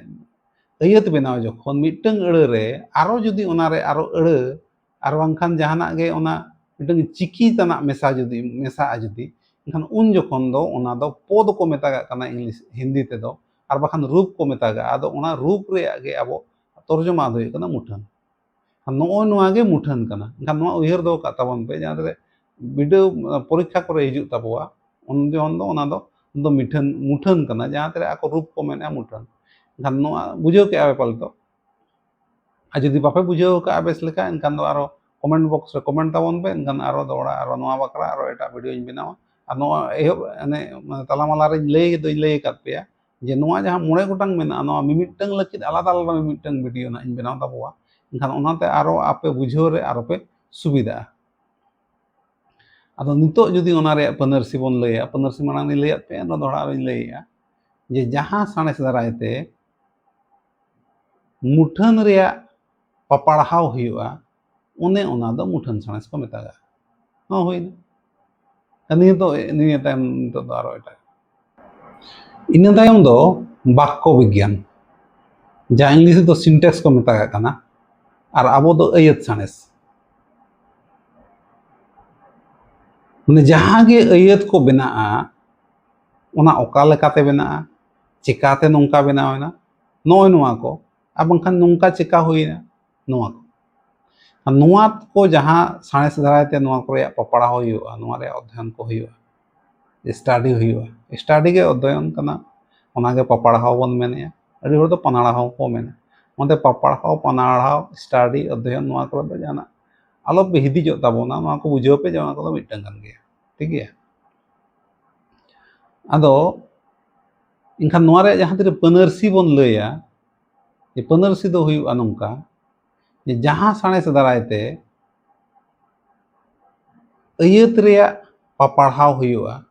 ᱟᱹᱭᱟᱹᱛ ᱵᱮᱱᱟᱣ ᱡᱚᱠᱷᱚᱱ ᱢᱤᱫᱴᱟᱝ ᱟᱹᱲᱟᱹ ᱨᱮ ᱟᱨᱚ ᱡᱩᱫᱤ ᱚᱱᱟᱨᱮ ᱟᱨᱚ ᱟᱹᱲᱟᱹ ᱟᱨ ᱵᱟᱝᱠᱷᱟᱱ ᱡᱟᱦᱟᱱᱟᱜ ᱜᱮ ᱚᱱᱟ ᱢᱤᱫᱴᱟᱝ ᱪᱤᱠᱤ ᱛᱟᱱᱟᱜ ᱢᱮᱥᱟ ᱡᱩᱫᱤ ᱢᱮᱥᱟᱜᱼᱟ ᱡᱩᱫᱤ, ᱮᱱᱠᱷᱟᱱ ᱩᱱ ᱡᱚᱠᱷᱚᱱ ᱫᱚ ᱚᱱᱟ ᱫᱚ ᱯᱚᱫ ᱠᱚ ᱢᱮᱛᱟᱜᱟᱜ ᱠᱟᱱᱟ ᱤᱝᱞᱤᱥ, ᱦᱤᱱᱫᱤ ᱛᱮᱫᱚ, ᱟᱨ ᱵᱟᱠᱷᱟᱱ ᱨᱩᱯ ᱠᱚ ᱢᱮᱛᱟᱜᱟᱜᱼᱟ᱾ ᱟᱫᱚ ᱚᱱᱟ ᱨᱩᱯ ᱨᱮᱭᱟᱜ ᱜᱮ ᱟᱵᱚ ᱛᱚᱨᱡᱚᱢᱟ ᱫᱚ ᱦᱩᱭᱩᱜ ᱠᱟᱱᱟ ᱢᱩᱴᱷᱟᱹᱱ᱾ ᱟᱨ ᱱᱚᱜᱼᱚᱭ ᱱᱚᱣᱟ ᱜᱮ ᱢᱩᱴᱷᱟᱹᱱ ᱠᱟᱱᱟ᱾ ᱮᱱᱠᱷᱟᱱ ᱱᱚᱣᱟ ᱩᱭᱦᱟᱹᱨ ᱫᱚᱦᱚ ᱠᱟᱜ ᱛᱟᱵᱚᱱ ᱯᱮ, ᱡᱟᱦᱟᱸ ᱨᱮ ᱵᱤᱰᱟᱹᱣ, ᱯᱚᱨᱤᱠᱠᱷᱟ ᱠᱚᱨᱮ ᱦᱤᱡᱩᱜ ᱛᱟᱵᱚᱣᱟ, ᱩᱱ ᱡᱚᱠᱷᱚᱱ ᱫᱚ ᱚᱱᱟ ᱫᱚ, ᱫᱚ ᱢᱤᱴᱷᱟᱹᱱ, ᱢᱩᱴᱷᱟᱹᱱ ᱠᱟᱱᱟ, ᱡᱟᱦᱟᱸ ᱛᱤᱨᱮ ᱟᱠᱚ ᱨᱩᱯ ᱠᱚ ᱢᱮᱱᱮᱜᱼᱟ ᱢᱩᱴᱷᱟᱹᱱ᱾ ᱮᱱᱠᱷᱟᱱ ᱱᱚᱣᱟ ᱵᱩᱡᱷᱟᱹᱣ ᱠᱮᱜᱼᱟ ᱯᱮ ᱯᱟᱞᱮ ᱛᱚ? ᱟᱨ ᱡᱩᱫᱤ ᱵᱟᱯᱮ ᱵᱩᱡᱷᱟᱹᱣ ᱠᱟᱜᱼᱟ ᱵᱮᱥ ᱞᱮᱠᱟ, ᱮᱱᱠᱷᱟᱱ ᱫᱚ ᱟᱨᱚ comment box ᱨᱮ comment ᱛᱟᱵᱚᱱ ᱯᱮ, ᱮᱱᱠᱷᱟᱱ ᱟᱨᱚ ᱫᱚᱦᱲᱟ ᱟᱨᱚ ᱱᱚᱣᱟ ᱵᱟᱠᱷᱨᱟ ᱟᱨᱚ ᱮᱴᱟᱜ ᱵᱷᱤᱰᱤᱭᱳᱧ ᱵᱮᱱᱟᱣᱟ᱾ ᱟᱨ ᱱᱚᱣᱟ ᱮᱦᱚᱵ ᱮᱱᱮ ᱢᱟᱱᱮ ᱛᱟᱞᱟ ᱢᱟᱞᱟ ᱨᱮᱧ ᱞᱟᱹᱭ ᱫᱚᱧ ᱞᱟᱹᱭ ᱟᱠᱟᱫ ᱯᱮᱭᱟ ᱡᱮ ᱱᱚᱣᱟ ᱡᱟᱦᱟᱸ ᱢᱚᱬᱮ ᱜᱚᱴᱟᱝ ᱢᱮᱱᱟᱜᱼᱟ, ᱱᱚᱣᱟ ᱢᱤᱢᱤᱫᱴᱟᱝ ᱞᱟᱹᱜᱤᱫ ᱟᱞᱟᱫᱟ ᱟᱞᱟᱫᱟ ᱢᱤᱢᱤᱫᱴᱟᱝ ᱵᱷᱤᱰᱤᱭᱳ ᱱᱟᱜ ᱤᱧ ᱵᱮᱱᱟᱣ ᱛᱟᱵᱚᱣᱟ᱾ ᱮᱱᱠᱷᱟᱱ ᱚᱱᱟᱛᱮ ᱟᱨᱚ ᱟᱯᱮ ᱵᱩᱡᱷᱟᱹᱣ ᱨᱮ ᱟᱨᱚ ᱯᱮ ᱥᱩᱵᱤᱫᱷᱟᱜᱼᱟ᱾ ᱟᱫᱚ ᱱᱤᱛᱚᱜ ᱡᱩᱫᱤ ᱚᱱᱟ ᱨᱮᱭᱟᱜ ᱯᱟᱹᱱᱟᱹᱨᱥᱤ ᱵᱚᱱ ᱞᱟᱹᱭᱟ, ᱯᱟᱹᱱᱟᱹᱨᱥᱤ ᱢᱟᱲᱟᱝ ᱞᱤᱧ ᱞᱟᱹᱭᱟᱫ ᱯᱮᱭᱟ, ᱮᱱᱨᱮᱦᱚᱸ ᱫᱚᱦᱲᱟ ᱟᱨᱚᱧ ᱞᱟᱹᱭᱮᱜᱼᱟ ᱡᱮ ᱡᱟᱦᱟᱸ ᱥᱟᱬᱮᱥ ᱫᱟᱨᱟᱭ ᱛᱮ ᱢᱩᱴᱷᱟᱹᱱ ᱨᱮᱭᱟᱜ ᱯᱟᱯᱟᱲᱦᱟᱣ ᱦᱩᱭᱩᱜᱼᱟ, ᱚᱱᱮ ᱚᱱᱟ ᱫᱚ ᱢᱩᱴᱷᱟᱹᱱ ᱥᱟᱬᱮᱥ ᱠᱚ ᱢᱮᱛᱟᱜᱟᱜᱼᱟ᱾ ᱦᱚᱸ, ᱦᱩᱭᱱᱟ᱾ ᱟᱨ ᱱᱤᱭᱟᱹ ᱫᱚ, ᱱᱤᱭᱟᱹ ᱛᱟᱭᱚᱢ ᱱᱤᱛᱚᱜ ᱫᱚ ᱟᱨᱚ ᱮᱴᱟᱜ᱾ ᱤᱱᱟᱹ ᱛᱟᱭᱚᱢ ᱫᱚ ᱵᱟᱠᱠᱚ ᱵᱤᱜᱽᱜᱟᱱ, ᱡᱟᱦᱟᱸ ᱤᱝᱞᱤᱥ ᱨᱮᱫᱚ syntax ᱠᱚ ᱢᱮᱛᱟᱜᱟᱜ ᱠᱟᱱᱟ, ᱟᱨ ᱟᱵᱚ ᱫᱚ ᱟᱹᱭᱟᱹᱛ ᱥᱟᱬᱮᱥ᱾ ᱢᱟᱱᱮ ᱡᱟᱦᱟᱸ ᱜᱮ ᱟᱹᱭᱟᱹᱛ ᱠᱚ ᱵᱮᱱᱟᱜᱼᱟ, ᱚᱱᱟ ᱚᱠᱟ ᱞᱮᱠᱟᱛᱮ ᱵᱮᱱᱟᱜᱼᱟ, ᱪᱮᱠᱟᱛᱮ ᱱᱚᱝᱠᱟ ᱵᱮᱱᱟᱣ ᱮᱱᱟ, ᱱᱚᱜᱼᱚᱭ ᱱᱚᱣᱟ ᱠᱚ, ᱟᱨ ᱵᱟᱝᱠᱷᱟᱱ ᱱᱚᱝᱠᱟ ᱪᱮᱠᱟ ᱦᱩᱭᱱᱟ, ᱱᱚᱣᱟ ᱠᱚ᱾ ᱟᱨ ᱱᱚᱣᱟ ᱠᱚ ᱡᱟᱦᱟᱸ ᱥᱟᱬᱮᱥ ᱫᱟᱨᱟᱭ ᱛᱮ ᱱᱚᱣᱟ ᱠᱚ ᱨᱮᱭᱟᱜ ᱯᱟᱯᱲᱟᱣ ᱦᱩᱭᱩᱜᱼᱟ, ᱱᱚᱣᱟ ᱨᱮᱭᱟᱜ ᱚᱫᱽᱫᱷᱚᱭᱚᱱ ᱠᱚ ᱦᱩᱭᱩᱜᱼᱟ, study ᱦᱩᱭᱩᱜᱼᱟ᱾ Study ᱜᱮ ᱚᱫᱽᱫᱷᱚᱭᱚᱱ ᱠᱟᱱᱟ, ᱚᱱᱟ ᱜᱮ ᱯᱟᱯᱲᱟᱣ ᱵᱚᱱ ᱢᱮᱱᱮᱜᱼᱟ᱾ ᱟᱹᱰᱤ ᱦᱚᱲ ᱫᱚ ᱯᱟᱱᱟᱲᱟᱣ ᱠᱚ ᱢᱮᱱᱟ᱾ ᱚᱱᱟᱛᱮ ᱯᱟᱯᱲᱟᱣ, ᱯᱟᱱᱟᱲᱟᱣ, study, ᱚᱫᱽᱫᱷᱚᱭᱚᱱ, ᱱᱚᱣᱟ ᱠᱚᱨᱮ ᱫᱚ ᱡᱟᱦᱟᱱᱟᱜ ᱟᱞᱚ ᱯᱮ ᱦᱤᱫᱤᱡᱚᱜ ᱛᱟᱵᱚᱱᱟ, ᱱᱚᱣᱟ ᱠᱚ ᱵᱩᱡᱷᱟᱹᱣ ᱯᱮ ᱡᱮ ᱚᱱᱟ ᱠᱚᱫᱚ ᱢᱤᱫᱴᱟᱝ ᱠᱟᱱ ᱜᱮᱭᱟ, ᱴᱷᱤᱠ ᱜᱮᱭᱟ? ᱟᱫᱚ ᱮᱱᱠᱷᱟᱱ ᱱᱚᱣᱟ ᱨᱮᱭᱟᱜ ᱡᱟᱦᱟᱸ ᱛᱤᱱᱟᱹᱜ ᱯᱟᱹᱱᱟᱹᱨᱥᱤ ᱵᱚᱱ ᱞᱟᱹᱭᱟ, ᱡᱮ ᱯᱟᱹᱱᱟᱹᱨᱥᱤ ᱫᱚ ᱦᱩᱭᱩᱜᱼᱟ ᱱᱚᱝᱠᱟ, ᱡᱮ ᱡᱟᱦᱟᱸ ᱥᱟᱬᱮᱥ ᱫᱟᱨᱟᱭ ᱛᱮ ᱟᱹᱭᱟᱹᱛ ᱨᱮᱭᱟᱜ ᱯᱟᱯᱟᱲᱦᱟᱣ ᱦᱩᱭᱩᱜᱼᱟ,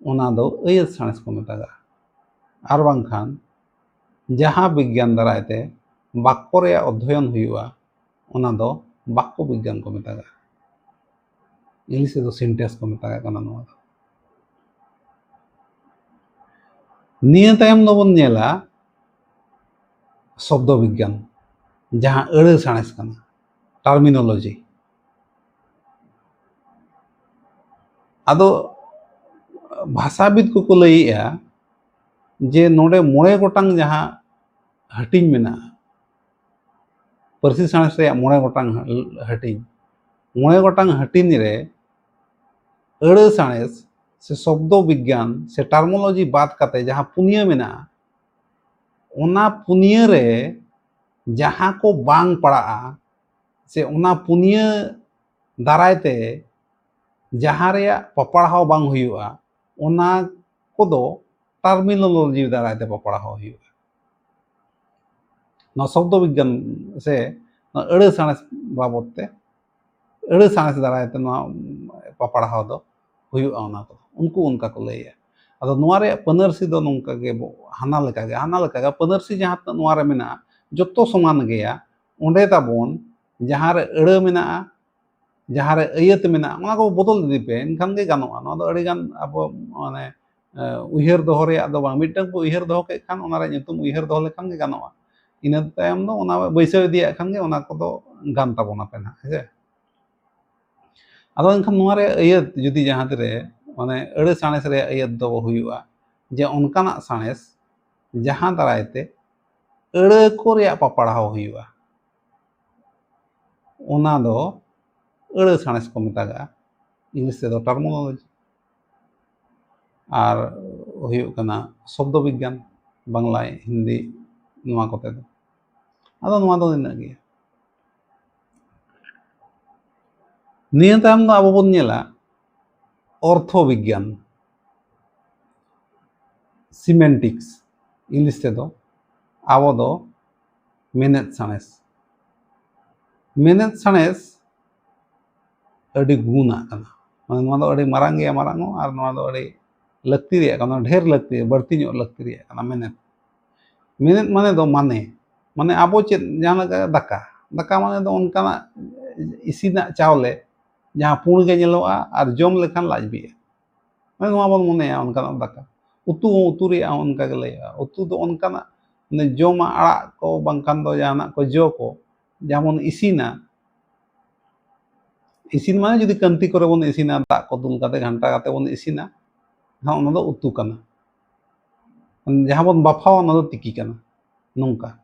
ᱚᱱᱟ ᱫᱚ ᱟᱹᱭᱟᱹᱛ ᱥᱟᱬᱮᱥ ᱠᱚ ᱢᱮᱛᱟᱜᱟᱜᱼᱟ᱾ ᱟᱨ ᱵᱟᱝᱠᱷᱟᱱ ᱡᱟᱦᱟᱸ ᱵᱤᱜᱽᱜᱟᱱ ᱫᱟᱨᱟᱭ ᱛᱮ ᱵᱟᱠᱠᱚ ᱨᱮᱭᱟᱜ ᱚᱫᱽᱫᱷᱚᱭᱚᱱ ᱦᱩᱭᱩᱜᱼᱟ, ᱚᱱᱟ ᱫᱚ ᱵᱟᱠᱠᱚ ᱵᱤᱜᱽᱜᱟᱱ ᱠᱚ ᱢᱮᱛᱟᱜᱟᱜᱼᱟ᱾ ᱤᱝᱞᱤᱥ ᱨᱮᱫᱚ syntax ᱠᱚ ᱢᱮᱛᱟᱜᱟᱜ ᱠᱟᱱᱟ ᱱᱚᱣᱟ ᱫᱚ᱾ ᱱᱤᱭᱟᱹ ᱛᱟᱭᱚᱢ ᱫᱚᱵᱚᱱ ᱧᱮᱞᱟ ᱥᱚᱵᱫᱚ ᱵᱤᱜᱽᱜᱟᱱ, ᱡᱟᱦᱟᱸ ᱟᱹᱲᱟᱹ ᱥᱟᱬᱮᱥ ᱠᱟᱱᱟ, ᱴᱟᱨᱢᱤᱱᱳᱞᱚᱡᱤ᱾ ᱟᱫᱚ ᱵᱷᱟᱥᱟᱵᱤᱫ ᱠᱚᱠᱚ ᱞᱟᱹᱭᱮᱜᱼᱟ ᱡᱮ ᱱᱚᱰᱮ ᱢᱚᱬᱮ ᱜᱚᱴᱟᱝ ᱡᱟᱦᱟᱸ ᱦᱟᱹᱴᱤᱧ ᱢᱮᱱᱟᱜᱼᱟ, ᱯᱟᱹᱨᱥᱤ ᱥᱟᱬᱮᱥ ᱨᱮᱭᱟᱜ ᱢᱚᱬᱮ ᱜᱚᱴᱟᱝ ᱦᱟᱹᱴᱤᱧ, ᱢᱚᱬᱮ ᱜᱚᱴᱟᱝ ᱦᱟᱹᱴᱤᱧ ᱨᱮ ᱟᱹᱲᱟᱹ ᱥᱟᱬᱮᱥ ᱥᱮ ᱥᱚᱵᱫᱚ ᱵᱤᱜᱽᱜᱟᱱ ᱥᱮ ᱴᱟᱨᱢᱳᱞᱚᱡᱤ ᱵᱟᱫ ᱠᱟᱛᱮ ᱡᱟᱦᱟᱸ ᱯᱩᱱᱭᱟᱹ ᱢᱮᱱᱟᱜᱼᱟ, ᱚᱱᱟ ᱯᱩᱱᱭᱟᱹ ᱨᱮ ᱡᱟᱦᱟᱸ ᱠᱚ ᱵᱟᱝ ᱯᱟᱲᱟᱜᱼᱟ ᱥᱮ ᱚᱱᱟ ᱯᱩᱱᱭᱟᱹ ᱫᱟᱨᱟᱭ ᱛᱮ ᱡᱟᱦᱟᱸ ᱨᱮᱭᱟᱜ ᱯᱟᱯᱟᱲᱦᱟᱣ ᱵᱟᱝ ᱦᱩᱭᱩᱜᱼᱟ, ᱚᱱᱟ ᱠᱚᱫᱚ ᱴᱟᱨᱢᱤᱱᱳᱞᱚᱡᱤ ᱫᱟᱨᱟᱭ ᱛᱮ ᱯᱟᱯᱟᱲᱦᱟᱣ ᱦᱩᱭᱩᱜᱼᱟ᱾ ᱱᱚᱣᱟ ᱥᱚᱵᱫᱚ ᱵᱤᱜᱽᱜᱟᱱ ᱥᱮ ᱱᱚᱣᱟ ᱟᱹᱲᱟᱹ ᱥᱟᱬᱮᱥ ᱵᱟᱵᱚᱫ ᱛᱮ, ᱟᱹᱲᱟᱹ ᱥᱟᱬᱮᱥ ᱫᱟᱨᱟᱭ ᱛᱮ ᱱᱚᱣᱟ ᱯᱟᱯᱟᱲᱦᱟᱣ ᱫᱚ ᱦᱩᱭᱩᱜᱼᱟ᱾ ᱚᱱᱟ ᱠᱚᱫᱚ ᱩᱱᱠᱩ ᱚᱱᱠᱟ ᱠᱚ ᱞᱟᱹᱭᱟ᱾ ᱟᱫᱚ ᱱᱚᱣᱟ ᱨᱮᱭᱟᱜ ᱯᱟᱹᱱᱟᱹᱨᱥᱤ ᱫᱚ ᱱᱚᱝᱠᱟ ᱜᱮ ᱵᱚ-, ᱦᱟᱱᱟ ᱞᱮᱠᱟ ᱜᱮ, ᱦᱟᱱᱟ ᱞᱮᱠᱟ ᱜᱮ ᱯᱟᱹᱱᱟᱹᱨᱥᱤ ᱡᱟᱦᱟᱸ ᱛᱤᱱᱟᱹᱜ ᱱᱚᱣᱟ ᱨᱮ ᱢᱮᱱᱟᱜᱼᱟ, ᱡᱚᱛᱚ ᱥᱚᱢᱟᱱ ᱜᱮᱭᱟ᱾ ᱚᱸᱰᱮ ᱛᱟᱵᱚᱱ ᱡᱟᱦᱟᱸ ᱨᱮ ᱟᱹᱲᱟᱹ ᱢᱮᱱᱟᱜᱼᱟ, ᱡᱟᱦᱟᱸ ᱨᱮ ᱟᱹᱭᱟᱹᱛ ᱢᱮᱱᱟᱜᱼᱟ, ᱚᱱᱟ ᱠᱚ ᱵᱚᱫᱚᱞ ᱤᱫᱤ ᱯᱮ, ᱮᱱᱠᱷᱟᱱ ᱜᱮ ᱜᱟᱱᱚᱜᱼᱟ᱾ ᱱᱚᱣᱟ ᱫᱚ ᱟᱹᱰᱤ ᱜᱟᱱ ᱟᱵᱚ ᱢᱟᱱᱮ, ᱮ, ᱩᱭᱦᱟᱹᱨ ᱫᱚᱦᱚ ᱨᱮᱭᱟᱜ ᱫᱚ ᱵᱟᱝ, ᱢᱤᱫᱴᱟᱝ ᱠᱚ ᱩᱭᱦᱟᱹᱨ ᱫᱚᱦᱚ ᱠᱮᱫ ᱠᱷᱟᱱ ᱚᱱᱟ ᱨᱮᱭᱟᱜ ᱧᱩᱛᱩᱢ ᱩᱭᱦᱟᱹᱨ ᱫᱚᱦᱚ ᱞᱮᱠᱷᱟᱱ ᱜᱮ ᱜᱟᱱᱚᱜᱼᱟ᱾ ᱤᱱᱟᱹ ᱛᱟᱭᱚᱢ ᱫᱚ ᱚᱱᱟ ᱵᱟᱹᱭᱥᱟᱹᱣ ᱤᱫᱤᱭᱟᱜ ᱠᱷᱟᱱ ᱜᱮ ᱚᱱᱟ ᱠᱚᱫᱚ ᱜᱟᱱ ᱛᱟᱵᱚᱱᱟ ᱯᱮ ᱱᱟᱦᱟᱜ, ᱦᱮᱸ ᱥᱮ? ᱟᱫᱚ ᱮᱱᱠᱷᱟᱱ ᱱᱚᱣᱟ ᱨᱮᱭᱟᱜ ᱟᱹᱭᱟᱹᱛ ᱡᱩᱫᱤ ᱡᱟᱦᱟᱸ ᱛᱤᱨᱮ ᱢᱟᱱᱮ ᱟᱹᱲᱟᱹ ᱥᱟᱬᱮᱥ ᱨᱮᱭᱟᱜ ᱟᱹᱭᱟᱹᱛ ᱫᱚ ᱦᱩᱭᱩᱜᱼᱟ ᱡᱮ ᱚᱱᱠᱟᱱᱟᱜ ᱥᱟᱬᱮᱥ ᱡᱟᱦᱟᱸ ᱫᱟᱨᱟᱭ ᱛᱮ ᱟᱹᱲᱟᱹ ᱠᱚ ᱨᱮᱭᱟᱜ ᱯᱟᱯᱟᱲᱦᱟᱣ ᱦᱩᱭᱩᱜᱼᱟ, ᱚᱱᱟ ᱫᱚ ᱟᱹᱲᱟᱹ ᱥᱟᱬᱮᱥ ᱠᱚ ᱢᱮᱛᱟᱜᱟᱜᱼᱟ, ᱤᱝᱞᱤᱥ ᱛᱮᱫᱚ ᱴᱟᱨᱢᱳᱞᱚᱡᱤ, ᱟᱨ ᱦᱩᱭᱩᱜ ᱠᱟᱱᱟ ᱥᱚᱵᱫᱚ ᱵᱤᱜᱽᱜᱟᱱ, ᱵᱟᱝᱞᱟ, ᱦᱤᱱᱫᱤ, ᱱᱚᱣᱟ ᱠᱚᱛᱮ ᱫᱚ᱾ ᱟᱫᱚ ᱱᱚᱣᱟ ᱫᱚ ᱤᱱᱟᱹᱜ ᱜᱮ᱾ ᱱᱤᱭᱟᱹ ᱛᱟᱭᱚᱢ ᱫᱚ ᱟᱵᱚ ᱵᱚᱱ ᱧᱮᱞᱟ ᱚᱨᱛᱷᱚ ᱵᱤᱜᱽᱜᱟᱱ, ᱥᱤᱢᱮᱱᱴᱤᱠᱥ ᱤᱝᱞᱤᱥ ᱛᱮᱫᱚ, ᱟᱵᱚ ᱫᱚ ᱢᱮᱱᱮᱫ ᱥᱟᱬᱮᱥ᱾ ᱢᱮᱱᱮᱫ ᱥᱟᱬᱮᱥ ᱟᱹᱰᱤ ᱜᱩᱱᱟᱜ ᱠᱟᱱᱟ, ᱢᱟᱱᱮ ᱱᱚᱣᱟ ᱫᱚ ᱟᱹᱰᱤ ᱢᱟᱨᱟᱝ ᱜᱮᱭᱟ, ᱢᱟᱨᱟᱝ ᱦᱚᱸ, ᱟᱨ ᱱᱚᱣᱟ ᱫᱚ ᱟᱹᱰᱤ ᱞᱟᱹᱠᱛᱤ ᱨᱮᱭᱟᱜ ᱠᱟᱱᱟ, ᱰᱷᱮᱨ ᱞᱟᱹᱠᱛᱤ, ᱵᱟᱹᱲᱛᱤ ᱧᱚᱜ ᱞᱟᱹᱠᱛᱤ ᱨᱮᱭᱟᱜ ᱠᱟᱱᱟ ᱢᱮᱱᱮᱫ᱾ ᱢᱮᱱᱮᱫ ᱢᱟᱱᱮ ᱫᱚ ᱢᱟᱱᱮ, ᱢᱟᱱᱮ ᱟᱵᱚ ᱪᱮᱫ ᱡᱟᱦᱟᱸ ᱞᱮᱠᱟ ᱫᱟᱠᱟ, ᱫᱟᱠᱟ ᱢᱟᱱᱮ ᱫᱚ ᱚᱱᱠᱟᱱᱟᱜ ᱤᱥᱤᱱᱟᱜ ᱪᱟᱣᱞᱮ ᱡᱟᱦᱟᱸ ᱯᱩᱸᱰ ᱜᱮ ᱧᱮᱞᱚᱜᱼᱟ ᱟᱨ ᱡᱚᱢ ᱞᱮᱠᱷᱟᱱ ᱞᱟᱡ ᱵᱤᱜᱼᱟ, ᱢᱟᱱᱮ ᱱᱚᱣᱟ ᱵᱚᱱ ᱢᱚᱱᱮᱭᱟ ᱚᱱᱠᱟᱱᱟᱜ ᱫᱟᱠᱟ᱾ ᱩᱛᱩ ᱦᱚᱸ, ᱩᱛᱩ ᱨᱮᱭᱟᱜ ᱦᱚᱸ ᱚᱱᱠᱟ ᱜᱮ ᱞᱟᱹᱭᱚᱜᱼᱟ᱾ ᱩᱛᱩ ᱫᱚ ᱚᱱᱠᱟᱱᱟᱜ, ᱢᱟᱱᱮ, ᱡᱚᱢᱟᱜ ᱟᱲᱟᱜ ᱠᱚ ᱵᱟᱝᱠᱷᱟᱱ ᱫᱚ ᱡᱟᱦᱟᱱᱟᱜ ᱠᱚ, ᱡᱚ ᱠᱚ, ᱡᱟᱦᱟᱸ ᱵᱚᱱ ᱤᱥᱤᱱᱟ, ᱤᱥᱤᱱ ᱢᱟᱱᱮ ᱡᱩᱫᱤ ᱠᱟᱹᱱᱛᱤ ᱠᱚᱨᱮ ᱵᱚᱱ ᱤᱥᱤᱱᱟ, ᱫᱟᱜ ᱠᱚ ᱫᱩᱞ ᱠᱟᱛᱮ, ᱜᱷᱟᱱᱴᱟ ᱠᱟᱛᱮ ᱵᱚᱱ ᱤᱥᱤᱱᱟ, ᱦᱚᱸ, ᱚᱱᱟ ᱫᱚ ᱩᱛᱩ ᱠᱟᱱᱟ᱾ ᱡᱟᱦᱟᱸ ᱵᱚᱱ ᱵᱟᱯᱷᱟᱣᱟ, ᱚᱱᱟ ᱫᱚ ᱛᱤᱠᱤ ᱠᱟᱱᱟ᱾ ᱱᱚᱝᱠᱟ᱾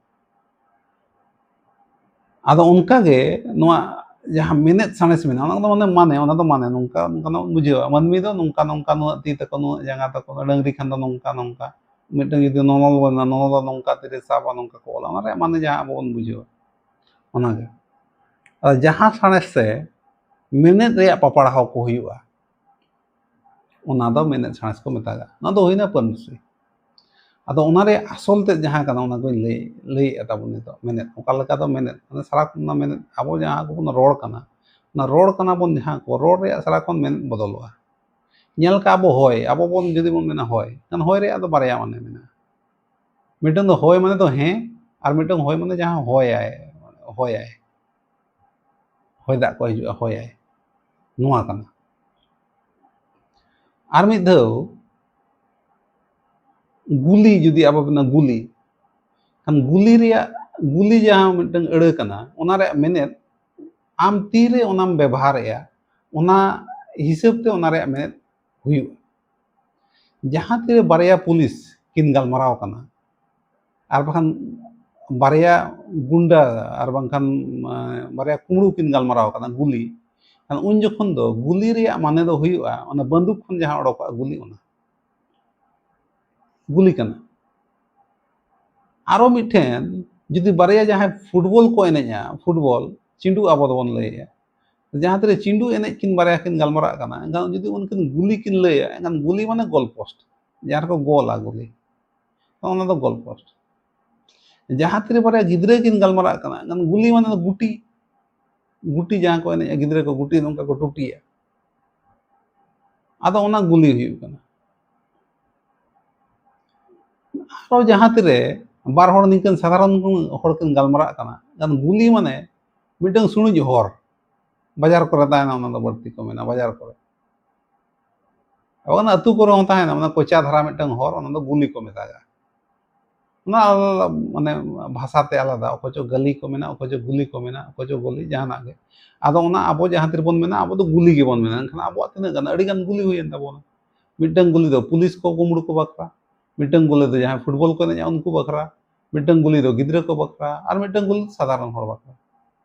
ᱟᱫᱚ ᱚᱱᱠᱟ ᱜᱮ ᱱᱚᱣᱟ ᱡᱟᱦᱟᱸ ᱢᱮᱱᱮᱫ ᱥᱟᱬᱮᱥ ᱢᱮᱱᱟᱜᱼᱟ, ᱚᱱᱟ ᱫᱚ ᱢᱟᱱᱮ, ᱢᱟᱱᱮ, ᱚᱱᱟ ᱫᱚ ᱢᱟᱱᱮ, ᱱᱚᱝᱠᱟ, ᱱᱚᱝᱠᱟ ᱵᱚᱱ ᱵᱩᱡᱷᱟᱹᱣᱟ᱾ ᱢᱟᱹᱱᱢᱤ ᱫᱚ ᱱᱚᱝᱠᱟ, ᱱᱚᱝᱠᱟ, ᱱᱩᱱᱟᱹᱜ ᱛᱤ ᱛᱟᱠᱚ, ᱱᱩᱱᱟᱹᱜ ᱡᱟᱸᱜᱟ ᱛᱟᱠᱚ, ᱰᱟᱹᱝᱨᱤ ᱠᱷᱟᱱ ᱫᱚ ᱱᱚᱝᱠᱟ, ᱱᱚᱝᱠᱟ, ᱢᱤᱫᱴᱟᱝ ᱡᱩᱫᱤ ᱱᱚᱱᱚᱞ ᱵᱚᱱ ᱢᱮᱱᱟ, ᱱᱚᱱᱚᱞ ᱫᱚ ᱱᱚᱝᱠᱟ ᱛᱤᱨᱮ ᱥᱟᱵᱟ, ᱱᱚᱝᱠᱟ ᱠᱚ ᱚᱞᱟ, ᱚᱱᱟ ᱨᱮᱭᱟᱜ ᱢᱟᱱᱮ ᱡᱟᱦᱟᱸ ᱟᱵᱚ ᱵᱚᱱ ᱵᱩᱡᱷᱟᱹᱣᱟ, ᱚᱱᱟᱜᱮ᱾ ᱟᱫᱚ ᱡᱟᱦᱟᱸ ᱥᱟᱬᱮᱥ ᱥᱮ ᱢᱮᱱᱮᱫ ᱨᱮᱭᱟᱜ ᱯᱟᱯᱟᱲᱦᱟᱣ ᱠᱚ ᱦᱩᱭᱩᱜᱼᱟ, ᱚᱱᱟ ᱫᱚ ᱢᱮᱱᱮᱫ ᱥᱟᱬᱮᱥ ᱠᱚ ᱢᱮᱛᱟᱜᱼᱟ᱾ ᱚᱱᱟ ᱫᱚ ᱦᱩᱭᱱᱟ ᱯᱟᱹᱱᱥᱤ᱾ ᱟᱫᱚ ᱚᱱᱟ ᱨᱮᱭᱟᱜ ᱟᱥᱚᱞ ᱛᱮᱫ ᱡᱟᱦᱟᱸ ᱠᱟᱱᱟ, ᱚᱱᱟ ᱠᱚᱧ ᱞᱟᱹᱭ, ᱞᱟᱹᱭᱮᱫᱼᱟ ᱛᱟᱵᱚᱱ ᱱᱤᱛᱚᱜ᱾ ᱢᱮᱱᱮᱫ, ᱚᱠᱟ ᱞᱮᱠᱟ ᱫᱚ ᱢᱮᱱᱮᱫ, ᱢᱟᱱᱮ ᱥᱟᱨᱟ ᱠᱷᱚᱱ ᱚᱱᱟ ᱢᱮᱱᱮᱫ, ᱟᱵᱚ ᱡᱟᱦᱟᱸ ᱠᱚᱵᱚᱱ ᱨᱚᱲ ᱠᱟᱱᱟ, ᱚᱱᱟ ᱨᱚᱲ ᱠᱟᱱᱟ ᱵᱚᱱ ᱡᱟᱦᱟᱸ ᱠᱚ, ᱨᱚᱲ ᱨᱮᱭᱟᱜ ᱥᱟᱨᱟ ᱠᱷᱚᱱ ᱢᱮᱱᱮᱫ ᱵᱚᱫᱚᱞᱚᱜᱼᱟ᱾ ᱧᱮᱞ ᱠᱟᱜ ᱟᱵᱚ ᱦᱚᱭ, ᱟᱵᱚ ᱵᱚᱱ ᱡᱩᱫᱤ ᱵᱚᱱ ᱢᱮᱱᱟ ᱦᱚᱭ, ᱮᱱᱠᱷᱟᱱ ᱦᱚᱭ ᱨᱮᱭᱟᱜ ᱫᱚ ᱵᱟᱨᱭᱟ ᱢᱟᱱᱮ ᱢᱮᱱᱟᱜᱼᱟ᱾ ᱢᱤᱫᱴᱟᱝ ᱫᱚ ᱦᱚᱭ ᱢᱟᱱᱮ ᱫᱚ ᱦᱮᱸ, ᱟᱨ ᱢᱤᱫᱴᱟᱝ ᱦᱚᱭ ᱢᱟᱱᱮ ᱡᱟᱦᱟᱸ ᱦᱚᱭᱟᱭ, ᱦᱚᱭᱟᱭ, ᱦᱚᱭ ᱫᱟᱜ ᱠᱚ ᱦᱤᱡᱩᱜᱼᱟ, ᱦᱚᱭᱟᱭ, ᱱᱚᱣᱟ ᱠᱟᱱᱟ᱾ ᱟᱨ ᱢᱤᱫ ᱫᱷᱟᱣ ᱜᱩᱞᱤ, ᱡᱩᱫᱤ ᱟᱵᱚ ᱢᱮᱱᱟ ᱜᱩᱞᱤ, ᱠᱷᱟᱱ ᱜᱩᱞᱤ ᱨᱮᱭᱟᱜ, ᱜᱩᱞᱤ ᱡᱟᱦᱟᱸ ᱢᱤᱫᱴᱟᱝ ᱟᱹᱲᱟᱹ ᱠᱟᱱᱟ, ᱚᱱᱟ ᱨᱮᱭᱟᱜ ᱢᱮᱱᱮᱫ ᱟᱢ ᱛᱤᱨᱮ ᱚᱱᱟᱢ ᱵᱮᱵᱚᱦᱟᱨᱮᱜᱼᱟ, ᱚᱱᱟ ᱦᱤᱥᱟᱹᱵ ᱛᱮ ᱚᱱᱟ ᱨᱮᱭᱟᱜ ᱢᱮᱱᱮᱫ ᱦᱩᱭᱩᱜᱼᱟ᱾ ᱡᱟᱦᱟᱸ ᱛᱤᱨᱮ ᱵᱟᱨᱭᱟ ᱯᱩᱞᱤᱥ ᱠᱤᱱ ᱜᱟᱞᱢᱟᱨᱟᱣ ᱠᱟᱱᱟ, ᱟᱨ ᱵᱟᱠᱷᱟᱱ ᱵᱟᱨᱭᱟ ᱜᱩᱱᱰᱟ, ᱟᱨ ᱵᱟᱝᱠᱷᱟᱱ, ᱮᱸ, ᱵᱟᱨᱭᱟ ᱠᱩᱢᱲᱩ ᱠᱤᱱ ᱜᱟᱞᱢᱟᱨᱟᱣ ᱠᱟᱱᱟ, ᱜᱩᱞᱤ, ᱠᱷᱟᱱ ᱩᱱ ᱡᱚᱠᱷᱚᱱ ᱫᱚ ᱜᱩᱞᱤ ᱨᱮᱭᱟᱜ ᱢᱟᱱᱮ ᱫᱚ ᱦᱩᱭᱩᱜᱼᱟ ᱚᱱᱟ ᱵᱟᱹᱱᱫᱩᱠ ᱠᱷᱚᱱ ᱡᱟᱦᱟᱸ ᱚᱰᱚᱠᱚᱜᱼᱟ, ᱜᱩᱞᱤ, ᱚᱱᱟ ᱜᱩᱞᱤ ᱠᱟᱱᱟ᱾ ᱟᱨᱚ ᱢᱤᱫᱴᱷᱮᱱ ᱡᱩᱫᱤ ᱵᱟᱨᱭᱟ ᱡᱟᱦᱟᱸᱭ ᱯᱷᱩᱴᱵᱚᱞ ᱠᱚ ᱮᱱᱮᱡᱼᱟ, ᱯᱷᱩᱴᱵᱚᱞ, ᱪᱤᱸᱰᱩ ᱟᱵᱚ ᱫᱚᱵᱚᱱ ᱞᱟᱹᱭᱮᱜᱼᱟ, ᱡᱟᱦᱟᱸ ᱛᱤᱨᱮ ᱪᱤᱸᱰᱩ ᱮᱱᱮᱡ ᱠᱤᱱ ᱵᱟᱨᱭᱟ ᱠᱤᱱ ᱜᱟᱞᱢᱟᱨᱟᱜ ᱠᱟᱱᱟ, ᱮᱱᱠᱷᱟᱱ ᱡᱩᱫᱤ ᱩᱱᱠᱤᱱ ᱜᱩᱞᱤ ᱠᱤᱱ ᱞᱟᱹᱭᱟ, ᱮᱱᱠᱷᱟᱱ ᱜᱩᱞᱤ ᱢᱟᱱᱮ ᱜᱳᱞ ᱯᱳᱥᱴ, ᱡᱟᱦᱟᱸ ᱨᱮᱠᱚ ᱜᱳᱞᱟ ᱜᱩᱞᱤ, ᱚᱱᱟ ᱫᱚ ᱜᱳᱞ ᱯᱳᱥᱴ᱾ ᱡᱟᱦᱟᱸ ᱛᱤᱨᱮ ᱵᱟᱨᱭᱟ ᱜᱤᱫᱽᱨᱟᱹ ᱠᱤᱱ ᱜᱟᱞᱢᱟᱨᱟᱜ ᱠᱟᱱᱟ, ᱮᱱᱠᱷᱟᱱ ᱜᱩᱞᱤ ᱢᱟᱱᱮ ᱫᱚ ᱜᱩᱴᱤ, ᱜᱩᱴᱤ ᱡᱟᱦᱟᱸ ᱠᱚ ᱮᱱᱮᱡᱼᱟ ᱜᱤᱫᱽᱨᱟᱹ ᱠᱚ, ᱜᱩᱴᱤ ᱱᱚᱝᱠᱟ ᱠᱚ ᱴᱩᱴᱤᱭᱟ, ᱟᱫᱚ ᱚᱱᱟ ᱜᱩᱞᱤ ᱦᱩᱭᱩᱜ ᱠᱟᱱᱟ᱾ ᱟᱨᱚ ᱡᱟᱦᱟᱸ ᱛᱤᱨᱮ ᱵᱟᱨ ᱦᱚᱲ ᱱᱤᱝᱠᱟᱹᱱ ᱥᱟᱫᱷᱟᱨᱚᱱ ᱦᱚᱲ ᱠᱤᱱ ᱜᱟᱞᱢᱟᱨᱟᱜ ᱠᱟᱱᱟ, ᱮᱱᱠᱷᱟᱱ ᱜᱩᱞᱤ ᱢᱟᱱᱮ ᱢᱤᱫᱴᱟᱝ ᱥᱩᱬᱩᱡ ᱦᱚᱨ, ᱵᱟᱡᱟᱨ ᱠᱚᱨᱮ ᱛᱟᱦᱮᱱᱟ, ᱚᱱᱟ ᱫᱚ ᱵᱟᱹᱲᱛᱤ ᱠᱚ ᱢᱮᱱᱟ ᱵᱟᱡᱟᱨ ᱠᱚᱨᱮ᱾ ᱟᱵᱚ ᱚᱱᱟ ᱟᱹᱛᱩ ᱠᱚᱨᱮ ᱦᱚᱸ ᱛᱟᱦᱮᱱᱟ, ᱚᱱᱟ ᱠᱚᱪᱟ ᱫᱷᱟᱨᱟ ᱢᱤᱫᱴᱟᱝ ᱦᱚᱨ, ᱚᱱᱟ ᱫᱚ ᱜᱩᱞᱤ ᱠᱚ ᱢᱮᱛᱟᱜᱼᱟ᱾ ᱚᱱᱟ ᱟᱞᱟᱫᱟ, ᱢᱟᱱᱮ ᱵᱷᱟᱥᱟ ᱛᱮ ᱟᱞᱟᱫᱟ, ᱚᱠᱚᱭ ᱪᱚ ᱜᱟᱹᱞᱤ ᱠᱚ ᱢᱮᱱᱟ, ᱚᱠᱚᱭ ᱪᱚ ᱜᱩᱞᱤ ᱠᱚ ᱢᱮᱱᱟ, ᱚᱠᱚᱭ ᱪᱚ ᱜᱚᱞᱤ, ᱡᱟᱦᱟᱱᱟᱜ ᱜᱮ᱾ ᱟᱫᱚ ᱚᱱᱟ ᱟᱵᱚ ᱡᱟᱦᱟᱸ ᱛᱤ ᱨᱮᱵᱚᱱ ᱢᱮᱱᱟ, ᱟᱵᱚ ᱫᱚ ᱜᱩᱞᱤ ᱜᱮᱵᱚᱱ ᱢᱮᱱᱟ᱾ ᱮᱱᱠᱷᱟᱱ ᱟᱵᱚᱣᱟᱜ ᱛᱤᱱᱟᱹᱜ ᱜᱟᱱ, ᱟᱹᱰᱤ ᱜᱟᱱ ᱜᱩᱞᱤ ᱦᱩᱭᱮᱱ ᱛᱟᱵᱚᱱᱟ᱾ ᱢᱤᱫᱴᱟᱝ ᱜᱩᱞᱤ ᱫᱚ ᱯᱩᱞᱤᱥ ᱠᱚ ᱠᱩᱢᱵᱽᱲᱩ ᱠᱚ ᱵᱟᱠᱷᱨᱟ, ᱢᱤᱫᱴᱟᱝ ᱜᱩᱞᱤ ᱫᱚ ᱡᱟᱦᱟᱸᱭ ᱯᱷᱩᱴᱵᱚᱞ ᱠᱚ ᱮᱱᱮᱡᱼᱟ ᱩᱱᱠᱩ ᱵᱟᱠᱷᱨᱟ, ᱢᱤᱫᱴᱟᱝ ᱜᱩᱞᱤ ᱫᱚ ᱜᱤᱫᱽᱨᱟᱹ ᱠᱚ ᱵᱟᱠᱷᱨᱟ, ᱟᱨ ᱢᱤᱫᱴᱟᱝ ᱜᱩᱞᱤ ᱫᱚ ᱥᱟᱫᱷᱟᱨᱚᱱ ᱦᱚᱲ ᱵᱟᱠᱷᱨᱟ᱾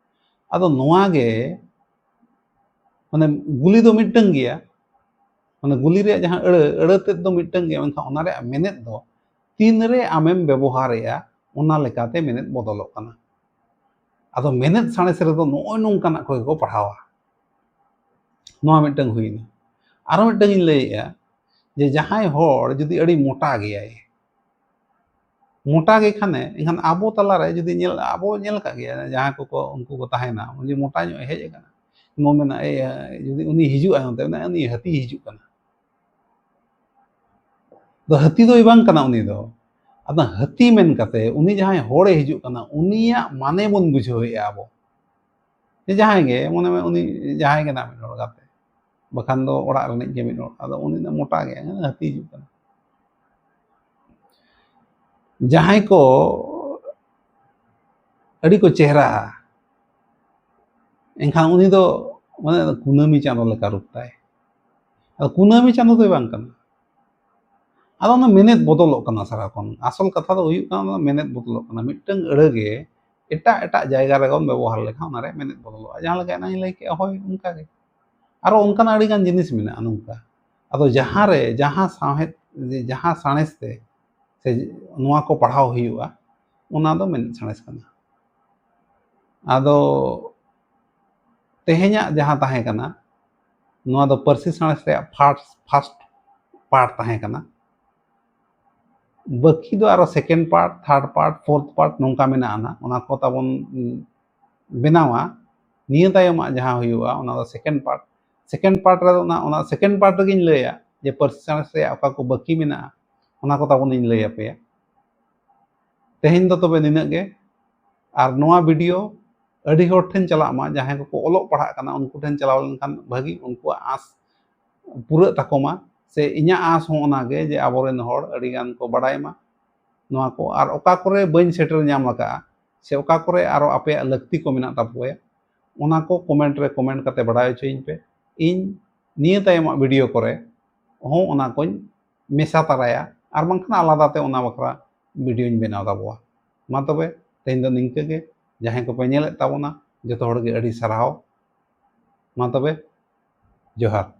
ᱟᱫᱚ ᱱᱚᱣᱟ ᱜᱮ, ᱢᱟᱱᱮ ᱜᱩᱞᱤ ᱫᱚ ᱢᱤᱫᱴᱟᱝ ᱜᱮᱭᱟ, ᱢᱟᱱᱮ ᱜᱩᱞᱤ ᱨᱮᱭᱟᱜ ᱡᱟᱦᱟᱸ ᱟᱹᱲᱟᱹ, ᱟᱹᱲᱟᱹ ᱛᱮᱫ ᱫᱚ ᱢᱤᱫᱴᱟᱝ ᱜᱮᱭᱟ, ᱢᱮᱱᱠᱷᱟᱱ ᱚᱱᱟ ᱨᱮᱭᱟᱜ ᱢᱮᱱᱮᱛ ᱫᱚ ᱛᱤᱱᱨᱮ ᱟᱢᱮᱢ ᱵᱮᱵᱚᱦᱟᱨᱮᱜᱼᱟ, ᱚᱱᱟ ᱞᱮᱠᱟᱛᱮ ᱢᱮᱱᱮᱛ ᱵᱚᱫᱚᱞᱚᱜ ᱠᱟᱱᱟ᱾ ᱟᱫᱚ ᱢᱮᱱᱮᱛ ᱥᱟᱬᱮᱥ ᱨᱮᱫᱚ ᱱᱚᱜᱼᱚᱭ ᱱᱚᱝᱠᱟᱱᱟᱜ ᱠᱚᱜᱮ ᱠᱚ ᱯᱟᱲᱦᱟᱣᱟ᱾ ᱱᱚᱣᱟ ᱢᱤᱫᱴᱟᱝ ᱦᱩᱭᱱᱟ᱾ ᱟᱨᱚ ᱢᱤᱫᱴᱟᱝ ᱤᱧ ᱞᱟᱹᱭᱮᱜᱼᱟ, ᱡᱮ ᱡᱟᱦᱟᱸᱭ ᱦᱚᱲ ᱡᱩᱫᱤ ᱟᱹᱰᱤ ᱢᱚᱴᱟ ᱜᱮᱭᱟᱭ, ᱢᱚᱴᱟ ᱜᱮ ᱠᱷᱟᱱᱮ, ᱮᱱᱠᱷᱟᱱ ᱟᱵᱚ ᱛᱟᱞᱟᱨᱮ ᱡᱩᱫᱤ ᱧᱮᱞ, ᱟᱵᱚ ᱧᱮᱞ ᱟᱠᱟᱫ ᱜᱮᱭᱟ, ᱡᱟᱦᱟᱸᱭ ᱠᱚᱠᱚ, ᱩᱱᱠᱩ ᱠᱚ ᱛᱟᱦᱮᱱᱟ, ᱩᱱᱤ ᱢᱚᱴᱟ ᱧᱚᱜ ᱮ ᱦᱮᱡ ᱟᱠᱟᱱᱟ, ᱱᱚᱣᱟ ᱢᱮᱱᱟ, "ᱮᱭ, ᱡᱩᱫᱤ ᱩᱱᱤ ᱦᱤᱡᱩᱜᱼᱟᱭ ᱱᱚᱛᱮ, ᱢᱮᱱᱟ, ᱩᱱᱤ ᱦᱟᱹᱛᱤ ᱦᱤᱡᱩᱜ ᱠᱟᱱᱟ᱾" ᱫᱚ ᱦᱟᱹᱛᱤ ᱫᱚᱭ ᱵᱟᱝ ᱠᱟᱱᱟ ᱩᱱᱤ ᱫᱚ᱾ ᱟᱫᱚ ᱦᱟᱹᱛᱤ ᱢᱮᱱ ᱠᱟᱛᱮ ᱩᱱᱤ ᱡᱟᱦᱟᱸᱭ ᱦᱚᱲᱮ ᱦᱤᱡᱩᱜ ᱠᱟᱱᱟ, ᱩᱱᱤᱭᱟᱜ ᱢᱟᱱᱮ ᱵᱚᱱ ᱵᱩᱡᱷᱟᱹᱣᱮᱫᱼᱟ ᱟᱵᱚ᱾ ᱡᱮ ᱡᱟᱦᱟᱸᱭ ᱜᱮ, ᱢᱚᱱᱮ ᱢᱮ ᱩᱱᱤ ᱡᱟᱦᱟᱸᱭ ᱜᱮ ᱱᱟᱜ ᱢᱤᱫ ᱦᱚᱲ ᱜᱟᱛᱮ, ᱵᱟᱠᱷᱟᱱ ᱫᱚ ᱚᱲᱟᱜ ᱨᱤᱱᱤᱡ ᱜᱮ ᱢᱤᱫ ᱦᱚᱲ, ᱟᱫᱚ ᱩᱱᱤ ᱫᱚ ᱢᱚᱴᱟ ᱜᱮ, ᱦᱟᱹᱛᱤ ᱦᱤᱡᱩᱜ ᱠᱟᱱᱟ᱾ ᱡᱟᱦᱟᱸᱭ ᱠᱚ ᱟᱹᱰᱤ ᱠᱚ ᱪᱮᱦᱨᱟᱜᱼᱟ, ᱮᱱᱠᱷᱟᱱ ᱩᱱᱤ ᱫᱚ ᱢᱟᱱᱮ ᱠᱩᱱᱟᱹᱢᱤ ᱪᱟᱸᱫᱚ ᱞᱮᱠᱟ ᱨᱩᱯ ᱛᱟᱭ᱾ ᱟᱫᱚ ᱠᱩᱱᱟᱹᱢᱤ ᱪᱟᱸᱫᱚ ᱫᱚᱭ ᱵᱟᱝ ᱠᱟᱱᱟ᱾ ᱟᱫᱚ ᱚᱱᱟ ᱢᱮᱱᱮᱛ ᱵᱚᱫᱚᱞᱚᱜ ᱠᱟᱱᱟ ᱥᱟᱨᱟ ᱠᱷᱚᱱ᱾ ᱟᱥᱚᱞ ᱠᱟᱛᱷᱟ ᱫᱚ ᱦᱩᱭᱩᱜ ᱠᱟᱱᱟ, ᱚᱱᱟ ᱢᱮᱱᱮᱛ ᱵᱚᱫᱚᱞᱚᱜ ᱠᱟᱱᱟ᱾ ᱢᱤᱫᱴᱟᱝ ᱟᱹᱲᱟᱹ ᱜᱮ ᱮᱴᱟᱜ ᱮᱴᱟᱜ ᱡᱟᱭᱜᱟ ᱨᱮᱵᱚᱱ ᱵᱮᱵᱚᱦᱟᱨ ᱞᱮᱠᱷᱟᱱ ᱚᱱᱟ ᱨᱮᱭᱟᱜ ᱢᱮᱱᱮᱛ ᱵᱚᱫᱚᱞᱚᱜᱼᱟ᱾ ᱡᱟᱦᱟᱸ ᱞᱮᱠᱟ ᱮᱱᱟᱝ ᱤᱧ ᱞᱟᱹᱭ ᱠᱮᱜᱼᱟ, ᱦᱳᱭ, ᱚᱱᱠᱟ ᱜᱮ᱾ ᱟᱨᱚ ᱚᱱᱠᱟᱱᱟᱜ ᱟᱹᱰᱤ ᱜᱟᱱ ᱡᱤᱱᱤᱥ ᱢᱮᱱᱟᱜᱼᱟ ᱱᱚᱝᱠᱟ᱾ ᱟᱫᱚ ᱡᱟᱦᱟᱸ ᱨᱮ, ᱡᱟᱦᱟᱸ ᱥᱟᱶᱦᱮᱫ, ᱡᱟᱦᱟᱸ ᱥᱟᱬᱮᱥ ᱛᱮ ᱥᱮ ᱱᱚᱣᱟ ᱠᱚ ᱯᱟᱲᱦᱟᱣ ᱦᱩᱭᱩᱜᱼᱟ, ᱚᱱᱟ ᱫᱚ ᱢᱮᱱᱮᱛ ᱥᱟᱬᱮᱥ ᱠᱟᱱᱟ᱾ ᱟᱫᱚ ᱛᱮᱦᱮᱧᱟᱜ ᱡᱟᱦᱟᱸ ᱛᱟᱦᱮᱸ ᱠᱟᱱᱟ, ᱱᱚᱣᱟ ᱫᱚ ᱯᱟᱹᱨᱥᱤ ᱥᱟᱬᱮᱥ ᱨᱮᱭᱟᱜ first, first part ᱛᱟᱦᱮᱸ ᱠᱟᱱᱟ᱾ ᱵᱟᱹᱠᱤ ᱫᱚ ᱟᱨᱚ second part, third part, fourth part ᱱᱚᱝᱠᱟ ᱢᱮᱱᱟᱜᱼᱟ ᱱᱟᱜ᱾ ᱚᱱᱟ ᱠᱚ ᱛᱟᱵᱚᱱ, ᱩᱸ, ᱵᱮᱱᱟᱣᱟ᱾ ᱱᱤᱭᱟᱹ ᱛᱟᱭᱚᱢᱟᱜ ᱡᱟᱦᱟᱸ ᱦᱩᱭᱩᱜᱼᱟ, ᱚᱱᱟ ᱫᱚ second part᱾ Second part ᱨᱮᱫᱚ ᱚᱱᱟ, ᱚᱱᱟ second part ᱨᱮᱜᱤᱧ ᱞᱟᱹᱭᱟ ᱡᱮ ᱯᱟᱹᱨᱥᱤ ᱥᱟᱬᱮᱥ ᱨᱮᱭᱟᱜ ᱚᱠᱟ ᱠᱚ ᱵᱟᱹᱠᱤ ᱢᱮᱱᱟᱜᱼᱟ, ᱚᱱᱟ ᱠᱚ ᱛᱟᱵᱚᱱ ᱤᱧ ᱞᱟᱹᱭ ᱟᱯᱮᱭᱟ᱾ ᱛᱮᱦᱮᱧ ᱫᱚ ᱛᱚᱵᱮ ᱱᱤᱱᱟᱹᱜ ᱜᱮ᱾ ᱟᱨ ᱱᱚᱣᱟ video ᱟᱹᱰᱤ ᱦᱚᱲ ᱴᱷᱮᱱ ᱪᱟᱞᱟᱜ ᱢᱟ, ᱡᱟᱦᱟᱸᱭ ᱠᱚᱠᱚ ᱚᱞᱚᱜ ᱯᱟᱲᱦᱟᱜ ᱠᱟᱱᱟ, ᱩᱱᱠᱩ ᱴᱷᱮᱱ ᱪᱟᱞᱟᱣ ᱞᱮᱱᱠᱷᱟᱱ ᱵᱷᱟᱹᱜᱤ, ᱩᱱᱠᱩᱣᱟᱜ ᱟᱸᱥ ᱯᱩᱨᱟᱹᱜ ᱛᱟᱠᱚ ᱢᱟ, ᱥᱮ ᱤᱧᱟᱹᱜ ᱟᱸᱥ ᱦᱚᱸ ᱚᱱᱟᱜᱮ ᱡᱮ ᱟᱵᱚᱨᱮᱱ ᱦᱚᱲ ᱟᱹᱰᱤ ᱜᱟᱱ ᱠᱚ ᱵᱟᱲᱟᱭ ᱢᱟ ᱱᱚᱣᱟ ᱠᱚ, ᱟᱨ ᱚᱠᱟ ᱠᱚᱨᱮ ᱵᱟᱹᱧ ᱥᱮᱴᱮᱨ ᱧᱟᱢ ᱟᱠᱟᱫᱼᱟ ᱥᱮ ᱚᱠᱟ ᱠᱚᱨᱮ ᱟᱨᱚ ᱟᱯᱮᱭᱟᱜ ᱞᱟᱹᱠᱛᱤ ᱠᱚ ᱢᱮᱱᱟᱜ ᱛᱟᱯᱮᱭᱟ, ᱚᱱᱟ ᱠᱚ comment ᱨᱮ comment ᱠᱟᱛᱮ ᱵᱟᱲᱟᱭ ᱦᱚᱪᱚᱭᱤᱧ ᱯᱮ᱾ ᱤᱧ ᱱᱤᱭᱟᱹ ᱛᱟᱭᱚᱢᱟᱜ video ᱠᱚᱨᱮ ᱦᱚᱸ ᱚᱱᱟ ᱠᱚᱧ ᱢᱮᱥᱟ ᱛᱟᱨᱟᱭᱟ, ᱟᱨ ᱵᱟᱝᱠᱷᱟᱱ ᱟᱞᱟᱫᱟ ᱛᱮ ᱚᱱᱟ ᱵᱟᱠᱷᱨᱟ videoᱧ ᱵᱮᱱᱟᱣ ᱛᱟᱵᱚᱣᱟ᱾ ᱢᱟ ᱛᱚᱵᱮ ᱛᱮᱦᱮᱧ ᱫᱚ ᱱᱤᱝᱠᱟᱹ ᱜᱮ᱾ ᱡᱟᱦᱟᱸᱭ ᱠᱚᱯᱮ ᱧᱮᱞᱮᱫ ᱛᱟᱵᱚᱱᱟ, ᱡᱚᱛᱚ ᱦᱚᱲ ᱜᱮ ᱟᱹᱰᱤ ᱥᱟᱨᱦᱟᱣ᱾ ᱢᱟ ᱛᱚᱵᱮ, ᱡᱚᱦᱟᱨ᱾